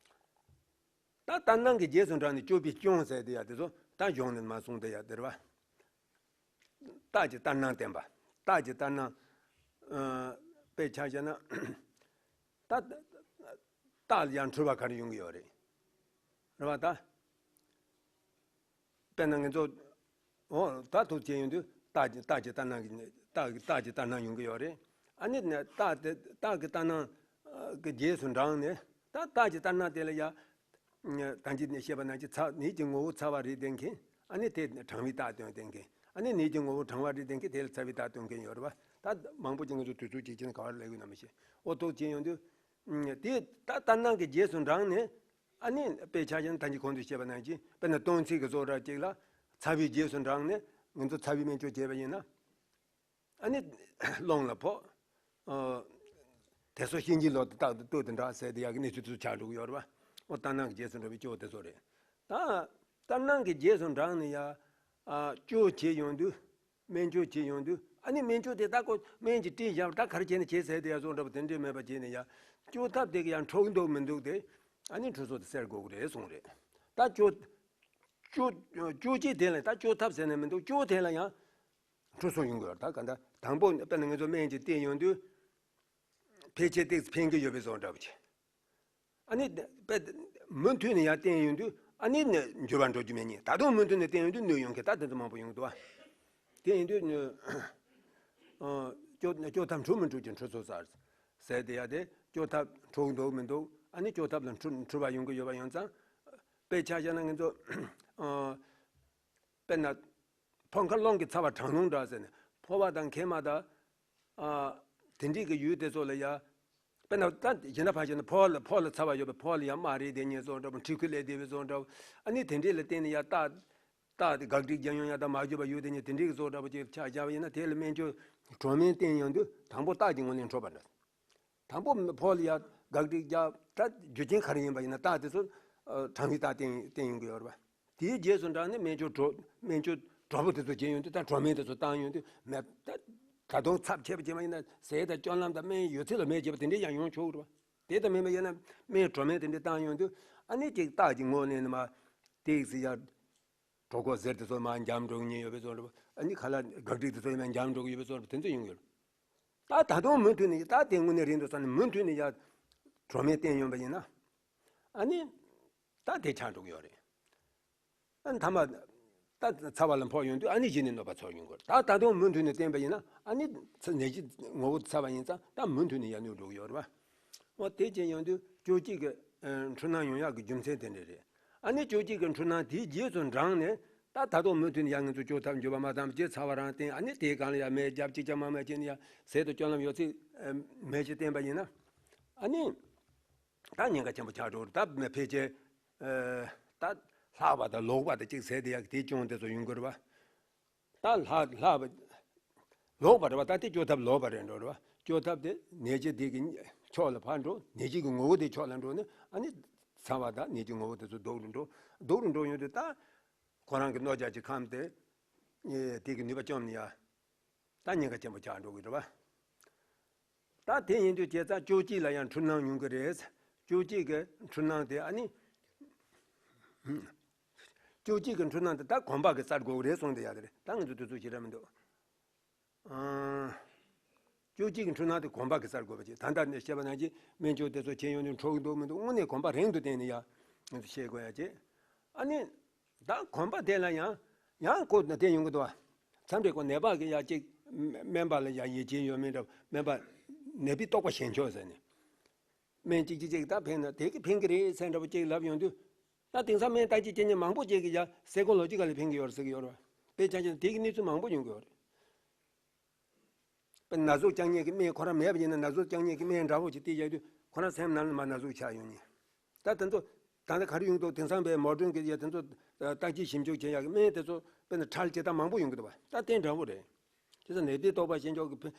ད་ལྟར་སྣང་གི་རྗེས་སུ་འབྲངས་ནས་སྐྱོ་བའི་སྐྱོན་ཟེར་དེ་ཡ་དེ་ཚོ་ད་གཞུང་ནས་མར་གསུངས་བསྡད་ཡ་དེ་རེད་བ། རྟགས་ཀྱི་ལྟར་སྣང་བསྟན་པ། རྟགས་ཀྱི་ལྟར་སྣང་། ཨ། དཔེ་ཆ་བཞག་ན། ད་རྟགས་ལ་ཡང་འཁྲུལ་བ་ག་རེ་ཡོང་གི་ཡོད་རེད། རེད་བ་ད། དཔེར་ན་ང་ཚོ། འོ་ད་ཐུག་བྱས་ཡོང་དུས་རྟགས་ཀྱི་རྟགས་ཀྱི་ལྟར་སྣང་གི་རྟགས་ཀྱི་རྟགས་ཀྱི་ལྟར་སྣང་ཡོང་གི་ཡོད་རེད། ཨ་ནི་ནས་རྟགས་དེ་རྟགས་ཀྱི་ལྟར་སྣང་གི་རྗེས་སུ་འབྲངས་ནས། ད་རྟགས་ཀྱི་ལྟར་སྣང་དེ་ལ་ཡ། ད་གིན་ནས་བཤད་པ་ནང་བཞིན་ཚ། ནད་ཀྱི་ངོ་བོ་ཚ་བ་རེད་བསྟན་མཁན། ཨ་ནི་དེ་གྲང་བའི་རྟགས་སྟོན་བསྟན་མཁན། ཨ་ནི་ནད་ཀྱི་ངོ་བོ་གྲང་བ་རེད་བསྟན་མཁན། དེ་ལ་ཚ་བའི་རྟགས་སྟོན་མཁན་ཡོད་རེད་བ། ད་མང་པོ་ཅིག་ང་ཚོ་དུས་ཚོད་ཅིག་ཅིག་ནས་ག་བར་སླེབས་ཡོད་ན་མི་ཤེས། འོ་ཐུག་བྱས་ཡོང་དུས། དེ་ད་ལྟར་སྣང་གི་རྗེས་སུ་འབྲངས་ནས། ཨ་ནི་དཔེ་ཆ་བཞག་ན་ད་གིན་གོང་དུ་བཤད་པ་ནང་བཞིན། དཔེར་ན་སྟོང་ཚིགས་ཀྱི་བཟོ་འདྲ་ཅིག་ལ་ཚ་བའི་རྗེས་སུ་འབྲངས་ནས་ང་ཚོ་ཚ་བའི་སྨན་བཅོས་བྱས་པ་ཡིན་ན། ཨ་ནི་རླུང་ལ་ཕོག་ཨ། དེ་ཚོ་གཤིན་རྗེའི་ལོག་ཏུ་རྟག་ཏུ་ལྟོས་དེ་འདྲ་ཟེར་དེ་ཡག་གི་གནས་ཚུལ་དེ་ཚོ་ཆགས་འགྲོ་གི་ཡོད་རེད་བ། འོ་ལྟར་སྣང་གི་རྗེས་སུ་འགྲོ་བའི་སྐྱོ་བོ་དེ་ཚོ་རེད། ད་ལྟར་སྣང་གི་རྗེས་སུ་འབྲངས་ནས་ཡ། ཨ། སྐྱོ་བྱེད་ཡོང་དུས། སྨན་བཅོས་བྱེད་ཡོང་དུས། ཨ་ནི་སྨན་བཅོས་དེ་ད་ཁོ་སྨན་གྱིས་སྤྲད་བཞག་ད་ག་རེ་བྱས་ནས་བྱེད་ཟེར་དེ་ཡ་བཟོ་འདྲ་པོ་དེ་འདྲས་མེད་པ་བྱས་ནས་ཡ། སྐྱོ་ཐབས་དེ་གི་ཡང་འཕྲོག་འདུག་མི་འདུག་དེ། ཨ་ནི་འཁྲུལ་ཚུལ་དེ་སེལ་དགོས་ཀྱི་རེད་གསུངས་རེད། ད་སྐྱོ། སྐྱོ། སྐྱོ་བྱེད་དེ་ལ་ད་སྐྱོ་ཐབས་ཟེར་ནས་མི་འདུག་སྐྱོ་དེ་ལ་ཡང་འཁྲུལ་སོང་ཡོང་གི་ཡོད་རེད། ད་ག་འདྲ་དང་པོ་དཔེར་ན་ང་ཚོ་སྨན་གྱིས་བསྟན་ཡོང་དུས། ཕལ་ཆེར་ཏོག་ཙམ་ཕན་གྱི་ཡོད་པའི་བཟོ་འདྲ་པོ་བྱས། ཨ་ནི་དཔེ་མུ་མཐུད་ནས་ཡར་བསྟན་ཡོང་དུས་ཨ་ནི་ནས་འགྱུར་བ་འགྲོ་རྒྱུ་མེད་ཉིད། ད་དུང་མུ་མཐུད་ནས་བསྟན་ཡོང་དུས་གནོད་ཡོང་མཁན་ད་དེ་ཚོ་མང་པོ་ཡོང་གི་འདུག་ཨ། དེ་ཡིན་དུས་ནི། ཨ། སྐྱོ་སྐྱོ་ཐབས་འཁྲུག་མི་འཁྲུག་ཀྱི་འཁྲུལ་ཚུལ་གསལ་ཟེར་དེ་ཡ་དེ། སྐྱོ་ཐབས་འཁྲུག་འདུག་མི་འདུག་ཨ་ནི་སྐྱོ་ཐབས་ལ་འཁྲུལ་འཁྲུལ་བ་ཡོང་གི་ཡོད་པ་ཡིན་ཙང་། དཔེ་ཆ་བཞག་ན་ང་ཚོ། ཨ། དཔེར་ན། ཕོ་མཁར་རླུང་གི་ཚ་བ་གྲང་རླུང་འདྲ་ཟེར་ནས་ཕོ་བ་དང་མཁལ་མ་དང་། ཨ། དེ་འདྲའི་གི་ཡུལ་དེ་ཚོ་ལ་ཡ། དཔེར་ན་ད་གཞན་དག་ཕར་བཞག་ན་ཕོ་བ་ལ་ཕོ་བ་ལ་ཚ་བ་ཡོད་པའི་ཕོ་བ་ལ་ཡ་རྨ་རེད་དེ་ཉེ་བཟོ་འདྲ་པོ། མཁྲིས་ཁུ་ལས་དེ་བའི་བཟོ་འདྲ་པོ། ཨ་ནི་དེ་འདྲའི་ལ་བརྟེན་ནས་ཡ་རྟགས། རྟགས་དེ་གག་སྒྲིག་རྒྱག་ཡོང་ཡ་དང་མ་གྱུར་པ་ཡོད་དེ་ཉེ་དེ་འདྲའི་གི་བཟོ་འདྲ་པོ་ཅིག་ཆ་བཞག་པ་ཡིན་ན། དེ་ལ་སྨན་བཅོས་གྲོགས་མིན་བསྟན་ཡོང་དུས་དང་པོ་རྟགས་ཀྱི་ངོས་ནས་འཕྲོག་པ་འདྲ། དང་པོ་ཕོ་ལ་ཡ་གག་སྒྲིག་རྒྱག་ད་རྒྱུ་རྐྱེན་ག་རེ་ཡིན་པ་ཡིན་ན་རྟགས་དེ་ཚོ་གྲང་བའི་རྟགས་བསྟན་བསྟན་ཡོང་གི་ཡོད་རེད་པ། དེའི་རྗེས་སུ་འབྲངས་ནས་སྨན་བཅོས་གྲོགས་སྨན་བཅོས་གྲོགས་པོ་དེ་ཚོ་བྱེད་ཡོང་དུས། ད་གྲོགས་མིན་དེ་ཚོ་བཏང་ཡོང་དུས་མེད་ད། ད་དུང་ཚབས་ཆེ་བ་བྱས་པ་ཡིན་ན་ཟས་དང་སྤྱོད་ལམ་དང་སྨན་ཡོད་ཚད་ལ་སྨན་བྱེད་པ་དེ་འདྲས་ཡང་ཡོང་ཆོག་གི་རེད་བ། དེ་ལྟ་མིན་པ་ཡིན་ན་སྨན་གྲོག་མེད་དེ་འདྲས་བཏང་ཡོང་དུས་ཨ་ནི་ཅིག་རྟགས་ཀྱི་ངོས་ནས་ནི་མ་དེ་ཟེར་ཡ། གྲོད་ཁོག་ཟེར་དེ་ཚོ་མར་འཇམ་འགྲོ་གི་ཉེན་ཡོད་པའི་བཟོ་འདྲ་བ། ཨ་ནི་ཁ་ལག་དགག་སྒྲིག་དེ་ཚོ་ཡིན་ན་འཇམ་འགྲོ་གི་ཡོད་པའི་བཟོ་འདྲ་བ་དེ་ཚོ་ཡོང་གི་ཡོད། ད་ད་དུང་མུ་མཐུད་ནས་ད་དེ་དངོས་གནས་རེད་འདུག་བསམ་ནས་མུ་མཐུད་ནས་ཡ་གྲོག་མེད་བསྟེན་ཡོང་པ་ཡིན་ན། ཨ་ནི་ད་དེ་ཆགས་འགྲོ་གི་ཡོད་རེད། ཨ་ནི་ཐ་མ་ད་ཚ་བ་ལ་ཕོག་ཡོང་དུས་ཨ་ནི་གཞི་ནས་གནོད་པ་ཚོར་ཡོང་གི་རེད། ད་ད་དུང་མུ་མཐུད་ནས་བསྟེན་པ་ཡིན་ན་ཨ་ནི་ཚ་ནད་གཞི་ངོ་བོ་ཚ་བ་ཡིན་ཙང་ད་མུ་མཐུད་ནས་ཡར་གནོད་འགྲོ་གི་ཡོད་རེད་བ། འོ་དེ་བྱས་ཡོང་དུས་སྐྱོ་སྐྱིད་ཀྱི་ཨ་འཁྲུལ་སྣང་ཡོང་ཡག་གི་རྒྱུ་མཚན་དེ་འདྲ་རེད། ཨ་ནི་སྐྱོ་སྐྱིད་ཀྱི་འཁྲུལ་སྣང་དེའི་རྗེས་སུ་འབྲངས་ནས་ད་ད་དུང་མུ་མཐུད་ནས་ཡང་ང་ཚོ་སྐྱོ་ཐབས་འགྱུར་བ་མ་བཏང་བ་བྱས་ཚ་བ་རང་བསྟེན། ཨ་ནི་དེའི་སྒང་ལ་ཡང་སྨན་རྒྱབ་གཅིག་རྐྱང་མ་སྨན་བྱས་ནས་ཡང་ཟས་དང་སྤྱོད་ལམ་ཡོད་ཚད་སྨན་ཞིག་བསྟེན་པ་ཡིན་ན། ཨ་ནི་ད་ཉེན་ཁ་ཆེན་པོ་ཆགས་འགྲོ་རེད། ད་ཕལ་ཆེར་ཨ་ད་ལྷག་པ་དང་ལོག་པ་དང་གཅིག་ཟས་དེ་ཡག་དེ་སྐྱོན་དེ་ཚོ་ཡོང་གི་རེད་བ། ད་ལྷག་ལྷག་པ་ལོག་པ་རེད་བ། ད་དེ་སྐྱོ་ཐབས་ལོག་པ་རེད་འགྲོ་རེད་བ། སྐྱོ་ཐབས་དེ་ནད་གཞི་དེ་གི་ཕྱོགས་ལ་ཕར་འགྲོ། ནད་གཞི་གི་ངོ་བོ་དེ་ཕྱོགས་ལ་འགྲོ་ནས་ཨ་ནི་ཚ་བ་དང་ནད་གཞི་ངོ་བོ་དེ་ཚོ་སྡུག་རུ་འགྲོ། སྡུག་རུ་འགྲོ་ཡོང་དུས་ད་ཁོ་རང་གི་གནོད་བྱ་གི་ཁམས་དེ་དེ་གི་ནུས་པ་བཅོམ་ནས་ཡ། ད་ཉེན་ཁ་ཆེན་པོ་ཆགས་འགྲོ་གི་རེད་བ། ད་དེ་ཡིན་དུས་བྱས་ཙང་སྐྱོ་སྐྱིད་ལ་ཡང་འཁྲུལ་སྣང་ཡོང་གི་རེད། སྐྱོ་སྐྱིད་ཀྱི་འཁྲུལ་སྣང་དེ་ཨ་ནི། སྐྱོ་སྐྱིད་ཀྱི་འཁྲུལ་སྣང་དེ་ད་གོམས་པ་གིས་སེལ་དགོས་ཀྱི་རེད་གསུངས་བསྡད་ཡག་དེ་རེད། ད་ང་ཚོ་དུས་ཚོད་ཞེ་དྲག་མི་འདུག་ཨང་། སྐྱོ་སྐྱིད་ཀྱི་འཁྲུལ་སྣང་དེ་གོམས་པ་གིས་སེལ་དགོས་པ་བྱས། ད་ལྟ་ནས་བཤད་པ་ནང་བཞིན་སྨན་བཅོས་དེ་ཚོ་བྱས་ཡོང་དུས་འཕྲོ་གི་འདུག་མི་འདུག་དངོས་གནས་གོམས་པ་རིང་དུ་བསྟན་ནས་ཡ་ང་ཚོ་ཤེས་དགོས་ཡ་བྱས། ཨ་ནི། ད་གོམས་པ་དེ་ལ་ཡང་ཡང་ཁོ་ན་དེ་ཡོང་གི་འདུག་བ། མཚམས་རེ་ཁོ་ནད་པ་གི་ཡ་གཅིག་སྨན་པ་ལ་ཡ་ཡིད་ཆེས་ཡོད་མེད་འདྲ། སྨན་པ་ནད་པའི་རྟོགས་པ་ཞན་ཆོག་ཟེར་ནས། སྨན་གཅིག་གཅིག་གཅིག་ད་ཕན་ན་དེ་གི་ཕན་གི་རེད་ཟེར་འདྲ་པོ་གཅིག་ལབ་ཡོང་དུས། ད་དེང་སང་སྨན་བརྟག་དཔྱད་བྱེད་མཁན་མང་པོ་ཅིག་གིས་ཡ་སའི་ཀོ་ལོ་ཇི་ཀལ་ལ་ཕན་གི་ཡོད་རེད་ཟེར་གི་ཡོད་རེད་བ། དཔེ་ཆ་བཞག་ན་དེ་གི་གནས་ཚུལ་མང་པོ་ཡོང་གི་ཡོད་རེད། དཔེར་ན་ཟུག་བཅང་མཁན་གྱི་སྨན་ཁོ་རང་མེད་པ་ཡིན་ན་ན་ཟུག་བཅང་མཁན་གྱི་སྨན་འདྲ་པོ་ཅིག་སྟེར་བཞག་དུས་ཁོ་རང་སེམས་ནང་ལ་མར་ན་ཟུག་ཆགས་ཡོང་ནི། ད་དེ་ཚོ་ད་ལྟ་ག་རེ་ཡོང་འདུག་དེང་སང་བའི་མོ་ཌན་གྱི་ཡ་དེ་ཚོ་བརྟག་དཔྱད་ཞིབ་འཇུག་བྱེད་ཡག་གི་སྨན་དེ་ཚོ་དཔེར་ན་ཁྲལ་བྱེད་སྟངས་མང་པོ་ཡོང་གི་འདུག་བ། ད་དེ་འདྲ་པོ་རེད། དེ་ཚོ་ནད་པའི་རྟོགས་པ་ཞན་ཆོག་གི་ཕན་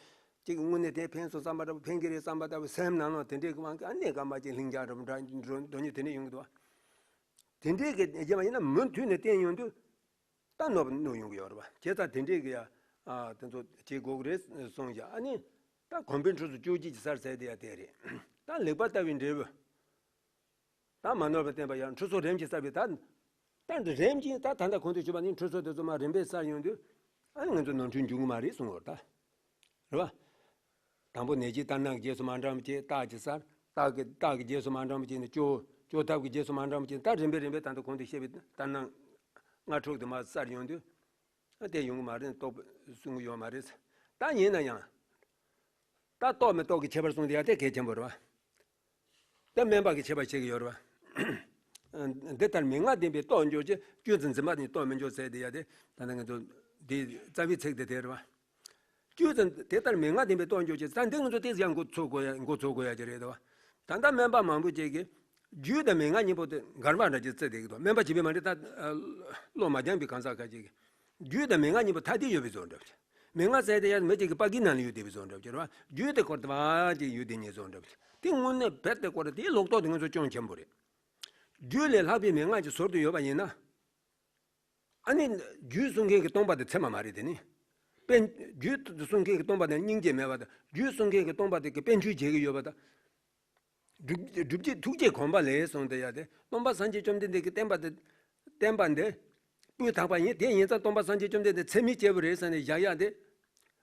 ཅིག་དངོས་གནས་དེ་ཕན་སོང་བསམ་པ་འདྲ་པོ་ཕན་གི་རེད་བསམ་པ་འདྲ་པོ་སེམས་ནང་ལ་དེ་འདྲའི་གི་དབང་གིས་ཨ་ནེ་སྐར་མ་ཅིག་ལྷིང་འཇགས་འདྲ་པོ་འདྲ་འགྲོ་འདོད་ཉིད་དེ་འདྲ་ཡོང་གི་འདུག་བ། དེ་འདྲའི་གི་རྒྱུ་མ་ཡིན་ན་མུ་མཐུད་ནས་བསྟེན་ཡོང་དུས། ད་གནོད་པ་གནོད་ཡོང་གི་ཡོད་རེད་བ། བྱས་ཙང་དེ་འདྲས་ཀྱི་ཡ། ཨ་དེ་ཚོ་བྱེད་དགོས་ཀྱི་རེད་གསུངས་བཞག་ཨ་ནི། ད་གོམས་པའི་འཁྲུལ་སོ་སྐྱོ་སྐྱིད་ཀྱི་སར་ཟེར་དེ་ཡ་དེ་རེད། ད་ལེགས་པར་ལྟ་བའི་འབྲས་བུ། ད་མ་ནོར་བར་བསྟེན་པ་ཡང་འཁྲུལ་སོ་རིམ་གྱིས་བསལ་བའི་ད། ད་འདི་རིམ་གྱིས་ད་ད་ལྟ་གོང་དུ་ཞུས་པ་ནི་འཁྲུལ་སོ་དེ་ཚོ་མ་རིམ་པས་བསལ་ཡོང་དུས། ཨ་ནི་ང་ཚོ་ནོར་འཁྲུལ་འབྱུང་གི་མ་རེད་གསུངས་པ་རེད་ད། རེད་བ། དང་པོ་ནད་ཀྱི་ལྟར་སྣང་གི་རྗེས་སུ་མ་འབྲངས་པ་བྱས་རྟགས་ཀྱི་སར། རྟགས་ཀྱི་རྟགས་ཀྱི་རྗེས་སུ་མ་འབྲངས་པ་བྱས་ནས་སྐྱོ། སྐྱོ་ཐབས་ཀྱི་རྗེས་སུ་མ་འབྲངས་པ་བྱས་ད་རིམ་པས་རིམ་པས་ད་ལྟ་གོང་དུ་བཤད་པའི་ལྟར་སྣང་། ལྔ་དྲུག་དེ་མར་བསལ་ཡོང་དུས། ཨ་དེ་ཡོང་གི་མ་རེད་རྟོགས་པ་གསུང་གི་ཡོད་མ་རེད། ད་ཡིན་ན་ཡང་། ད་རྟོགས་མི་རྟོགས་ཀྱི་ཁྱད་པར་གསུངས་དེ་ཡང་དེ་གལ་ཆེན་པོ་རེད་བ། ད་སྨན་པ་གི་ཁྱད་པར་བཤད་ཀྱི་ཡོད་རེད་བ། འདི་ལྟར་མན་ངག་བདེན་པས་རྟོགས་འགྱུར་གྱི། བཅུད་ཙམ་འཛིན་པ་ནི་རྟོགས་མི་འགྱུར་ཟེར་དེ་ཡ་དེ་ད་ལྟ་ང་ཚོ་འདི་རྩ་བའི་ཚིག་དེ་དེ་རེད་བ། བཅུད་ཙམ་དེ་ལྟར་མན་ངག་བདེན་པས་རྟོགས་འགྱུར་གྱི་ས་འདི་ང་ཚོ་དེ་ཡང་འགོ་ཚུགས་དགོས་ཡ་འགོ་ཚུགས་དགོས་ཡ་ཅིག་རེད་དོ། ད་ལྟ་སྨན་པ་མང་པོ་ཅིག་གིས་རྒྱུད་དང་མན་ངག་གཉིས་པོ་དེ་འགལ་བ་འདྲ་ཅིག་བརྩི་བསྡད་ཀྱི་འདུག་སྨན་པ་བྱས་པའི་མ་འདྲ་ད་བློ་མ་སྦྱངས་པའི་གང་ཟག་ཁ་ཅིག་གིས་རྒྱུད་དང་མན་ངག་གཉིས་པོ་ཐ་དད་ཡོད་པའི་བཟོ་འདྲ་བ་ཅིག་མན་ངག་ཟེར་དེ་ཡང་མི་ཅིག་གི་པ་ཀི་ནང་ལ་ཡོད་བསྡད་པའི་བཟོ་འདྲ་བ་ཅིག་རེད་བ། རྒྱུད་དེ་སྐོར་དེ་བ་ཅིག་ཡོད་བསྡད་ཉེན་བཟོ་འདྲ་བ་ཅིག་དེ་དངོས་གནས་རྦད་དེ་སྐོར་དེའི་ལོག་རྟོག་དེ་ང་ཚོ་སྐྱོན་ཆེན་པོ་རེད། རྒྱུད་ལས་ལྷག་པའི་མན་ངག་ཅིག་ཟུར་དུ་ཡོད་པ་ཡིན་ན། ཨ་ནི་རྒྱུད་གསུང་མཁན་གྱི་སྟོང་པ་དེ་ཚད་མ་མ་རེད་དེ་ནི། དཔེ། རྒྱུད་གསུང་མཁན་གྱི་སྟོང་པ་དེ་སྙིང་རྗེ་མེད་པ་དང་རྒྱུད་གསུང་མཁན་གྱི་སྟོང་པ་དེ་གི་དཔེ་འཇུག་བྱེད་ཀྱི་ཡོད་པ་དང་། སྒྲུབ་སྒྲུབ་བྱེད་ཐུགས་རྗེ་གོམས་པ་ལས་གསུངས་ཏེ་ཡ་དེ་སྟོང་པ་སངས་རྒྱས་བཅོམ་ལྡན་འདས་ཀྱི་བསྟན་པ་དེ། བསྟན་པ་འདི། སྤུས་དག་པ་ཡིན་དེ་ཡིན་ཙང་སྟོང་པ་སངས་རྒྱས་བཅོམ་ལྡན་འདས་ཚད་མས་བཅད་པ་རེད་ཟེར་ནས་བཞག་ཡ་དེ།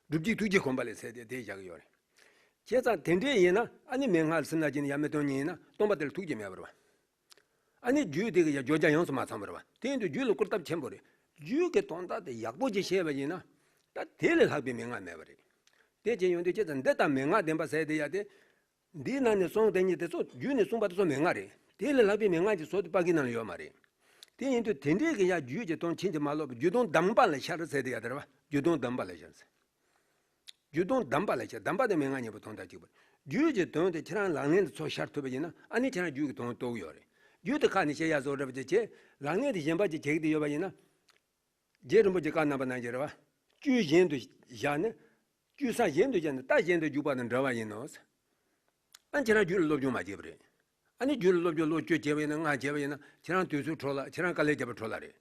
སྒྲུབ་བྱེད་ཐུགས་རྗེ་གོམས་པ་ལས་ཟེར་ཏེ་དེ་བཞག་གི་ཡོད་རེད། བྱས་ཙང་དེ་འདྲས་ཡིན་ན་ཨ་ནི་མན་ངག་སེམས་ལ་བྱས་ནས་ཡ་མི་སྟོན་ཉིན་ཡིན་ན་སྟོང་པ་དེར་ཐུགས་རྗེ་མེད་པ་རེད་བ། ཨ་ནི་རྒྱུད་དེ་གི་ཡ་བརྗོད་བྱ་ཡོངས་སུ་མ་ཚང་བ་རེད་བ། དེ་ཡིན་དུས་རྒྱུད་ལ་བཀུར་སྟབས་ཆེན་པོ་རེད། རྒྱུད་ཀྱི་དོན་དག་དེ་ཡག་པོ་ཅིག་ཤེས་པ་ཡིན་ན། ད་དེ་ལས་ལྷག་པའི་མན་ངག་མེད་པ་རེད། དེ་བྱས་ཡོང་དུས་བྱས་ཙང་འདི་ལྟར་མན་ངག་བདེན་པ་ཟེར་དེ་ཡ་དེ། འདིའི་ནང་ནས་གསུངས་དེ་ཉིད་དེ་ཚོ་རྒྱུད་ནས་གསུངས་པ་དེ་ཚོ་མན་ངག་རེད། དེ་ལས་ལྷག་པའི་མན་ངག་ཅིག་བཟོ་དུས་པ་ཀི་ནང་ལ་ཡོད་མ་རེད། དེ་ཡིན་དུས་དེ་འདྲའི་གི་ཡ་རྒྱུད་ཀྱི་དོན་ཕྱིན་ཅི་མ་ལོག་པའི་རྒྱུད་དོན་གདམས་པ་ལ་ཤར་ཟེར་དེ་ཡ་དེ་རེད་བ། རྒྱུད་དོན་གདམས་པ་ལ་ཤར་ཟེར། རྒྱུད་དོན་གདམས་པ་ལ་ཤར། གདམས་པ་དེ་མན་ངག་གཉིས་པོ་དོན་དག་གཅིག་པ་རེད། རྒྱུད་ཀྱི་དོན་དེ་ཁྱེད་རང་ལག་ལེན་དུ་ཚུར་ཤར་ཐུབ་པ་ཡིན་ན་ཨ་ནི་ཁྱེད་རང་རྒྱུད་ཀྱི་དོན་རྟོགས་ཡོད་རེད། རྒྱུད་དེ་ཁ་ནས་བཤད་ཡ་བཟོ་འདྲ་བ་ཅིག་བྱས་ལག་ལེན་དེ་གཞན་པ་ཅིག་བྱེད་ཀྱི་དེ་ཡོད་པ་ཡིན་ན། རྗེ་རིན་པོ་ཆེ་བཀའ་གནང་པ་ནང་བཞིན་རེད་བ། བཅོས་གཞན་དུ་བཞག་ནས། བཅོས་ས་གཞན་དུ་བཞག་ནས་རྟ་གཞན་དུ་རྒྱུག་པ་དང་འདྲ་བ་ཡིན་ནོ། ཨ་ཁྱེད་རང་རྒྱུད་ལ་སློབ་སྦྱོང་མ་བྱས་པ་རེད། ཨ་ནི་རྒྱུད་ལ་སློབ་སྦྱོང་བློ་བཅོས་བྱས་པ་ཡིན་ན་སྔགས་བྱས་པ་ཡིན་ན་ཁྱེད་རང་དུས་ཚོད་འཕྲོ་བརླག་ཁྱེད་རང་དཀའ་ལས་བརྒྱབ་པ་འཕྲོ་བརླག་རེད།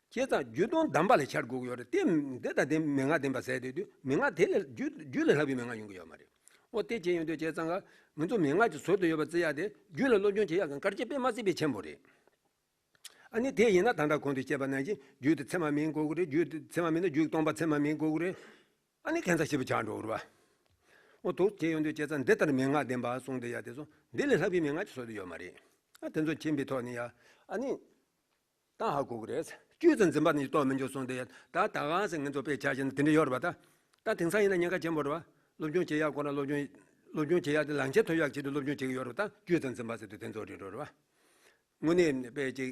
བྱས་ཙང་རྒྱུ་དང་གདམས་པ་ལ་ཤར་དགོས་ཀྱི་ཡོད་རེད། དེ་དེ་ལྟ་དེ་མན་ངག་བདེན་པ་ཟེར་དུས་དུས་མན་ངག་དེ་ལས་རྒྱུ་རྒྱུ་ལས་ལྷག་པའི་མན་ངག་ཡོང་གི་ཡོད་མ་རེད། འོ་དེ་བྱས་ཡོང་དུས་བྱས་ཙང་ག་ང་ཚོ་མན་ངག་ཅིག་བཟོ་འདོད་ཡོད་པ་བརྩི་ཡ་དེ་རྒྱུ་ལ་སློབ་སྦྱོང་བྱེད་ཡག་གི་གལ་ཆེ་དཔེ་མ་སྲིད་པའི་ཆེན་པོ་རེད། ཨ་ནི་དེ་ཡིན་ན་ད་ལྟ་གོང་དུ་བཤད་པ་ནང་བཞིན་རྒྱུ་དེ་ཚད་མ་མིན་དགོས་ཀྱི་རེད། རྒྱུ་དེ་ཚད་མ་མིན་ན་རྒྱུ་སྟོང་པ་ཚད་མ་མིན་དགོས་ཀྱི་རེད། ཨ་ནི་ཁྱད་མཚར་ཆེ་པོ་ཆགས་འགྲོ་གི་རེད་བ། འོ་དེ་བྱས་ཡོང་དུས་བྱས་ཙང་འདི་ལྟར་མན་ངག་བདེན་པ་གསུངས་བསྡད་ཡ་དེ་ཚོ་འདི་ལས་ལྷག་པའི་མན་ངག་ཅིག་བཟོ་འདོད་ཡོད་མ་རེད། ཨ་དེ་ཚོ་མཁྱེན་པའི་ཐོག་ནས་ཡ་ཨ་ནི། ད་ཧ་གོ་གི་རེད། བཅུད་ཙམ་འཛིན་པ་ནི་རྟོགས་མི་འགྱུར་གསུངས་ཏེ། ད་ད་ག་ཟེ་ང་ཚོ་དཔེ་ཆ་བཞག་ན་དེ་འདྲ་ཡོད་རེད་པ། ད་ད་དེང་སང་ཡིན་ན་ཉེན་ཁ་ཆེན་པོ་རེད་པ། སློབ་སྦྱོང་བྱེད་ཡག་ཁོ་ན་སློབ་སྦྱོང་སློབ་སྦྱོང་བྱེད་ཡག་དེ་ལག་ཁྱེར་ཐོབ་ཡག་ཆེད་དུ་སློབ་སྦྱོང་བྱེད་ཀྱི་ཡོད་རེད་པ། ད་བཅུད་ཙམ་འཛིན་པ་ཟེར་དུས་དེ་ཚོ་རེད་འགྲོ་རེད་པ། དངོས་གནས་དཔེ་ཅིག་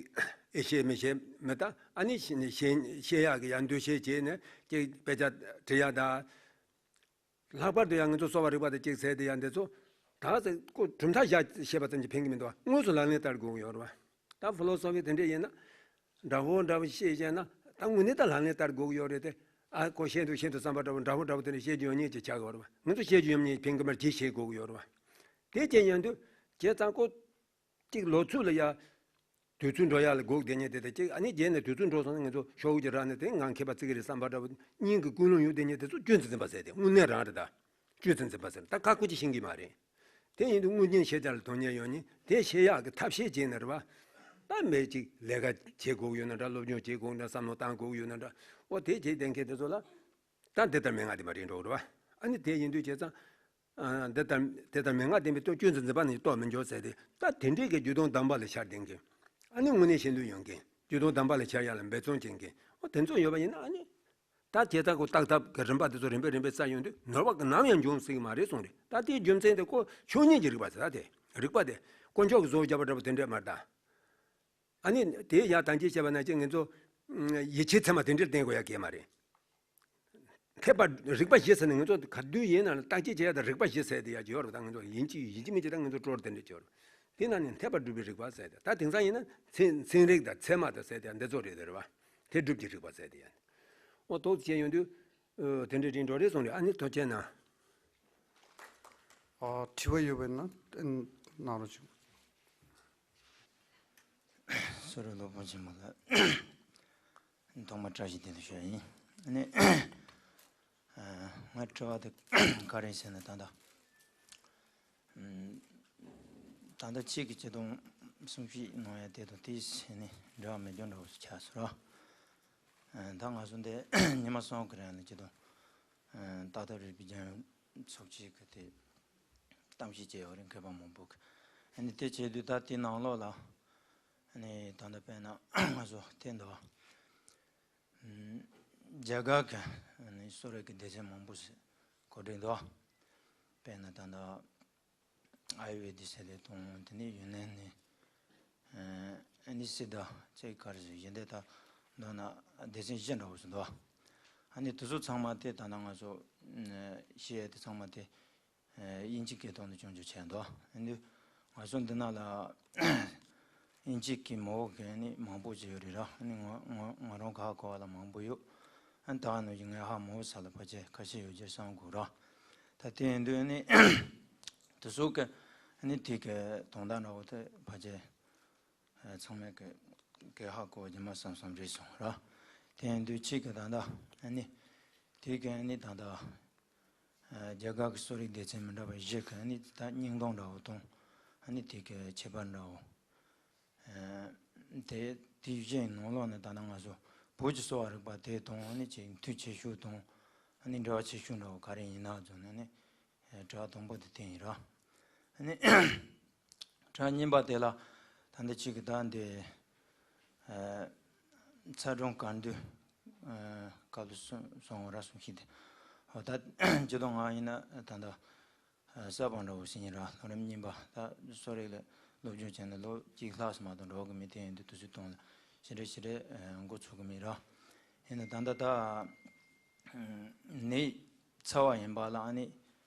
ཨེ་ཤེས་མི་ཤེས་མི་ད་ཨ་ནི་ཤེས་ཤེས་ཤེས་ཡག་གི་ཡང་འདུ་ཤེས་བྱས་ནས་ཅིག་དཔེ་ཆ་འབྲི་ཡག་ད། ལྷག་པར་དུ་ཡང་ང་ཚོ་གསོ་བ་རིག་པ་དང་གཅིག་ཟེར་དེ་ཡང་འདི་ཚོ་ད་ཟེར་ཁོ་གྲུབ་མཐའ་བཞག་བཤད་པ་ཙམ་གྱིས་ཕན་གྱི་མི་འདུག་དངོས་སུ་ལག་ལེན་བསྟར་དགོས་ཀྱི་ཡོད་རེད་བ། ད་ཕི་ལོ་སོ་ཕི་དེ་འདྲས་ཡིན་ན་འདྲ་བོ་འདྲ་བོ་བཤད་བཤད་ན་ད་དངོས་གནས་ད་ལག་ལེན་བསྟར་དགོས་ཀྱི་ཡོད་རེད་དེ། ཨ་ཁོ་བཤད་འདུག་བཤད་འདུག་བསམ་པ་འདྲ་བོ་འདྲ་བོ་འདྲ་བོ་དེ་འདྲས་བཤད་རྒྱུ་ཡོད་མཁན་ཅིག་ཆགས་ཀྱི་ཡོད་རེད་བ། ང་ཚོ་བཤད་རྒྱུ་ཡོད་མཁན་ཕན་གྱི་མ་རེད། ཅིག་བཤད་དགོས་ཀྱི་ཡོད་རེད་བ། དེ་བྱས་ཡོང་དུས་བྱས་ཙང་ཁོ། གཅིག་ལོ་ཚོད་ལ་ཡ། དུས་ཚོད་འགྲོ་ཡ་ལ་སྒུག་བསྡད་མཁན་དེ་དང་གཅིག་ཨ་ནི་རྗེས་ནས་དུས་ཚོད་འགྲོ་སོང་ན་ང་ཚོ་ཤོག་བུ་ཅིག་རག་ནས་དེ་ངང་མཁས་པ་བརྩི་གི་རེད་བསམ་པ་འདྲ་བོ་སྙིང་གི་ཀུན་སློང་ཡོད་བསྡད་མཁན་དེ་ཚོ་བཅུད་ཙམ་འཛིན་པ་ཟེར་ཏེ་དངོས་གནས་རང་རེད་ད། བཅུད་ཙམ་འཛིན་པ་ཟེར་ད་ཁ་ཁུ་ཅིག་ཤེས་ཀྱི་མ་རེད། དེ་ཡིན་དུས་དངོས་གནས་ཤེས་བྱ་ལ་དོན་གཉེར་ཡོད་ནི་དེ་ཤེས་ཡག་གི་ཐབས་ཤེས་བྱས་ནས་རེད་བ། ད་མེད་ཅིག་ལས་ཀ་བྱེད་དགོས་ཡོད་ན་འདྲ་སློབ་སྦྱོང་བྱེད་དགོས་ན་འདྲ་བསམ་བློ་བཏང་དགོས་ཡོད་ན་འདྲ། འོ་དེ་བྱེད་བསྡད་མཁན་དེ་ཚོ་ལ། ད་འདི་ལྟར་མན་ངག་བདེན་པ་རེད་འགྲོ་རེད་བ། ཨ་ནི་དེ་ཡིན་དུས་བྱས་ཙང་། ཨ་འདི་ལྟར་དེ་ལྟར་མན་ངག་བདེན་པའི་དོན་བཅུད་ཙམ་འཛིན་པ་ནི་རྟོགས་མི་འགྱུར་ཟེར་ཏེ། ད་དེ་འདྲའི་གི་རྒྱུ་དང་གདམས་པ་ལ་ཤར་བསྡད་མཁན། ཨ་ནི་དངོས་གནས་ཤེས་འདོད་ཡོད་མཁན། རྒྱུ་དང་གདམས་པ་ལ་ཤར་ཡ་ལ་འབད་བརྩོན་བྱེད་མཁན། འོ་དེ་ཚོ་ཡོད་པ་ཡིན་ན་ཨ་ནི། ད་བྱས་ཙང་ཁོ་བརྟག་ཐབས་ཀྱི་རིམ་པ་དེ་ཚོ་རིམ་པས་རིམ་པས་བསགས་ཡོང་དུས་ནོར་བ་གི་ནམ་ཡང་འབྱུང་སྲིད་ཀྱི་མ་རེད་གསུངས་རེད། ད་དེའི་རྒྱུ་མཚན་དེ་ཁོ་ཆོས་ཉིད་ཀྱི་རིག་པ་ཟེར་ད་དེ་རིག་པ་དེ་དཀོན་མཆོག་གི་བཟོ་བརྒྱབ་པ་འདྲ་པོ་དེ་འདྲས་མ་རེད་ད། ཨ་ནི་དེ་ཡང་ད་ཅི་བྱས་པ་ན་ཅི་ང་ཚོ་ཡིད་ཆེས་ཚད་མ་དེ་འདྲས་བསྟེན་དགོས་ཡ་གལ་མ་རེད། མཁས་པ་རིག་པ་བཞི་ཟེར་ནས་ང་ཚོ་ག་དུས་ཡིན་ན་བརྟག་དཔྱད་བྱེད་ཡ་དང་རིག་པ་བཞི་ཟེར་དེ་ཡ་ཅིག་ཡོད་རེད། ད་ང་ཚོ་ཡིན་གཅིག་ཡིན་གཅིག་མིན་གཅིག་ད་ང་ཚོ་སྤྲོར་དེ་འདྲ་ཅིག་ཡོད་རེད། དེ་ནང་ནས་མཁས་པ་སྒྲུབ་པའི་རིག་པ་ཟེར་དེ་ད་དེང་སང་ཡིན་ན་ཚན་ཚན་རིག་དང་ཚད་མ་དང་ཟེར་དེ་འདི་ཚོ་རེད་དེ་རེད་བ། དེ་སྒྲུབ་ཀྱི་རིག་པ་ཟེར་དེ་ཡ་ནི། འོ་ཐུགས་རྗེ་ཆེ་ཡོང་དུས་དེ་འདྲའི་རིགས་འགྲོ་རེད་གསུངས་རེད། ཨ་ནི་ཐུགས་རྗེ་གནང་། ཨ་དྲི་བ་ཡོད་པ་ཡིན་ན་གནང་རོགས་བྱུང་། གསུང་རབ་སློབ་དཔོན་ཆེན་མོ་ལགས། ཐོག་མར་བཀྲ་ཤིས་བདེ་ལེགས་ཞུ་ཡ་ཡིན། ཨ་ནི། ཨ་ང་དྲི་བ་དེ་ག་རེ་ཟེར་ན་ད་ལྟ། ཨམ། ད་ལྟ་ཁྱེད་ཀྱིས་སྤྱི་དོན་གསུང་བཤད་གནང་ཡ་དེ་དང་དེའི་ཟེར་ནས་འབྲེལ་བ་མེད་རྒྱུ་འདྲ་བོ་ཞིག་ཆགས་སོང་ར། ཨ་ད་ང་ཚོ་འདི་ཉི་མ་གསུམ་གི་རིང་ལ་སྤྱི་དོན། ཨ་ཏག་ཏག་རིག་པའི་རྒྱལ་ཡོངས་ཚོགས་ཆེན་གྱི་དེ། གཏམ་བཤད་བྱས་ཡོད་རེད་མཁས་པ་མང་པོ་གིས། ཨ་ནི་དེ་བྱས་དུས་ད་དེའི་ནང་ལོགས་ལ། ཨ་ནི་ད་ལྟ་དཔེར་ན་ང་ཚོ་དེ་འདུག་ཨམ། རྒྱ་གར་གྱི་ཨ་ནི་གསོ་རིག་གི་སྡེ་ཚན་མང་པོ་ཞིག་གོ་སྒྲིག་འདུག་དཔེར་ན་ད་ལྟ་ཨ་ཡུར་ཝེ་དིག་ཟེར་དེ་དང་དེ་ནས་ཡུན་ནན་ནས་ཨ་ནི་སི་ད་ཅེ་ག་རེ་ཟེར་གཞན་དེ་ད་མདོར་ན་སྡེ་ཚན་བཞི་འདྲ་བོ་ཞིག་འདུག་ཨ་ནི་དེ་ཚོ་ཚང་མ་དེ་ད་ལྟ་ང་ཚོ་ཤེས་ཡ་དེ་ཚང་མ་དེ། དབྱིན་ཇི་སྐད་ཐོག་ནས་སྐྱོན་བརྗོད་བྱས་འདུག་ཨ་ནི་ང་ཚོ་འདི་ན་ལ་དབྱིན་ཇི་སྐད་མང་བོ་གི་ནི་མང་པོ་ཅིག་ཡོད་རེད་ར། ཨ་ནི་ང་ང་ང་རང་ག་གོ་བ་ལ་མང་པོ་ཡོད། ཨ་ནི་ད་ག་ནང་བཞིན་ངས་ཧ་མ་གོ་ས་ལ་ཕལ་ཆེར་ཁ་ཤས་ཡོད་རྒྱུ་བསམ་དགོས་ར། ད་དེ་ཡིན་དུས་ཨ་ནི་དེ་ཚོ་གི་ཨ་ནི་དེ་གི་དོན་དག་འདྲ་བོ་དེ་ཕལ་ཆེར། ཚང་མས་གི་གི་ཧ་གོ་རྒྱུ་མ་བསམ་བསམ་རེད་སོང་ར། དེ་ཡིན་དུས་ཁྱེད་ཀྱི་ད་ལྟ་ཨ་ནི་དེ་གི་ཨ་ནི་ད་ལྟ་རྒྱ་གར་གི་གསོ་རིག་སྡེ་ཚན་མི་འདྲ་བ་བཞི་གི་ཨ་ནི་ད་སྙིང་སྟོབས་འདྲ་བོ་དང་ཨ་ནི་དེ་གི་ཁྱད་པར་འདྲ་བོ། དེ་དེ་བཞིན་ནང་ལོགས་ནས་ད་ལྟ་ང་ཚོ་བོད་ཀྱི་གསོ་བ་རིག་པ་དེ་དང་ཨ་ནི་ཅིག་མཐུན་ཆེ་ཤོས་དང་ཨ་ནི་འབྲེལ་བ་ཆེ་ཤོས་འདྲ་བོ་ག་རེ་ཡིན་ན་བཟུང་ནས་ཨ་ནི། དྲི་བ་དང་པོ་དེ་དེ་ཡིན་ར། ཨ་ནི། དྲི་བ་གཉིས་པ་དེ་ལ་ད་ལྟ་གཅིག་གི་ད་འདི། ཚ་གྲང་གར་འདོད། སྐབས་སུ་སོང་བ་ར་གསུང་བཤད་དེ། འོ་ད་སྤྱི་དང་ང་ཡིན་ན་ད་ལྟ་གསར་པ་འདྲ་བོ་ཞིག་ཡིན་ར། ལོ་རིམ་གཉིས་པ་ད་གསོ་རིག་ལ་སློབ་སྦྱོང་བྱས་ནས་ལོ་གཅིག་ལྷག་ཙམ་མ་གཏོགས་འགྲོ་གི་མེད། དེ་ཡིན་དུས་དུས་ཚོད་སྟོང་ལ་ཞེ་དྲག་ཞེ་དྲག་འགོ་ཚུགས་གི་མེད་ར། ཡིན་ན་ད་ལྟ་ད། ནད་ཚ་བ་ཡིན་པ་ལ་ཨ་ནི་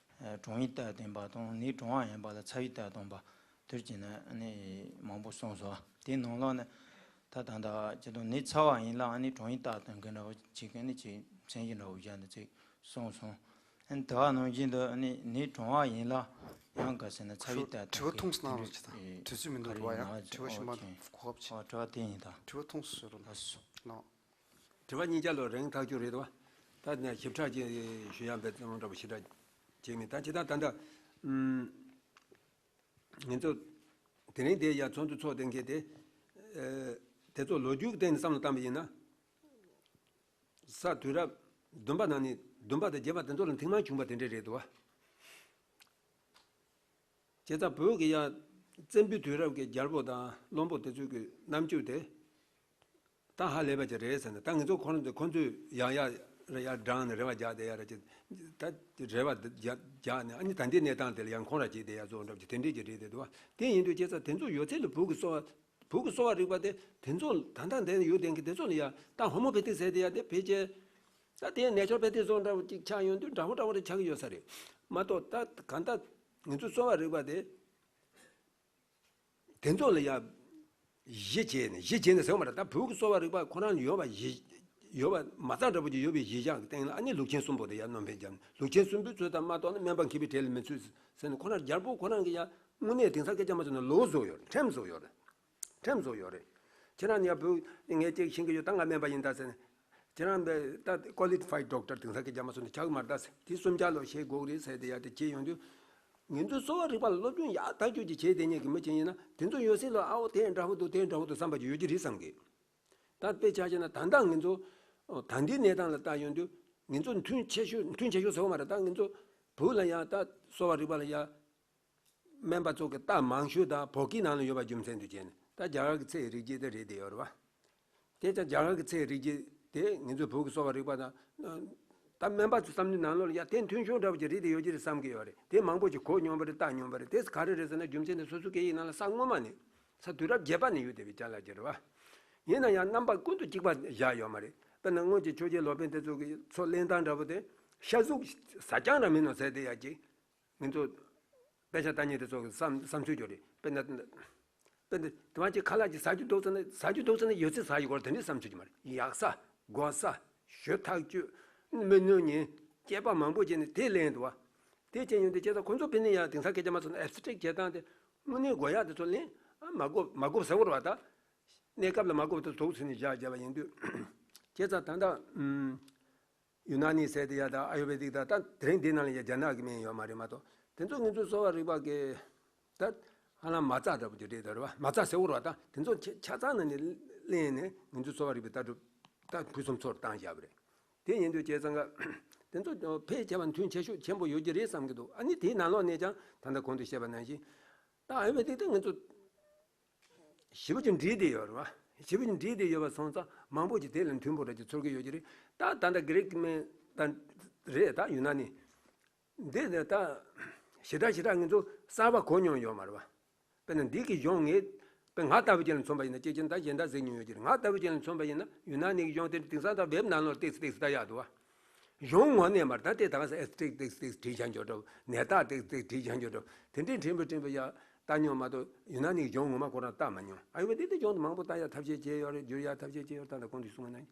གྲང་ཡིག་བཏགས་བསྟན་པ་དང་ནད་གྲང་བ་ཡིན་པ་ལ་ཚ་ཡིག་བཏགས་བསྟན་པ་དེར་བྱས་ནས་ཨ་ནི་མང་པོ་གསུངས་སོང་། དེའི་ནང་ལོགས་ནས་ད་ད་ལྟ་ཁྱེད་དང་ནད་ཚ་བ་ཡིན་ལ་ཨ་ནི་གྲང་ཡིག་བཏགས་བསྟན་མཁན་འདྲ་བོ་ཅིག་ཨ་ནི་ཅིག་མཚན་གཞི་འདྲ་བོ་བཞག་ནས་ཅིག་གསུངས་སོང་། ཨ་ནི་དེ་བ་ནང་བཞིན་དུ་ཨ་ནི་ནད་གྲང་བ་ཡིན་ལ་ཡང་ག་ཟེར་ན་ཚ་ཡིག་བཏགས་བསྟན་དྲི་བ་མཁན་ཐུང་སུ་གནང་རོགས་ཅིག་དང་དུས་ཚོད་མི་འདུག་རེད་བ། ཡང་དྲི་བ་གཞན་པ་གོ་སྐབས་ཅིག་དྲི་བ་དེ་ཡིན་ད། དྲི་བ་ཐུང་སུ་ཞུ་རོགས་གནང་། དྲི་བ་གཉིས་ཆ་ལོ་རིང་ཐག་ཆོད་རེད་དོ། ད་ནས་ཞིབ་ཕྲ་ཅིག་ཞུ་ཡ་འབད་བརྩོན་འདྲ་པོ་ཞེ་དྲག་བྱེད་མི་ད་ཇི་ལྟར་ད་ལྟ་ཨུམ། ང་ཚོ་དེ་རིང་དེ་ཡ་ཚོགས་འདུ་ཚོགས་གཏན་འཁེལ་ཏེ། ཨེ། དེ་ཚོ་ལོ་རྒྱུས་སྟེང་ནས་བསམ་བློ་བཏང་པ་ཡིན་ན། ས་དུས་རབས་བདུན་པ་ནང་ནས་བདུན་པ་དང་བརྒྱད་པ་དེ་ཚོ་ལ་ཐེངས་མང་བྱུང་བ་དེ་འདྲ་རེད་དོ། བྱས་ཙང་བོད་ཀྱི་ཡ་བཙན་པོའི་དུས་རབས་ཀྱི་རྒྱལ་པོ་དང་བློན་པོ་དེ་ཚོའི་གི་རྣམ་དཔྱོད་དེ་ད་ཧ་ལས་པ་ཅིག་རེད་ཟེར་ནས། ད་ང་ཚོ་ཁོ་རང་ཚོ་ཁོ་ཚོས་ཡང་ཡ་རེ་ཡ་བགྲངས་ནས་རེ་བ་རྒྱག་བསྡད་ཡ་རེ་ཅིག་ད་རེ་བ་རྒྱག་རྒྱག་ནས་ཨ་ནི་ད་ལྟའི་གནས་སྟངས་དེ་ལ་ཡང་ཁོང་ར་བྱེད་བསྡད་ཡ་བཟོ་འདྲ་ཅིག་དེ་འདྲས་ཅིག་རེད་བསྡད་འདུག་བ། དེ་ཡིན་དུས་བྱས་ཙང་དེ་ཚོ་ཡོད་ཚད་ལ་བོད་ཀྱི་གསོ་བ། བོད་ཀྱི་གསོ་བ་རིག་པ་དེ་དེ་ཚོ་ད་ལྟ་འདིར་ཡོད་བསྡད་མཁན་དེ་ཚོ་ལ་ཡ་ད་ཧོ་མོ་པེ་ཐིག་ཟེར་དེ་ཡ་དེ་ཕལ་ཆེར་ད་དེ་ནེ་ཆུ་རལ་པེ་ཐིག་བཟོ་འདྲ་བོ་ཅིག་ཆགས་ཡོང་དུས་འདྲ་བོ་འདྲ་བོ་རེ་ཆགས་ཀྱི་ཡོད་ས་རེད་མ་གཏོགས། ད་གང་ལྟར་ང་ཚོའི་གསོ་བ་རིག་པ་དེ་དེ་ཚོ་ལ་ཡ་གཞི་བྱས་ནས་གཞི་བྱས་ནས་ཟེར་བ་མ་རེད། ད་བོད་ཀྱི་གསོ་བ་རིག་པ་ཁོ་རང་ཡོད་པ་གཞི། ཡོད་པ་མ་རྩ་འདྲ་པོ་ཅིག་ཡོད་པའི་གཞི་བཞག་གི་སྟེང་ལ་ཨ་ནི་ལུགས་ཆེན་གསུམ་པོ་དེ་ཡ་སྣོན་པ་བརྒྱབ་ནས་ལུགས་ཆེན་གསུམ་པོའི་ཚུལ་དང་མ་གཏོགས་ན་སྨན་པ་མཁས་པའི་གྲས་ལ་མི་ཚུད་ཟེར་ནས་ཁོ་རང་རྒྱལ་པོ་ཁོ་རང་གི་ཡ་དངོས་གནས་དེང་སང་སྐད་ཆ་མ་བཟོས་ན་ལོ་བཟོ་ཡོད་རེད། ཁྲིམས་བཟོ་ཡོད་རེད། ཁྲིམས་བཟོ་ཡོད་རེད། ཁྱེད་རང་ནི་ཡ་བོད་ངས་ཅིག་ཤེས་ཀྱི་ཡོད། ད་ང་སྨན་པ་ཡིན་ད་ཟེར་ནས། ཁྱེད་རང་ད་qualified doctor དེང་སང་སྐད་ཆ་མ་བཟོས་ན་ཆགས་ཀྱི་མ་རེད་ད་ཟེར། དེ་གསུམ་ཆ་ལོ་ཤེས་དགོས་རེད་ཟེར་དེ་ཡ་དེ་བྱས་ཡོང་དུས། ང་ཚོའི་གསོ་བ་རིག་པ་ལ་སློབ་སྦྱོང་ཡག་ཐག་ཆོད་ཅིག་བྱས་བསྡད་མཁན་གྱི་མི་ཅིག་ཡིན་ན་དེ་ཚོ་ཡོད་སྲིད་ལ་ཨའོ་དེ་འདྲ་པོ་འདུག་དེ་འདྲ་པོ་འདུག་བསམ་པ་ཅིག་ཡོད་ཀྱི་རེད་བསམ་གི། ད་དཔེ་ཆ་བཞག་ན་ད་ལྟ་ང་ཚོ་ད་ལྟའི་གནས་སྟངས་ལ་བལྟ་ཡོང་དུས་ང་ཚོ་མཐུན་ཆེ་ཤོས་མཐུན་ཆེ་ཤོས་ཟེར་བ་མ་རེད། ད་ང་ཚོ་བོད་ལ་ཡ་ད་གསོ་བ་རིག་པ་ལ་ཡ་སྨན་པ་ཚོ་གི་རྟགས་མང་ཤོས་ད་བོད་སྐད་ནང་ལ་ཡོད་པ་རྒྱུ་མཚན་དུ་བྱས་ནས་ད་རྒྱ་གར་གྱི་ཚེ་ཡི་རིག་བྱེད་དེ་རེད་དེ་ཡོད་རེད་བ། དེ་ཙང་རྒྱ་གར་གྱི་ཚེ་ཡི་རིག་བྱེད་དེ་ང་ཚོའི་བོད་ཀྱི་གསོ་བ་རིག་པ་དང་། ད་སྨན་པ་ཚོའི་བསམ་བློའི་ནང་ལོགས་ལ་ཡ་དེ་མཐུན་ཤོས་འདྲ་བོ་ཅིག་རེད་དེ་ཡོད་ཀྱི་རེད་བསམ་གྱི་ཡོད་རེད། དེ་མང་པོ་ཅིག་གོ་མྱོང་བ་རེད། བལྟ་མྱོང་བ་རེད། དེ་ག་རེ་རེད་ཟེར་ན་རྒྱུ་མཚན་དེ་སོ་སོའི་སྐད་ཡིག་ནང་ལ་ས་སྔོན་མ་ནས་ས་དུས་རབས་བརྒྱད་པ་ནས་ཡོད་བསྡད་པའི་ཅ་ལག་ཅིག་རེད་བ། ཡིན་ན་ཡང་རྣམ་པ་ཀུན་ཏུ་གཅིག་པ་བཞག་ཡོད་མ་རེད། དཔེར་ན་སྔོན་གྱི་ཆོས་རྒྱལ་ལོ་པཎ་དེ་ཚོ་གི་ཚོ་གླེང་སྟངས་འདྲ་བོ་དེ་ཤ་གཟུགས་ཟ་རྐྱང་རང་མིན་ནོ་ཟེར་དེ་ཡ་གཅིག་ང་ཚོ་དཔེ་ཆ་ལྟ་མཁན་དེ་ཚོ་གི་བསམ་བསམ་ཚུལ་ཅིག་རེད། དཔེར་ན། དཔེར་ན་དེ་མ་ཅིག་ཁ་ལག་ཅིག་ཟ་རྒྱུ་འདུག་ཟེར་ན་ཟ་རྒྱུ་འདུག་ཟེར་ན་ཡོད་ཚད་ཟ་ཡི་གོ་དེ་འདྲའི་བསམ་ཚུལ་ཅིག་མ་རེད། ཡག་ས་དགོས་ས་ཞོ་ཐག་གཅོད་མི་ནུ་ཉིན་སྐྱེས་པ་མང་པོ་བྱས་ནས་དེ་ལེན་འདུག་བ། དེ་བྱས་ཡོང་དུས་བྱས་ཙང་ཁོ་ཚོ་དཔེར་ན་ཡང་དེང་སང་སྐད་ཆ་མ་སོང་ན་ཨེབ་སི་ཊེག་བྱེད་སྟངས་དེ་དངོས་གནས་དགོས་ཡག་དེ་ཚོ་ལེན་ཨ་མ་དགོས་མ་དགོས་ཟེར་བ་རེད་བ། ད་གནས་སྐབས་ལ་མ་དགོས་པ་དེ་དུག་ཟེར་ནས་བཞག་བྱས་པ་ཡིན་དུས་བྱས་ཙང་ད་ལྟ་ཨུམ། ཡུ་ན་ནི་ཟེར་དེ་ཡ་ད་ཨ་ཡུར་བེ་དིག་ད་ད་དེ་རིང་འདི་ནང་ལ་ཡ་རྒྱ་ནག་གི་མིང་ཡོད་མ་རེད་མ་གཏོགས། དེ་ཚོ་ང་ཚོའི་གསོ་བ་རིག་པ་གི་ད་ཧ་ལམ་མ་རྩ་འདྲ་པོ་ཅིག་རེད་ད་རེད་བ། མ་རྩ་ཟེར་བ་རེད་བ། ད་དེ་ཚོ་ཆ་ཆ་ཚང་ནང་ནས་ལེན་ནས་ང་ཚོའི་གསོ་བ་རིག་པའི་ལྟ་གྲུབ་ད་ཕུན་སུམ་ཚོགས་བཏང་བཞག་པ་རེད། དེ་ཡིན་དུས་བྱས་ཙང་ག་དེ་ཚོ་ཕལ་ཆེ་བ་མཐུན་ཆེ་ཤོས་ཆེན་པོ་ཡོད་ཀྱི་རེད་བསམ་གྱི་འདུག་ཨ་ནི་དེའི་ནང་ལོགས་ནས་ཀྱང་ད་ལྟ་གོང་དུ་བཤད་པ་ནང་བཞིན་ད་ཨ་ཡུར་བེ་དིག་ད་ང་ཚོ་ཞེ་པོ་ཅིག་འདྲེས་བསྡད་ཡོད་རེད་བ། ཞེ་པོ་ཅིག་འདྲེས་བསྡད་ཡོད་པ་སོང་ཙང་མང་པོ་ཅིག་དེ་ལ་མཐུན་པོ་འདྲ་ཅིག་ཚོར་གྱི་ཡོད་ཀྱི་རེད། ད་ད་ལྟ་གྷི་རིག་སྨན་ད་རེད་ད་ཡུ་ན་ནི། འདི་ནི་ད་ཞེ་དྲག་ཞེ་དྲག་ང་ཚོ་གསར་པ་གོ་མྱོང་ཡོད་མ་རེད་བ། དཔེར་ན་འདི་གི་གཞུང་ངས་དཔེ་ང་ལྟ་བུ་ཅན་ལ་མཚོན་པ་ཡིན་ན་སྐྱེས་ཆེན་ད་གཞན་དག་གཟིགས་མྱོང་ཡོད་ཀྱི་རེད། ང་ལྟ་བུ་ཅན་ལ་མཚོན་པ་ཡིན་ན་ཡུ་ན་ནི་གི་གཞུང་དེ་དེང་སང་ད་བེབ་ནང་ལོགས་ཏེགས་ཏེགས་ལྟ་ཡག་འདུག་བ། གཞུང་ངོ་ནས་མར་ད་དེ་ད་ག་ས་ཨེས་ཏྲིག་ཏེགས་ཏེགས་བྲིས་བཞག་འཇོག་འགྲོ། ནད་རྟགས་ཏེགས་ཏེགས་བྲིས་བཞག་འཇོག་འགྲོ། དེ་འདྲའི་ཕྲན་བུ་ཕྲན་བུ་ཡ་ལྟ་མྱོང་མ་གཏོགས་ཡུ་ན་ནིའི་གཞུང་ངོ་མ་ཁོ་རང་ལྟ་མ་མྱོང་། ཨ་ཡུ་བེ་དིག་གཞུང་དུ་མང་པོ་ལྟ་ཡ་ཐབས་ཤེས་བྱས་ཡོད་རེད། བསྒྱུར་ཡ་ཐབས་ཤེས་བྱས་ཡོད་རེད། ད་ལྟ་གོང་དུ་གསུངས་པ་ནང་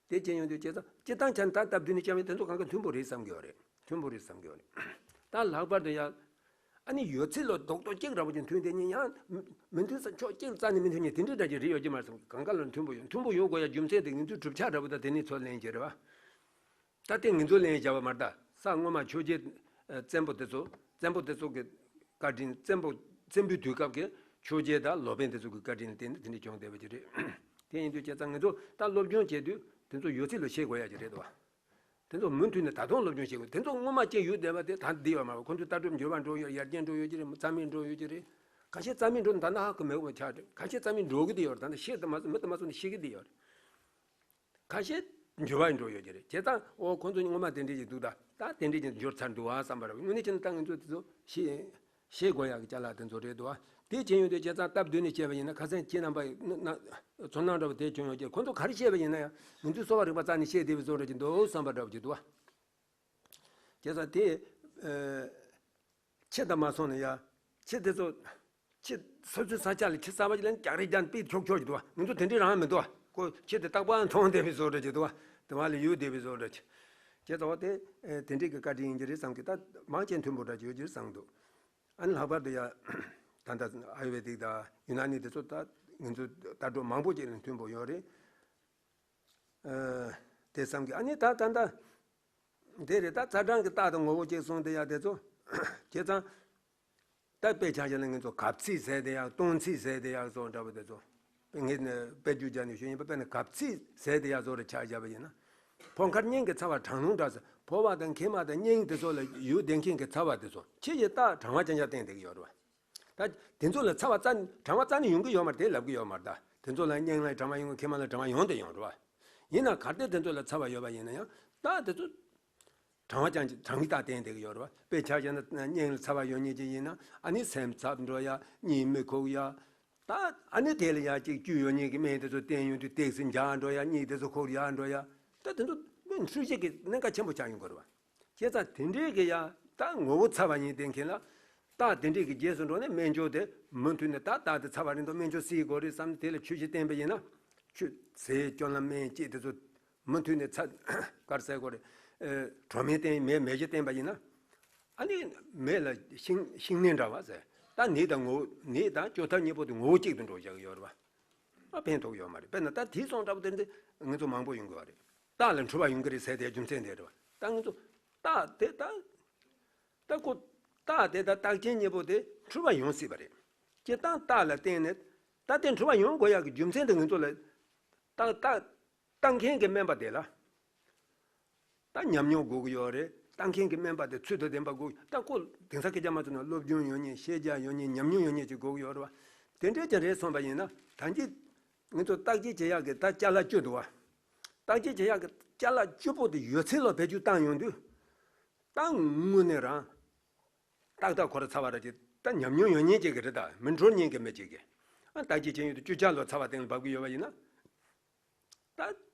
བཞིན། དེ་བྱས་ཡོང་དུས་བྱས་ཙང་སྤྱིར་བཏང་ཆ་ནས་ད་སྟབས་བསྟུན་ནས་བྱས་པ་ཡིན་དེ་ཚོ་གང་ག་མཐུན་པོ་རེད་བསམ་གྱི་ཡོད་རེད། མཐུན་པོ་རེད་བསམ་གྱི་ཡོད་རེད། ད་ལྷག་པར་དུ་ཡ། ཨ་ནི་ཡོད་ཚད་ལ་རྡོག་རྡོག་གཅིག་འདྲ་པོ་ཅིག་མཐུན་དེ་ཉིད་ཡང་མི་མཐུན་ས་ཕྱོགས་གཅིག་རྩ་ནས་མི་མཐུན་ཉིད་དེ་འདྲའི་འདྲ་ཅིག་རེད་ཡོད་ཀྱི་མ་རེད་བསམ་གྱི། གང་ག་ལ་མཐུན་པོ་ཡོད། མཐུན་པོ་ཡོང་དགོས་ཡ་རྒྱུ་མཚན་དེ་ང་ཚོའི་གྲུབ་ཆ་འདྲ་པོ་ད་དེ་ནས་ཚོ་ལེན་གྱི་རེད་བ། ད་ལྟའི་ང་ཚོ་ལེན་བྱ་བ་མ་རེད་ད། ས་སྔོན་མ་ཆོས་རྒྱལ་བཙན་པོ་དེ་ཚོ་བཙན་པོ་དེ་ཚོ་གི་བཀའ་དྲིན། བཙན་པོ་བཙན་པོའི་དུས་སྐབས་ཀྱི་ཆོས་རྒྱལ་དང་ལོ་པཎ་དེ་ཚོ་གི་བཀའ་དྲིན་ལ་བརྟེན་ནས་དེ་འདྲ་བྱུང་བསྡད་པ་ཅིག་རེད། དེ་ཡིན་དུས་བྱས་ཙང་ང་ཚོ་ད་སློབ་སྦྱོང་བྱེད་དུས་དེ་ཚོ་ཡོད་ཚད་ལ་ཤེས་དགོས་ཡ་ཅིག་རེད་དོ། དེ་ཚོ་མུ་མཐུད་ནས་ད་དུང་སློབ་སྦྱོང་བྱེད་དགོས། དེ་ཚོ་སྔོན་མ་ཅིག་ཡོད་བསྡད་པ་དེ་ད་འདི་ཡོད་མ་རེད། ཁོ་ཚོའི་ལྟ་གྲུབ་འགྱུར་བ་འགྲོ་ཡོད། ཡར་རྒྱས་འགྲོ་ཡོད་ཀྱི་རེད། རྩ་མེད་འགྲོ་ཡོད་ཀྱི་རེད། ཁ་ཤས་རྩ་མེད་འགྲོ་ནས་ད་ལྟ་ཧ་གོ་མེད་པ་ཆགས་རེད། ཁ་ཤས་རྩ་མེད་འགྲོ་གི་དེ་ཡོད་རེད། ད་ལྟ་ཤེས་དང་མ་མི་དང་མ་སོང་ནས་ཤེས་ཀྱི་དེ་ཡོད་རེད། ཁ་ཤས་འགྱུར་བ་འགྲོ་ཡོད་ཀྱི་རེད། བྱས་ཙང་ཨོ་ཁོ་ཚོ་སྔོན་མ་དེ་འདྲས་ཀྱི་འདུག་ད་ད་དེ་འདྲས་ཀྱི་འགྱུར་ཚར་འདུག་ཨ་བསམ་པ་རེད། དངོས་གནས་བྱས་ན་ད་ང་ཚོ་དེ་ཚོ་ཤེས་ཤེས་དགོས་ཡག་གི་ཅ་ལག་དེ་ཚོ་རེད་འདུག་ཨ། དེ་བྱས་ཡོང་དུས་བྱས་ཙང་སྟབས་བསྟུན་ནས་བཤད་པ་ཡིན་ན་ཁ་སང་ཁྱེད་རྣམ་པ་ན་ན་ཚོར་སྣང་འདྲ་པོ་དེ་བྱུང་ཡོད་ཀྱི་རེད། ཁོ་ཚོ་ག་རེ་བཤད་པ་ཡིན་ན་ཡང་ང་ཚོའི་གསོ་བ་རིག་པ་རྩ་ནས་ཤེས་བསྡད་པའི་བཟོ་འདྲ་ཅིག་འདུག་བསམ་པ་འདྲ་པོ་ཅིག་འདུག་ཨ། བྱས་ཙང་དེ་ཨ། ཁྱེད་དང་མ་སོང་ན་ཡ། ཁྱེད་དེ་ཚོ། ཁྱེད་སོ་སོའི་ས་ཆ་ལ་ཁྱི་གསར་པ་ཅིག་ལ་རྒྱག་རེས་རྒྱག་ནས་དཔེ་འཁྱོག་འཁྱོག་ཅིག་འདུག་བ། ང་ཚོ་དེ་འདྲས་རང་མི་འདུག་བ། ཁོ་ཁྱེད་དེ་རྟག་པར་མཐོང་བསྡད་པའི་བཟོ་འདྲ་ཅིག་འདུག་བ། དེ་བ་ལ་ཡོད་བསྡད་པའི་བཟོ་འདྲ་ཅིག་བྱས་ཙང་བ་དེ་དེ་འདྲས་ཀྱི་བཀའ་དྲིན་ཡིན་གྱི་རེད་བསམ་གི། ད་མང་ཆེ་མཐུན་པོ་འདྲ་ཅིག་ཡོད་ཀྱི་རེད་བསམ་གི་འདུག་ཨ་ནི་ལྷག་པར་དུ་ཡ། ད་ལྟ་ཨ་ཡུ་ཝེ་དིག་དང་ཡུ་ན་ནི་དེ་ཚོ་ད་ང་ཚོ་ལྟ་གྲུབ་མང་པོ་ཅིག་ལ་མཐུན་པོ་ཡོད་རེད། དེ་བསམ་གི། ཨ་ནི་ད་ད་ད་དེ་རེད། ད་ཚ་གྲང་གི་རྟགས་དང་ངོ་བོ་གཅིག་གསུངས་དེ་ཡ་དེ་ཚོ་བྱས་ཙང་། ད་དཔེ་ཆ་བཞག་ན་ང་ཚོ་གབ་ཚིག་ཟེར་དེ་ཡག་སྟོང་ཚིག་ཟེར་དེ་ཡག་བཟོ་འདྲ་པོ་དེ་ཚོ། དཔེ་ངས་ནས་དཔེ་བརྗོད་བྱས་ནས་ཞུ་ཡིན་པ། དཔེར་ན་གབ་ཚིག་ཟེར་དེ་ཡག་བཟོ་རེ་ཆ་བཞག་པ་ཡིན་ན། ཕོ་མཁར་གཉན་གྱི་ཚ་བ་གྲང་རླུང་འདྲ་ཟེར། ཕོ་བ་དང་མཁལ་མ་དང་གཉན་དེ་ཚོ་ལ་ཡུལ་ལྡན་མཁན་གྱི་ཚ་བ་དེ་ཚོ་ཕྱི་ཡི་རྟགས་གྲང་བ་ཅན་ཅག་བསྟན་བསྡད་ཀྱི་ཡོད་རེད་བ། ད་དེ་ཚོ་ལ་ཚ་བ་རྩ་གྲང་བ་རྩ་ནས་ཡོང་གི་ཡོད་མ་རེད། དེ་ལབ་ཀྱི་ཡོད་མ་རེད། ད་དེ་ཚོ་ལ་གཉན་ལ་གྲང་བ་ཡོང་གི། མཁལ་མ་ལ་གྲང་བ་ཡོང་དང་ཡོང་རེད་བ། ཡིན་ན་གལ་ཏེ་དེ་ཚོ་ལ་ཚ་བ་ཡོད་པ་ཡིན་ན་ཡང་རྟགས་དེ་ཚོ་གྲང་བ་ཅན་གྱི་གྲང་གི་རྟགས་བསྟན་བསྡད་ཀྱི་ཡོད་རེད་བ། དཔེ་ཆ་བཞག་ན་གཉན་ལ་ཚ་བ་ཡོད་མཁན་ཅིག་ཡིན་ན། ཨ་ནི་སེམས་འཚབ་འགྲོ་ཡ། གཉིད་མི་ཁུག་ཡ། ད་ཨ་ནི་དེ་ལ་ཡ་གཅིག་བཅུད་ཡོད་མཁན་གྱི་སྨན་དེ་ཚོ་བསྟེན་ཡོང་དུས་ཏོག་ཙམ་འཇགས་འགྲོ་ཡ། གཉིད་དེ་ཚོ་ཁུག་ཡག་འགྲོ་ཡ། ད་དེ་ཚོ་དཔེ་འཕྲུལ་ཆས་ཀྱི་གནད་འགག་ཆེན་པོ་ཆགས་ཡོང་གི་རེད་བ། བྱས་ཙང་དེ་འདྲའི་གི་ཡ་ད་ངོ་བོ་ཚ་བ་ཡིན་བསྟན་མཁན་ལ། རྟགས་དེ་འདྲའི་གི་རྗེས་སུ་འགྲོ་ནས་སྨན་སྦྱོར་དེ་མུ་མཐུད་ནས། ད་རྟགས་དེ་ཚ་བ་རེད་འདུག་སྨན་སྦྱོར་སྲིད་དགོས་རེད་བསམ་ནས་དེ་ལ་ཆོས་གཞི་བསྟན་པ་ཡིན་ན། ཆུ་ཟས་སྐྱོན་ལ་སྨན་དཔྱད་དེ་ཚོ་མུ་མཐུད་ནས་ཚ་ག་རེ་ཟེར་དགོས་རེད། ཨེ། དྲོ་མེ་བསྟེན། མེ་མེ་བཞི་བསྟེན་པ་ཡིན་ན། ཨ་ནི་མེ་ལ་ཤིང་ཤིང་ནད་འདྲ་བ་ཟེར། ད་ནད་དང་ངོ་བོ། ནད་དང་བཅོས་ཐབས་གཉིས་པོ་དེ་ངོ་བོ་གཅིག་ཏུ་འགྲོ་བཞག་གི་ཡོད་རེད་བ། ཨ། ཕན་ཐོགས་ཡོད་མ་རེད། དཔེར་ན་ད་དེ་སོང་འདྲ་པོ་དེ་འདི་ང་ཚོ་མང་པོ་ཡོང་གི་བ་རེད། རྟགས་ལ་འཁྲུལ་བ་ཡོང་གི་རེད་ཟེར་དེ་རྒྱུ་མཚན་དེ་རེད་བ། ད་ང་ཚོ་རྟགས་དེ་ད་ད་ཁོ་རྟགས་དེ་ད་རྟགས་ཅན་གཉིས་པོ་དེ་འཁྲུལ་བ་ཡོང་སྲིད་པ་རེད། སྤྱིར་བཏང་རྟགས་ལ་བརྟེན་ནས་ད་དེ་འཁྲུལ་བ་ཡོང་དགོས་ཡག་གི་རྒྱུ་མཚན་དེ་ང་ཚོ་ལ་རྟགས་རྟགས་བཏགས་མཁན་གྱི་སྨན་པ་དེ་ལ། ད་ཉམས་མྱོང་དགོས་ཀྱི་ཡོད་རེད། བཏགས་མཁན་གྱི་སྨན་པ་དེ་ཚུལ་དང་ལྡན་པ་དགོས། ད་ཁོ་དེང་སང་སྐད་ཆ་མ་ཚོ་ན་སློབ་སྦྱོང་ཡོད་མཁན། ཤེས་བྱ་ཡོད་མཁན། ཉམས་མྱོང་ཡོད་མཁན་ཅིག་དགོས་ཀྱི་ཡོད་རེད་བ། དེ་འདྲས་ཀྱང་རེད་སོང་པ་ཡིན་ན། ད་གིན་ང་ཚོ་བརྟག་དཔྱད་བྱེད་ཡག་གི་ད་ཅ་ལག་བཅུ་འདུག་བ། བརྟག་དཔྱད་བྱེད་ཡག་གི་ཅ་ལག་བཅུ་པོ་དེ་ཡོད་ཚད་ལ་བེད་སྤྱོད་བཏང་ཡོང་དུས། ད་དངོས་གནས་རང་ཏག་ཏག་ཁོ་རང་ཚ་བ་ར་ཅིག་ད་ཉམས་མྱོང་ཡོད་མཁན་ཅིག་གི་རེད། ད་མི་འཕྲོད་མཁན་གྱི་མི་ཅིག་གིས། ཨ། བརྟག་དཔྱད་བྱེད་ཡོང་དུས་བཅུ་ཆ་ལོ་ཚ་བ་སྟེང་ལ་བབས་ཀྱི་ཡོད་པ་ཡིན་ན། ད་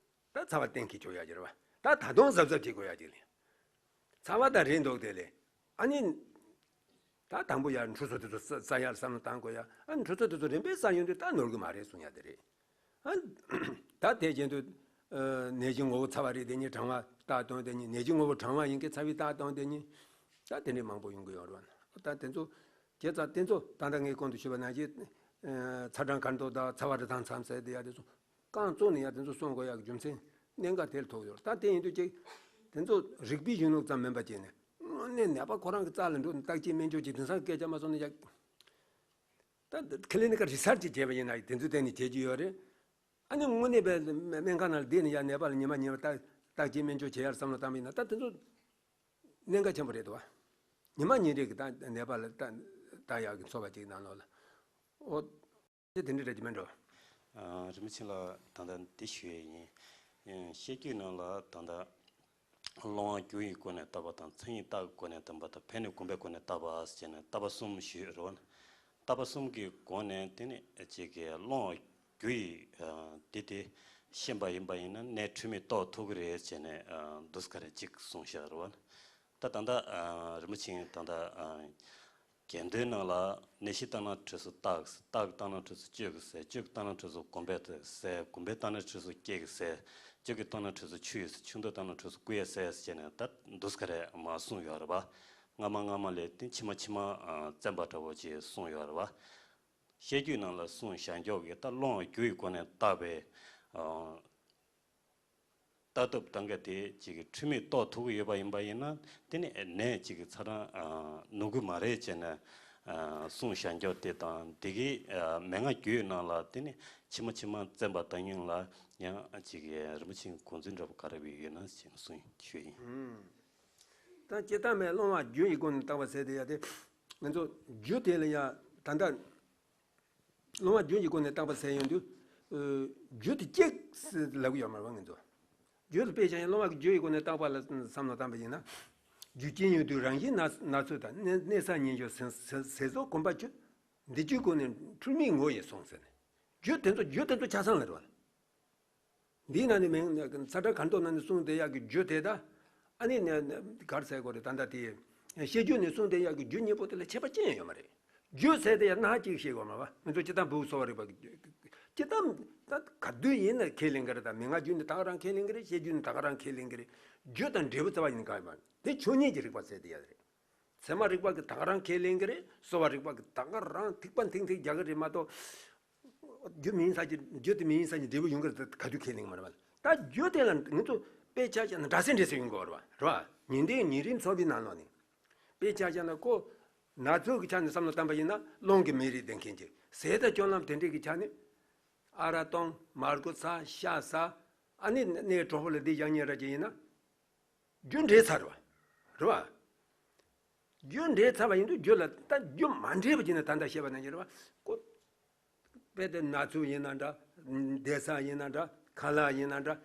ད་ཚ་བ་གཏན་འཁེལ་ཆོག་ཡག་ཅིག་རེད་བ། ད་ད་དུང་གཟབ་གཟབ་བྱེད་དགོས་ཡག་ཅིག་ལས། ཚ་བ་ད་རེད་འདུག་དེ་ལས། ཨ་ནི། ད་དང་པོ་ཡར་འཕྲོད་བསྟེན་དེ་ཚོ་ས་ས་ཡར་བསམ་བློ་བཏང་དགོས་ཡ། ཨ་ནི་འཕྲོད་བསྟེན་དེ་ཚོ་རིམ་པས་ས་ཡོང་དུས་ད་ནོར་གི་མ་རེད་གསུང་ཡ་དེ་རེད། ཨ། ད་དེ་བཞིན་དུ། ཨ། ནད་གཞི་ངོ་བོ་ཚ་བ་རེད་དེ་ཉིད་གྲང་བ་རྟགས་སྟོན་དེ་ཉིད། ནད་གཞི་ངོ་བོ་གྲང་བ་ཡིན་གྱི་ཚ་བའི་རྟགས་སྟོན་དེ་ཉིད། ད་དེ་འདྲའི་མང་པོ་ཡོང་གི་ཡོད་རེད་བ། ད་དེ་ཚོ་བྱས་ཙང་དེ་ཚོ་ད་ལྟ་ངས་གོང་དུ་ཞུས་པ་ནང་བཞིན། ཨ། ཚ་གྲང་ཁ་དོག་དང་ཚ་བ་རེ་དང་མཚམས་ཟེར་དེ་ཡ་དེ་ཚོ། རྐང་བཙུགས་ནས་ཡང་དེ་ཚོ་གསུང་དགོས་ཡག་གི་རྒྱུ་མཚན་གནད་འགག་དེར་ཐུག་ཡོད། ད་དེ་ཡིན་དུས་ཅིག་དེ་ཚོ་རིག་པའི་གཞུང་ལུགས་ཙམ་མིན་པ་བྱས་ནས། དངོས་གནས་ནད་པ་ཁོ་རང་གི་རྩ་ལ་འགྲོ་ནས་བརྟག་དཔྱད་སྨན་བཅོས་ཀྱི་དེང་སང་སྐད་ཆ་མ་སོང་ན་ཡག། ད་ཁི་ལི་ནི་ཀ་རི་སར་ཆི་བྱས་པ་ཡིན་ན་དེ་ཚོ་གཏན་ནས་བྱེད་ཀྱི་ཡོད་རེད། ཨ་ནི་དངོས་གནས་པའི་སྨན་ཁང་ནང་བསྡད་ནས་ཡང་ནད་པ་ལ་ཉི་མ་ཉི་མ་བརྟག་བརྟག་དཔྱད་སྨན་བཅོས་བྱེད་ཡར་བསམ་བློ་བཏང་པ་ཡིན་ན། ད་དེ་ཚོ་གནད་འགག་ཆེན་པོ་རེད་འདུག་བ། ཉི་མ་ཉིན་རེ་གི་ད་ནད་པ་ལ་ད་ལྟ་ཡག་གི་འཚོ་བ་ཅིག་ནང་ལོགས་ལ། ཨོ། དེ་འདྲ་རེད་ཀྱི་མིན་འགྲོ། ཨ། རིན་པོ་ཆེ་ལགས། ད་ལྟ་འདི་ཞུ་ཡས་ཡིན། ཨ། བཤད་རྒྱུད་ནང་ལ་ད་ལྟ་སློང་བ་རྒྱུ་ཡི་སྒོ་ནས་བརྟག་པ་དང་། མཚན་ཉིད་རྟགས་ཀྱི་སྒོ་ནས་བསྟན་པ་དང་། ཕན་གནོད་གོམས་པའི་སྒོ་ནས་བརྟག་པ་ཟེར་ནས་བརྟག་པ་གསུམ་ཞུས་རེད་བ། བརྟག་པ་གསུམ་གྱི་སྒོ་ནས་དེ་ནི་ཅིག་གི་སློང་བ་རྒྱུ་ཡི། ཨ། དེ་དེ་ཤེས་པ་ཡིན་པ་ཡིན་ན་ནད་འཁྲུལ་མེད་རྟོགས་ཐུབ་ཀྱི་རེད་ཟེར་ནས། ཨ། འདུག་སེ་ག་རེ་ཅིག་གསུངས་བཞག་རེད་བ། ད་ད་ལྟ། ཨ། རིན་པོ་ཆེ་ད་ལྟ། ཨ། གྱེར་འདོན་ནང་ལ་ནད་གཞི་བརྟག་ན་འཕྲོད་སུ་རྟགས། རྟགས་ཀྱི་བརྟག་ན་འཕྲོད་སུ་བཅོས་ཀྱི་ཟེར། བཅོས་ཀྱི་བརྟག་ན་འཕྲོད་སུ་གོམས་པའི་ཟེར། གོམས་པའི་བརྟག་ན་འཕྲོད་སུ་སྐྱེ་གི་ཟེར། སྐྱེ་གི་བརྟག་ན་འཕྲོད་སུ་ཆུ་ཡི་ཟེར། ཆུ་འདོད་བརྟག་ན་འཕྲོད་སུ་སྐུ་ཡི་ཟེར་ཟེར་ནས་ད་འདུག་སེ་ག་རེ་མར་གསུངས་ཡོད་རེད་བ། སྔ་མ་སྔ་མ་ལས་དེ་ཕྱི་མ་ཕྱི་མ། ཨ། བཙན་པ་འདྲ་བོ་ཅིག་གསུངས་ཡོད་རེད་བ། བཤད་རྒྱུད་ནང་ལ་གསུངས་བཞག་མགྱོགས་ཀྱི་ད་སློང་བ་རྒྱུ་ཡི་སྒོ་ནས་བརྟག་པའི། ཨ། ལྟ་སྟངས་དེ་ཅིག་གི་འཁྲུལ་མེད་རྟོགས་ཐུབ་ཀྱི་ཡོད་པ་ཡིན་པ་ཡིན་ན། དེ་ནི་ནད་ཅིག་གི་ཚ་གྲང་ནུས་ཀྱི་མ་རེད་ཅེས་ནས་གསུངས་བཞག་མགྱོགས་དེ་དང་། དེ་གི་མན་ངག་རྒྱུད་ནང་ལ་དེ་ནི་ཕྱི་མ་ཕྱི་མ་བཙན་པ་བཏང་ཉུང་ལ་ཡང་ཅིག་གི་རིན་པོ་ཆེ་གོང་ཚུལ་འདྲ་པོ་ག་རེ་བས་ཡོད་ན་ཅེས་གསུངས་ཞུས་ཡིན། ད་སྤྱིར་བཏང་མའི་སློང་བ་རྒྱུ་ཡི་སྒོ་ནས་བརྟག་པ་ཟེར་དེ་ཡ་དེ། ང་ཚོ་རྒྱུ་དེ་ལ་ཡ་ད་ལྟ། སློང་བ་རྒྱུ་ཡི་སྒོ་ནས་བརྟག་པ་ཟེར་ཡོང་དུས། ཨ། རྒྱུ་དེ་གཅིག་ཟེར་ལབ་ཀྱི་ཡོད་མ་རེད་བ་ང་ཚོ། རྒྱུ་ལ་དཔེ་བཞག་ཡང་སློང་བ་གི་རྒྱུ་ཡི་སྒོ་ནས་བརྟག་པ་ལ་བསམ་བློ་བཏང་པ་ཡིན་ན། རྒྱུ་ཅན་ཡོད་དུས་རང་བཞིན་ན་ཚོད་དང་། གནས་གནས་ས་ཉིད་འབྱུང་ཟད་ཟད་ཟད་སོགས་གོམས་པ་བཅུ། འདི་བཅུའི་སྒོ་ནས་འཁྲུལ་མེད་ངོ་ཡི་སོང་ཟེར་ནས། རྒྱུ་དེ་ཚོ་རྒྱུ་དེ་ཚོ་ཆ་ཚང་ལ་རེད་བ། འདིའི་ནང་ནས་མིང་ཚ་གྲང་ཁ་དོག་ནང་ནས་གསུངས་བསྡད་ཡག་གི་རྒྱུ་དེ་དང་། ཨ་ནི་ནས་ག་རེ་ཟེར་དགོས་རེད། ད་ལྟ་དེ་བཤད་རྒྱུད་ནས་གསུངས་བསྡད་ཡག་གི་རྒྱུ་གཉིས་པོ་དེ་ལ་ཁྱད་པར་ཅི་ཡང་ཡོད་མ་རེད། རྒྱུ་ཟེར་དེ་ཡང་སྣ་གཅིག་བཤད་དགོས་མ་བ། ང་ཚོ་སྤྱིར་བཏང་བུ་གསོ་བ་རིག་པ་གི་སྤྱིར་བཏང་ད་ག་དུས་ཡིན་ན་ཁས་ལེན་གི་རེད། ད་མན་ངག་རྒྱུད་ནས་ད་ག་རང་ཁས་ལེན་གི་རེད། བཤད་རྒྱུད་ནས་ད་ག་རང་ཁས་ལེན་གི་རེད། རྒྱུ་དང་འབྲས་བུ་རྩ་བ་ཉིད་ནས་གང་ཡོད་མ་རེད། དེ་ཆོས་ཉིད་ཀྱི་རིག་པ་ཟེར་དེ་ཡ་རེད། ཚད་མ་རིག་པ་གིས་ད་ག་རང་ཁས་ལེན་གི་རེད། གསོ་བ་རིག་པ་གིས་ད་ག་རང་ཐིགས་པ་ཐིགས་ཐིགས་རྒྱག་གི་རེད་མ་གཏོགས། རྒྱུ་མིན་ས་ཀྱི་རྒྱུ་དེ་མིན་ས་ཀྱི་འབྲས་བུ་ཡོང་གི་རེད། ད་ག་དུས་ཁས་ལེན་གི་མ་རེད་བ། ད་རྒྱུ་དེ་ལ་ངེད་ཚོ་དཔེ་ཆ་བཞག་ན་འདྲ་སེ་འདྲ་སེ་ཡོང་གི་ཡོད་རེད་བ། རེད་བ། ཉིན་དེའི་ཉིན་རེའི་འཚོ་བའི་ནང་ལོགས་ནས། དཔེ་ཆ་བཞག་ན་ཁོ་ན་ཚོད་ཀྱི་ཆ་ནས་བསམ་བློ་བཏང་པ་ཡིན་ན་རླུང་གི་མེ་རི་ལྡན་མཁན་གྱི་ཟས་དང་སྤྱོད་ལམ་དེ་འདྲས་ཀྱི་ཆ་ནས། ཨ་རག་གཏོང་། མར་ཁུ་ཟ། ཤ་ཟ། ཨ་ནི་གནས་གྲོགས་པོ་ལ་འདི་བཞག་ཉེ་ར་ཅིག་ཡིན་ན། རྒྱུ་འབྲས་ཚར་བ། རེད་བ། རྒྱུ་འབྲས་ཚར་བ་ཡིན་དུས་རྒྱུ་ལ་ད་རྒྱུ་མ་འབྲས་པ་ཅིག་ནི་ད་ལྟ་བཤད་པ་ནང་བཞིན་རེད་བ། ཀོ། དཔེ་དེ་ན་ཚོད་ཡིན་ན་འདྲ། བསྡད་ས་ཡིན་ན་འདྲ། ཁ་ལག་ཡིན་ན་འདྲ།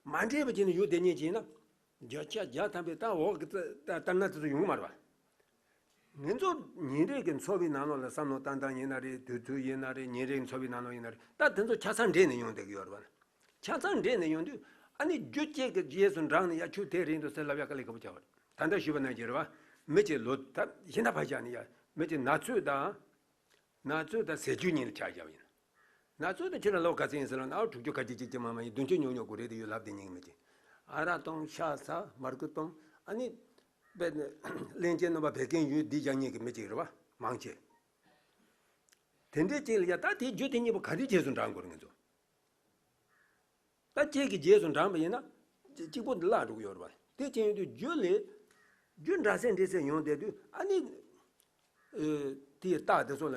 མ་འདྲེས་པ་ཅིག་ནི་ཡོད་བསྡད་ཉེན་ཅིག་ཡིན་ན། བརྒྱ་ཆ་བརྒྱ་ཐམ་པའི་ད་འོག་གི་ལྟར་ན་ཙི་ཙི་ཡོང་གི་མ་རེད་བ། ང་ཚོ་ཉིན་རེ་གི་འཚོ་བའི་ནང་ལོགས་ལ་བསམ་བློ་བཏང་སྟངས་ཡིན་ན་རེད། དུས་ཚོད་ཡིན་ན་རེད། ཉིན་རེའི་འཚོ་བའི་ནང་ལོགས་ཡིན་ན་རེད། ད་དེ་ཚོ་ཆ་ཚང་འདྲེས་ནས་ཡོང་བསྡད་ཀྱི་ཡོད་རེད་བ། ཆ་ཚང་འདྲེས་ནས་ཡོང་དུས་ཨ་ནི་རྒྱུ་གཅིག་གི་རྗེས་སུ་འབྲངས་ནས་ཡ་ཁྱོད་དེ་རེད་འདུག་ཟེར་ལབ་ཡ་དཀའ་ལས་ཁག་པོ་ཆགས་པ་རེད། ད་ལྟ་ཞུས་པ་ནང་བཞིན་རེད་བ། མི་གཅིག་ལོ་ད་ཤིང་རྟ་ཕར་བཞག་ནས་ཡ་མི་གཅིག་ན་ཚོད་དང་། ན་ཚོད་དང་ཟས་བཅུད་གཉིས་ལ་ཆ་བཞག་པ་ཡིན་ན། ན་ཚོད་དང་ཁྱེད་རང་ལོ་ག་ཚོད་ཡིན་ཟེར་ལབ་ན། ཨ། དྲུག་ཅུ་ག་གཅིག་གཅིག་ཅིག་མ་མ་ཡིན། བདུན་ཅུ་ཉུང་ཉུང་གི་རེད་དེ་ཡོད་ལབ་བསྡད་ཉེན་མི་གཅིག་ཨ་རག་གཏོང་། ཤ་ཟ། མར་ཁུ་གཏོང་། ཨ་ནི་དཔེ་ནི་གླེན་ཆའི་སྣོན་པ་བད་ཀན་ཡོད་འདི་བཞག་ཉེན་གྱི་མི་གཅིག་རེད་བ། མང་ཆེ། དེ་འདྲའི་གཅིག་ལ་ཡ་ད་དེའི་རྒྱུ་དེ་གཉིས་པོ་ག་རེའི་རྗེས་སུ་འབྲང་དགོས་རེད་ང་ཚོ། ད་གཅིག་གི་རྗེས་སུ་འབྲངས་པ་ཡིན་ན། གཅིག་པོ་འདི་བརླག་འགྲོ་གི་ཡོད་རེད་བ། དེ་ཅི་ཡིན་དུས་རྒྱུ་ལས། རྒྱུ་འདྲ་སེ་འདྲ་སེ་ཡོང་བསྡད་དུས་ཨ་ནི། ཨེ། དེའི་རྟགས་དེ་ཚོ་ལ།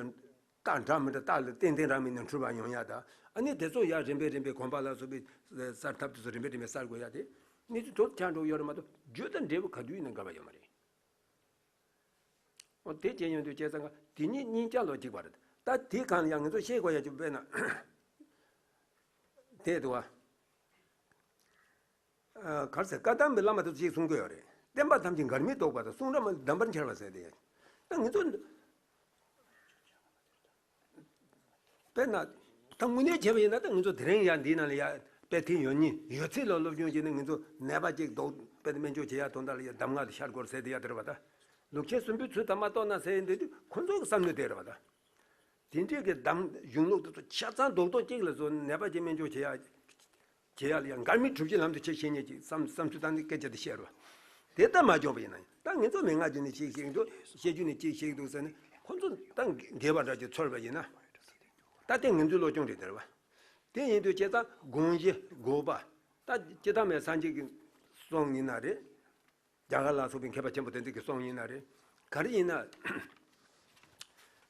རྟགས་འདྲ་མི་འདྲ། རྟགས་ལ་ཏན་ཏན་རང་མིན་ནས་འཁྲུལ་བ་ཡོང་ཡ་ད། ཨ་ནི་དེ་ཚོ་ཡར་རིམ་པས་རིམ་པས་གོམས་པ་ལ་སོགས་པའི་གསར་ཐབས་དེ་ཚོ་རིམ་པས་རིམ་པས་གསར་དགོས་ཡ་དེ། གནས་ཚུལ་དོ་ཆགས་འགྲོ་གི་ཡོད་རེད་མ་གཏོགས་རྒྱུ་དང་འབྲས་བུ་ག་དུས་ཡིན་ན་འགལ་བ་ཡོད་མ་རེད། འོ། དེ་བྱས་ཡོང་དུས་བྱས་ཙང་ཀ་དེ་གཉིས་གཉིས་ཆ་ལོ་གཅིག་པ་རེད། ད་དེ་གང་ལ་ཡང་ང་ཚོ་ཤེས་དགོས་ཡ་ཅིག་དཔེར་ན། དེ་འདུག་བ། ཨ། ག་རེ་ཟེར། བཀའ་གདམས་པའི་བླ་མ་དེ་ཚོ་ཅིག་གསུང་གི་ཡོད་རེད། བསྟན་པ་ཐམས་ཅད་འགལ་མེད་རྟོགས་པ་དང་། གསུང་རབ་མ་ལུས་དམ་པར་འཆར་བ་ཟེར་དེ་ཡ། ད་ང་ཚོ། དཔེར་ན། ད་དངོས་གནས་བྱས་པ་ཡིན་ན་ད་ང་ཚོ་དེ་རིང་ཡང་འདིའི་ནང་ལ་ཡ་དཔེ་ཐེངས་ཡོད་ཉིན་ཡོད་ཚད་ལ་སློབ་སྦྱོང་བྱས་ནས་ང་ཚོ་ནད་པ་ཅིག་ལྡོག་དཔེ་སྨན་བཅོས་བྱེད་ཡ་དོན་དག་ལ་ཡ་གདམས་ངག་དེ་ཤར་དགོས་ཟེར་དེ་ཡ་དེ་རེད་བ་ད། ལུགས་ཆེན་གསུམ་པོའི་ཚུལ་དུ་མ་རྟོགས་ན་ཟེར་ཡིན་དུས་ཁོ་ཚོ་གི་བསམ་བློ་དེ་རེད་བ་ད། དེ་འདྲའི་གི་གདམས་གཞུང་ལུགས་དེ་ཚོ་ཆ་ཚང་རྡོག་རྡོག་གཅིག་ལ་བཟོ་ནས་ནད་པ་ཅིག་སྨན་བཅོས་བྱེད་ཡ། བྱེད་ཡ་ལ་ཡང་འགལ་མེད་གྲུབ་ཀྱི་ལམ་དུ་ཁྱེད་ཤེས་ཉེན་གྱི་བསམ་བསམ་ཚུལ་བཏང་ནས་སྐད་ཆ་དེ་བཤད་རོགས། དེ་ལྟར་མ་བྱུང་བ་ཡིན་ན་ཡང་ད་ངེད་ཚོ་མན་ངག་བརྒྱུད་ནས་གཅིག་བཤད་འདུག་བཤད་རྒྱུད་ནས་གཅིག་བཤད་འདུག་ཟེར་ནས་ཁོ་ཚོ་ད་འགལ་བ་འདྲ་ཅིག་ཚོར་བ་ཡིན་ན། ད་དེ་ངེད་ཚོའི་སློབ་སྦྱོང་རེད་དེ་རེད་བ། དེ་ཡིན་དུས་བྱས་ཙང་དགོངས་གཞི་དགོངས་པ། ད་སྤྱིར་བཏང་མའི་སངས་རྒྱས་ཀྱི་གསུང་ཡིན་ན་རེད། རྒྱ་གར་ལ་སོགས་པའི་མཁས་པ་ཆེན་པོ་དེ་ཚོ་གི་གསུང་ཡིན་ན་རེད། ག་རེ་ཡིན་ན།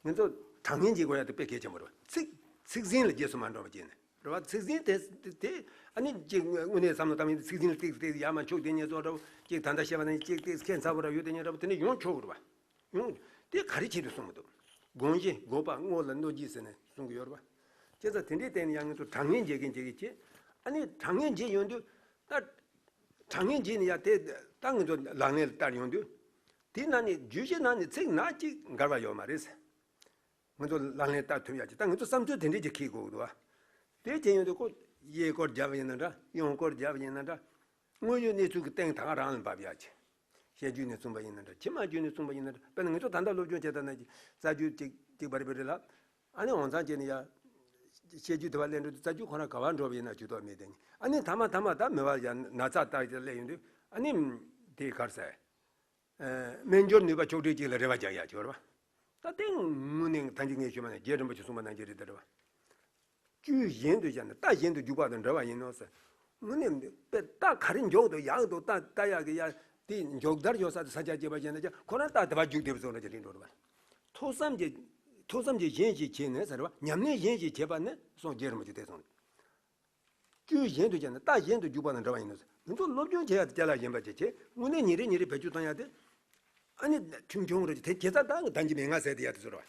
ང་ཚོ་དྲང་ངེས་འབྱེད་དགོས་ཡ་དེ་དཔེ་གལ་ཆེན་པོ་རེད་བ། ཚིག་ཚིག་ཟིན་ལ་རྗེས་སུ་མ་འགྲོ་བ་བྱས་ནས་རེད་བ། ཚིག་ཟིན་དེ་དེ་ཨ་ནི་ཅིག་དངོས་གནས་བསམ་བློ་བཏང་མིན་དེ་ཚིག་ཟིན་ལ་ཏིག་ཏིག་ཡར་མར་འཁྱུག་དེ་ཉེས་ཚོགས་འདྲ་བོ་ཅིག་ད་ལྟ་བཤད་པ་ནང་ཅིག་ཏིག་ཁྱད་མཚར་པོ་འདྲ་ཡོད་དེ་ཉེས་འདྲ་བོ་དེ་འདྲ་ཡོང་ཆོག་གི་རེད་བ། ཡོང་། དེ་ག་རེ་ཆེད་དུ་གསུང་གི་འདུག་དགོངས་གཞི་དགོངས་པ་བསྔོ་ལ་གནོད་གྱིས་ཟེར་ནས་གསུང་གི་ཡོད་རེད་བ། བྱས་ཙང་དེ་འདྲའི་སྟེང་ནས་ཡང་ངེད་ཚོ་དྲང་ངེས་འབྱེད་མཁན་འབྱེད་ཀྱི་བྱེད། ཨ་ནི་དྲང་ངེས་འབྱེད་ཡོང་དུས་ད། དྲང་ངེས་འབྱེད་ནི་ཡ་དེ་ད་ང་ཚོ་ལག་ལེན་ལ་བསྟར་ཡོང་དུས། དེ་ནང་ནས་བརྗོད་གཞི་ནང་ནས་ཚིག་ནག་གཅིག་འགལ་བ་ཡོད་མ་རེད། ང་ཚོ་ལག་ལེན་བསྟར་ཐུབ་ཡ་ཅིག་ད་ང་ཚོ་བསམ་ཚུལ་དེ་འདྲས་ཅིག་འཁྱེར་དགོས་ཀྱི་འདུག་བ། དེ་བྱས་ཡོང་དུས་ཁོ་གཡས་སྐོར་བརྒྱབ་ཡིན་ན་འདྲ། གཡོན་སྐོར་བརྒྱབ་ཡིན་ན་འདྲ། དངོས་ཡོད་གནས་ཚུལ་གྱི་སྟེང་ད་ག་རང་ལ་འབབ་ཡ་ཅིག་བཤད་རྒྱུད་ནས་གསུངས་པ་ཡིན་ན་འདྲ། ཕྱི་མ་རྒྱུད་ནས་གསུངས་པ་ཡིན་ན་འདྲ། དཔེར་ན་ང་ཚོ་ད་ལྟ་སློབ་སྦྱོང་བྱེད་སྟངས་ནང་གི་རྩ་རྒྱུད་ཅིག་ཅིག་བར་བར་ལ། ཨ་ནི་འོང་ཚང་བྱས་ནས་ཡ། བཤད་རྒྱུད་དེ་བ་ལེན་འགྲོ་དུས་རྩ་རྒྱུད་ཁོ་རང་ག་བར་འགྲོ་བ་ཡིན་ན་ཇུས་གཏོགས་མེད་དེ། ཨ་ནི་མཐའ་མ་མཐའ་མ་ད་མི་བ་ཡ་ན་ཚ་ལྟ་ཡ་སླེབས་ཡོང་དུས་ཨ་ནི། དེ་གར་ཟེར། སྨན་སྦྱོར་ནུས་པ་ཕྱོགས་སྒྲིག་ཅིག་ལ་རེ་བ་རྒྱག་ཡ་ཅིག་ཡོད་རེད་བ། ད་དེ་དངོས་གནས་ད་ཅི་ངས་ཞུས་པ་ནང་རྗེ་རིན་པོ་ཆེ་གསུངས་པ་ནང་བཞིན་རེད་དེ་རེད་བ། བཅུད་གཞན་དུ་བཞག་ན་རྟ་གཞན་དུ་འཇུག་པ་དང་འདྲ་བ་ཡིན་ནོ་ཟེར། དངོས་གནས་དཔེ་རྟ་ག་རེ་མགྱོགས་འདུག་ཡག་འདུག་རྟ་རྟ་ཡག་གི་ཡ། དེ་མགྱོགས་དར་ཡོད་ས་དེ་ས་ཆ་སྐྱེས་པ་བྱས་ན་ཀྱང་ཁོ་རང་རྟ་དེ་བ་རྒྱུག་བསྡད་པ་བཟོ་འདྲ་ཅིག་རེད་འགྲོ་རེད་བ། ཐོས་བསམ་གྱི། ཐོས་བསམ་གྱི་གཞན་ཞིག་བྱས་ནས་ཟེར་བ། ཉམས་ལེན་གཞན་ཞིག་བྱས་པ་ནི་གསུངས། རྗེ་རིན་པོ་ཆེ་དེ་གསུངས། བཅུད་གཞན་དུ་བྱས་ན་རྟ་གཞན་དུ་འཇུག་པ་དང་འདྲ་བ་ཡིན་ནོ་ཟེར། ང་ཚོ་སློབ་སྦྱོང་བྱེད་ཡ་དེ་ཅ་ལག་གཞན་པ་ཅིག་བྱེད། དངོས་གནས་ཉིན་རེ་ཉིན་རེ་བེད་སྤྱོད་གཏོང་ཡ་དེ། ཨ་ནི་ཆུང་ཆུང་རེ་དེ་དེ་ཚ་ད་ད་འཇི་མན་ངག་ཟེར་དེ་ཡ་དེ་ཚོ་རེད་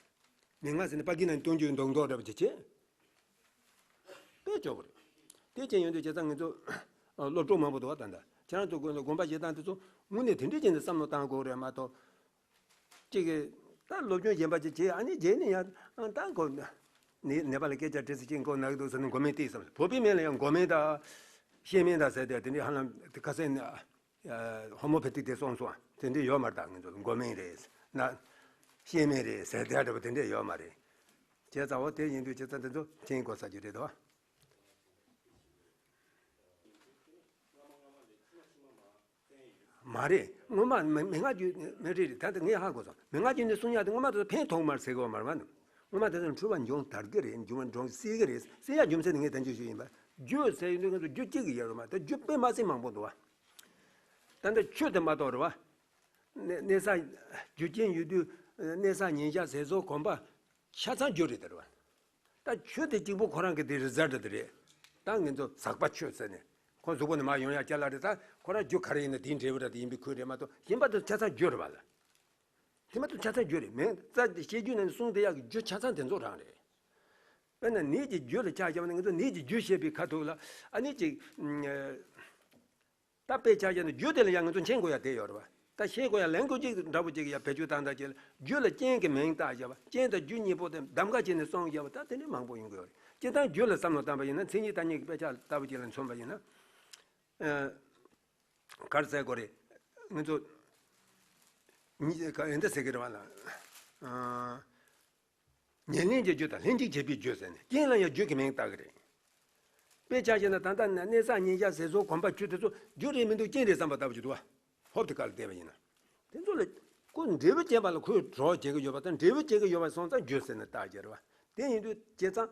བ། མན་ངག་ཟེར་ནི་པ་ཀི་ནང་སྟོན་རྒྱུའི་མདོག་མདོག་འདྲ་བ་ཅིག་བྱེད། དཔེ་ཆོག་གི་རེད། དེ་ཅན་ཡོང་དུས་བྱས་ཙང་ང་ཚོ་སློབ་གྲོགས་མང་པོ་འདུག་བ། ད་ལྟ་ཁྱེད་རང་ཚོ་དགོན་དགོན་པ་བཞེས་སྟངས་དེ་ཚོ་དངོས་གནས་དེ་འདྲའི་ཅན་དུ་བསམ་བློ་བཏང་དགོས་རེད་མ་གཏོགས། གཅིག་གིས་ད་སློབ་སྦྱོང་གཞན་པ་ཅིག་བྱས། ཨ་ནི་རྗེས་ནས་ཡང་ད་ཁོ་ནི་ནད་པ་ལ་སྐད་ཆ་དྲིས་ཚེ་ཅིག་མགོ་ན་གི་འདུག་ཟེར་ནས་མགོ་སྨན་སྟེར་བསམ། བོད་པའི་སྨན་ལ་ཡང་མགོ་སྨན་དང་གཤེར་སྨན་དང་ཟེར་ཏེ་དེ་འདྲའི་ཧ་ལམ་ཁ་སང་ནས་ཧོ་མོ་པེ་ཐིག་དེ་གསུངས་སོང་། དེ་འདྲའི་ཡོད་མ་རེད། ད་ང་ཚོ་ལ་མགོ་སྨན་རེད་ན་གཤེར་སྨན་རེད་ཟེར་དེ་འདྲ་པོ་དེ་འདྲའི་ཡོད་མ་རེད། བྱས་ཙང་འོ་དེ་ཡིན་དུས་བྱས་ཙང་དེ་ཚོ་མཁྱེན་དགོས་ས་ཅིག་རེད་དོ། མ་རེད། སྔོན་མ་མ་མན་ངག་བརྒྱུད་མ་རེད་རེད། ད་ལྟ་ངས་ཧ་གོ་སོང་། མན་ངག་བརྒྱུད་ནས་གསུང་ཡག་དེ་སྔོན་མ་དེ་ཚོ་ཕན་ཐོགས་མ་རེད་ཟེར་གི་ཡོད་མ་རེད་བ། སྔོན་མ་དེ་ཚོ་འཁྲུལ་བ་འབྱུང་དར་གི་རེད། འབྱུང་བ་འབྱུང་སྲིད་གི་རེད་ཟེར་ཡག་རྒྱུ་མཚན་དེ་ངས་དེ་འདྲ་ཞུས་ཡིན་པ། རྒྱུ་ཟེར་ཡོང་དུས་ང་ཚོ་རྒྱུ་གཅིག་གི་ཡོད་རེད་མ། ད་རྒྱུ་དཔེ་མ་སྲིད་མང་པོ་འདུག་བ། ད་ལྟ་ཆོས་དེ་མ་གཏོགས་རེད་བ། གནས་གནས་ས་རྒྱུ་རྐྱེན་ཡོད་དུས་གནས་ས་ཉིན་ཞག་ཟས་ཟོར་གོམས་པ་ཆ་ཚང་རྒྱུ་རེད་དེ་རེད་བ། ད་ཆོས་དེ་གཅིག་པོ་ཁོ་རང་གི་དེ་རི་ཛལ་ཊི་དེ་རེད། ད་ངེད་ཚོ་ཟག་པ་ཆོས་ཟེར་ནས་ཁོ་གཟུགས་པོ་ནས་མར་ཡོང་ཡ་ཅ་ལག་རེད། ད་ཁོ་རང་རྒྱུ་ག་རེ་ཡིན་ན་དེའི་འབྲས་བུ་ར་དེ་ཡིན་པའི་ཁུལ་རེད་མ་གཏོགས་གཞན་པ་དེ་ཆ་ཚང་རྒྱུ་རེད་བ་ལ། དེ་མ་གཏོགས་ཆ་ཚང་རྒྱུ་རེད་མིན། རྩ་དེ་བཤད་རྒྱུ་ནང་ནས་གསུངས་བསྡད་ཡག་གི་རྒྱུ་ཆ་ཚང་དེ་ཚོ་རང་རེད། དཔེར་ན་ནད་ཀྱི་རྒྱུ་ལ་ཆ་བཞག་པ་ན་ང་ཚོ་ནད་ཀྱི་རྒྱུ་བཤད་པའི་ཁ་ཐུག་ལ་ཨ་ནི་ཅིག་ད་དཔེ་ཆ་བཞག་ན་རྒྱུ་དེ་ལ་ཡང་ང་ཚོ་མཁྱེན་དགོས་ཡ་དེ་ཡོད་རེད་བ། ད་ཤེས་དགོས་ཡ་ལན་ཁུ་གཅིག་འདྲ་པོ་གཅིག་ཡ་བེད་སྤྱོད་བཏང་བཏང་བྱས་ལ་རྒྱུ་ལ་རྐྱེན་གྱི་མིང་བཏགས་བཞག་པ། རྐྱེན་དང་རྒྱུ་གཉིས་པོ་དེ་གདམ་ག་བྱས་ནས་གསུངས་བཞག་པ། ད་དེ་འདྲ་མང་པོ་ཡོང་གི་ཡོད་རེད། སྤྱིར་བཏང་རྒྱུ་ལ་བསམ་བློ་བཏང་པ་ཡིན་ན་མཚན་ཉིད་བརྟག་གཉིས་ཀྱི་དཔེ་ཆ་ལྟ་བུ་ཅིག་ལ་མཚོན་པ་ཡིན་ན། ཨ། ག་རེ་ཟེར་དགོས་རེད། ང་ཚོ་ཉི་ག་ཡོན་ཏན་ཟེར་གི་རེད་བ་ལ། ཨ། ཉེར་ལེན་གྱི་རྒྱུ་དང་ལྷན་ཅིག་བྱེད་པའི་རྒྱུ་ཟེར་ནས་རྐྱེན་ལ་ཡང་རྒྱུ་གི་མིང་བཏགས་ཀྱི་རེད། དཔེ་ཆ་བཞག་ན་ད་ལྟ་ན་གནས་ས་ཉིན་ཞག་ཟས་ཟོར་གོམས་པ་ཆོས་དེ་ཚོ་རྒྱུ་རེད་མི་འདུག་རྐྱེན་རེད་བསམ་པ་ལྟ་བུ་ཅིག་འདུག་བ། ཧོབ་དེ་ག་ལ་བལྟས་པ་ཡིན་ན། དེ་ཚོ་ལ་ཁོ་འབྲས་བུ་སྐྱེད་པ་ལ་ཁོས་གྲོགས་བྱེད་ཀྱི་ཡོད་པ་དང་འབྲས་བུ་སྐྱེད་ཀྱི་ཡོད་པ་སོང་ཙང་རྒྱུ་ཟེར་ནས་བཏགས་ཀྱི་རེད་བ། དེ་ཡིན་དུས་བྱས་ཙང་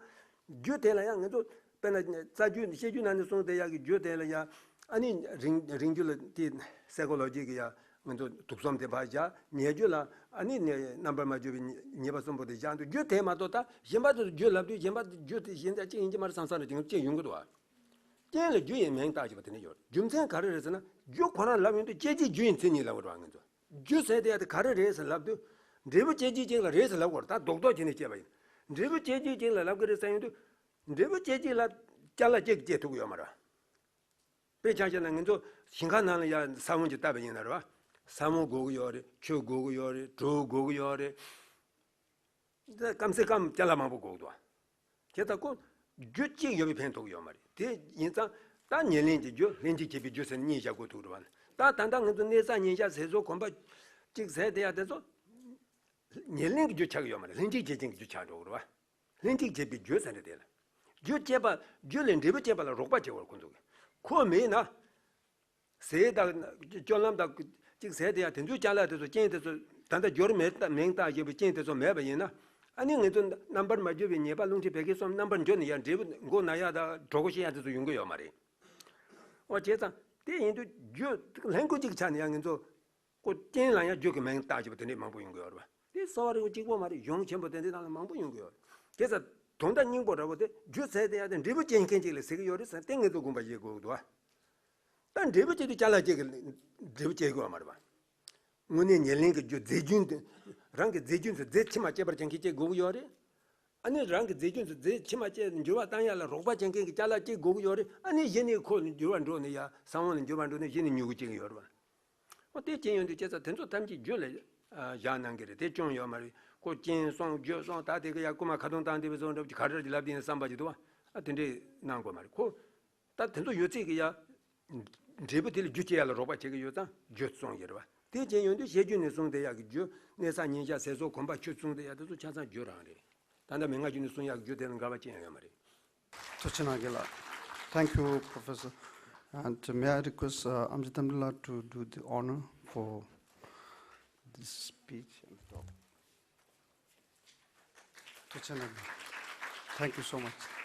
རྒྱུ་དེ་ལ་ཡང་ང་ཚོ་དཔེར་ན་རྩ་རྒྱུད་བཤད་རྒྱུད་ནང་ནས་གསུངས་བསྡད་ཡག་གི་རྒྱུ་དེ་ལ་ཡང་ཨ་ནི་རིང་རིང་རྒྱུ་ལ་དེ་སའི་ཀོ་ལོ་ཇི་གི་ཡང་ང་ཚོ་དུག་གསུམ་དེ་ཕར་བཞག་ཉེ་རྒྱུ་ལ་ཨ་ནི་ནི་རྣམ་པར་མ་གྱུར་པའི་ཉེས་པ་གསུམ་པོ་དེ་བཞག་འདུག་རྒྱུ་དེ་མ་གཏོགས་ད་གཞན་པ་དེ་ཚོ་རྒྱུ་ལབ་དུས་གཞན་པ་རྒྱུ་དེ་གཞན་དག་ཅིག་ཡིན་གྱི་མ་རེད་བསམ་བསམ་རེད། དེ་ཅིག་ཡོང་གི་འདུག་བ། རྐྱེན་ལ་རྒྱུ་ཡི་མིང་བཏགས་ཞེས་པ་དེ་ནི་ཡོད། རྒྱུ་མཚན་ག་རེ་རེད་ཟེར་ན་རྒྱུ་ཁོ་རང་ལབ་ཡོང་དུས་སྐྱེད་བྱེད་རྒྱུ་ཡི་མཚན་ཉིད་ལབ་དགོས་རེད་བ། ང་ཚོ་རྒྱུ་ཟེར་དེ་ཡ་དེ་ག་རེ་རེད་ཟེར་ལབ་དུས་འབྲས་བུ་སྐྱེད་བྱེད་ཅིག་ལ་རེད་ཟེར་ལབ་དགོས་རེད། ད་རྡོག་རྡོག་བྱས་ནས་བཤད་པ་ཡིན། འབྲས་བུ་སྐྱེད་བྱེད་ཅིག་ལ་ལབ་གི་རེད་ཟེར་ཡོང་དུས་འབྲས་བུ་སྐྱེད་བྱེད་ལ་ཅ་ལག་གཅིག་སྐྱེད་ཐུབ་ཀྱི་ཡོད་མ་རེད། དཔེ་ཆ་བཞག་ན་ང་ཚོ་ཞིང་ཁ་ནང་ལ་ཡ་ས་བོན་ཅིག་བཏབ་པ་ཡིན་ན་རེད་བ། ས་བོན་དགོས་ཀྱི་ཡོད་རེད། ཆུ་དགོས་ཀྱི་ཡོད་རེད། དྲོད་དགོས་ཀྱི་ཡོད་རེད། འདི་སྐམ་སེ་སྐམ་ཅ་ལག་མང་པོ་དགོས་འདུག་བ། དེ་ལྟ་ཁོ་རྒྱུ་གཅིག་ཡོད་པའི་ཕན་ཐོགས་ཡོད་མ་རེད། དེ་ཡིན་ཙང་ད་ཉེར་ལེན་གྱི་རྒྱུ་ལྷན་ཅིག་བྱེད་པའི་རྒྱུ་ཟེར་ནས་གཉིས་བཞག་དགོས་ཐུག་རེད་བ། ད་ད་ལྟ་ང་ཚོ་གནས་ས་ཉིན་ཞག་ཟས་ཟོར་གོམས་པ་གཅིག་ཟས་དེ་ཡ་དེ་ཚོ་ཉེར་ལེན་གྱི་རྒྱུ་ཆགས་ཀྱི་ཡོད་མ་རེད། ལྷན་ཅིག་བྱེད་ཅན་གྱི་རྒྱུ་ཆགས་འགྲོ་གི་རེད་བ། ལྷན་ཅིག་བྱེད་པའི་རྒྱུ་ཟེར་ནས་དེ་ལ། རྒྱུ་སྐྱེད་པ་རྒྱུ་ལས་འབྲས་བུ་སྐྱེད་པ་ལ་རོགས་པ་བྱེད་པར་ཁོ་ཚོ་གི། ཁོ་མེད་ན། ཟས་དང་སྤྱོད་ལམ་དང་གཅིག་ཟས་དེ་ཡང་དེ་ཚོའི་ཅ་ལག་དེ་ཚོ་རྐྱེན་དེ་ཚོ་ད་ལྟ་འགྱུར་མེད་མིང་བཏགས་བཞིན་པའི་རྐྱེན་དེ་ཚོ་མེད་པ་ཡིན་ན། ཨ་ནི་ང་ཚོ་རྣམ་པར་མ་གྱུར་པའི་ཉེས་པ་རླུང་མཁྲིས་བད་ཀན་གསུམ་རྣམ་པར་འགྱུར་ནས་ཡང་འབྲས་བུ་མགོ་ན་ཡག་དང་གྲོད་ཁོག་བཤལ་ཡག་དེ་ཚོ་ཡོང་གི་ཡོད་མ་རེད། འོ་བྱས་ཙང་དེ་ཡིན་དུས་རྒྱུ་ལྷན་སྐུ་གཅིག་ཆ་ནས་ཡང་ང་ཚོ་ཁོ་རྐྱེན་ལ་ཡང་རྒྱུ་གི་མིང་བཏགས་བྱས་པ་དེ་འདྲས་མང་པོ་ཡོང་གི་ཡོད་རེད་བ། དེ་གསོ་བ་རིག་པ་གཅིག་པོ་མ་རེད། གཞུང་ཆེན་པོ་དེ་འདྲའི་ནང་ལ་མང་པོ་ཡོང་གི་ཡོད་རེད། དེ་ཚ་དོན་དག་སྙིང་པོ་འདྲ་བོ་དེ་རྒྱུ་ཟས་དེ་ཡང་དེ་འབྲས་བུ་སྐྱེད་མཁན་ཅིག་ལ་ཟེར་གི་ཡོད་རེད་ཟེར་ཏེ་ངེས་འཛུགས་དགོངས་པ་བཞེས་དགོས་འདུག་བ། ད་འབྲས་བུ་སྐྱེད་དུས་ཅ་ལག་སྐྱེད་གི་འབྲས་བུ་སྐྱེད་དགོས་བ་མ་རེད་བ། དངོས་གནས་ཉེར་ལེན་གྱི་རྒྱུ་རྫས་རྒྱུན་དུ་རང་གི་རྫས་རྒྱུན་དུ་རྫས་ཕྱི་མ་སྐྱེད་པར་བྱེད་མཁན་སྐྱེད་དགོས་ཀྱི་ཡོད་རེད། ཨ་ནི་རང་གི་རྫས་རྒྱུན་དུ་རྫས་ཕྱི་མ་སྐྱེད་འགྱུར་བ་བཏང་ཡ་ལ་རོགས་པ་བྱེད་མཁན་གྱི་ཅ་ལག་སྐྱེད་དགོས་ཀྱི་ཡོད་རེད། ཨ་ནི་གཞི་ནས་ཁོ་འགྱུར་བ་འགྲོ་ནས་ཡ་ས་བོན་ལ་འགྱུར་བ་འགྲོ་ནས་གཞི་ནས་མྱུ་གུ་སྐྱེ་གི་ཡོད་རེད་བ། འོ་དེ་ཅན་ཡོང་དུས་སྐྱེ་ས་དེ་ཚོ་ཐམས་ཅད་རྒྱུ་ལ་ཨ་བཞག་གནང་གི་རེད། དེ་སྐྱོན་ཡོད་མ་རེད། ཁོ་རྐྱེན་སོང་རྒྱུ་སོང་ད་དེ་གི་ཡ་རྐུ་མ་ཁ་གདོང་བཏང་བསྡད་པའི་བཟོ་འདྲ་ག་རེ་རེད་ལབ་དེ་ཡིན་བསམ་པ་ཅིག་འདུག་བ། ཨ་དེ་འདྲས་གནང་དགོས་མ་རེད་ཁོ། ད་དེ་ཚོ་ཡོད་ཚད་ཀྱི་ཡ། འབྲས་བུ་དེ་ལ་རྒྱུ་སྐྱེ་ཡ་ལ་རོགས་པ་བྱེད་ཀྱི་ཡོད་ཙང་རྒྱུ་གསུངས་ཀྱི་རེད་བ། དེ་ཅན་ཡོང་དུས་བཤད་རྒྱུད་ནས་གསུངས་བསྡད་ཡག་གི་རྒྱུ་གནས་ས་ཉིན་ཞག་ཟས་ཟོར་གོམས་པ་ཆོས་གསུངས་བསྡད་ཡག་དེ་ཚོ་ཆ་ཚང་རྒྱུ་རང་རེད། ད་ལྟ་མན་ངག་རྒྱུད་ནས་གསུང་ཡག་རྒྱུ་དེ་ལ་འགལ་བ་ཅི་ཡང་ཡོད་མ་རེད། ཐུགས་རྗེ་གནང་གི་ལགས། Thank you, Professor. And may I request, uh, Amjad Tamrila to do the honor for this speech and talk? ཐུགས་རྗེ་གནང་གི། Thank you so much.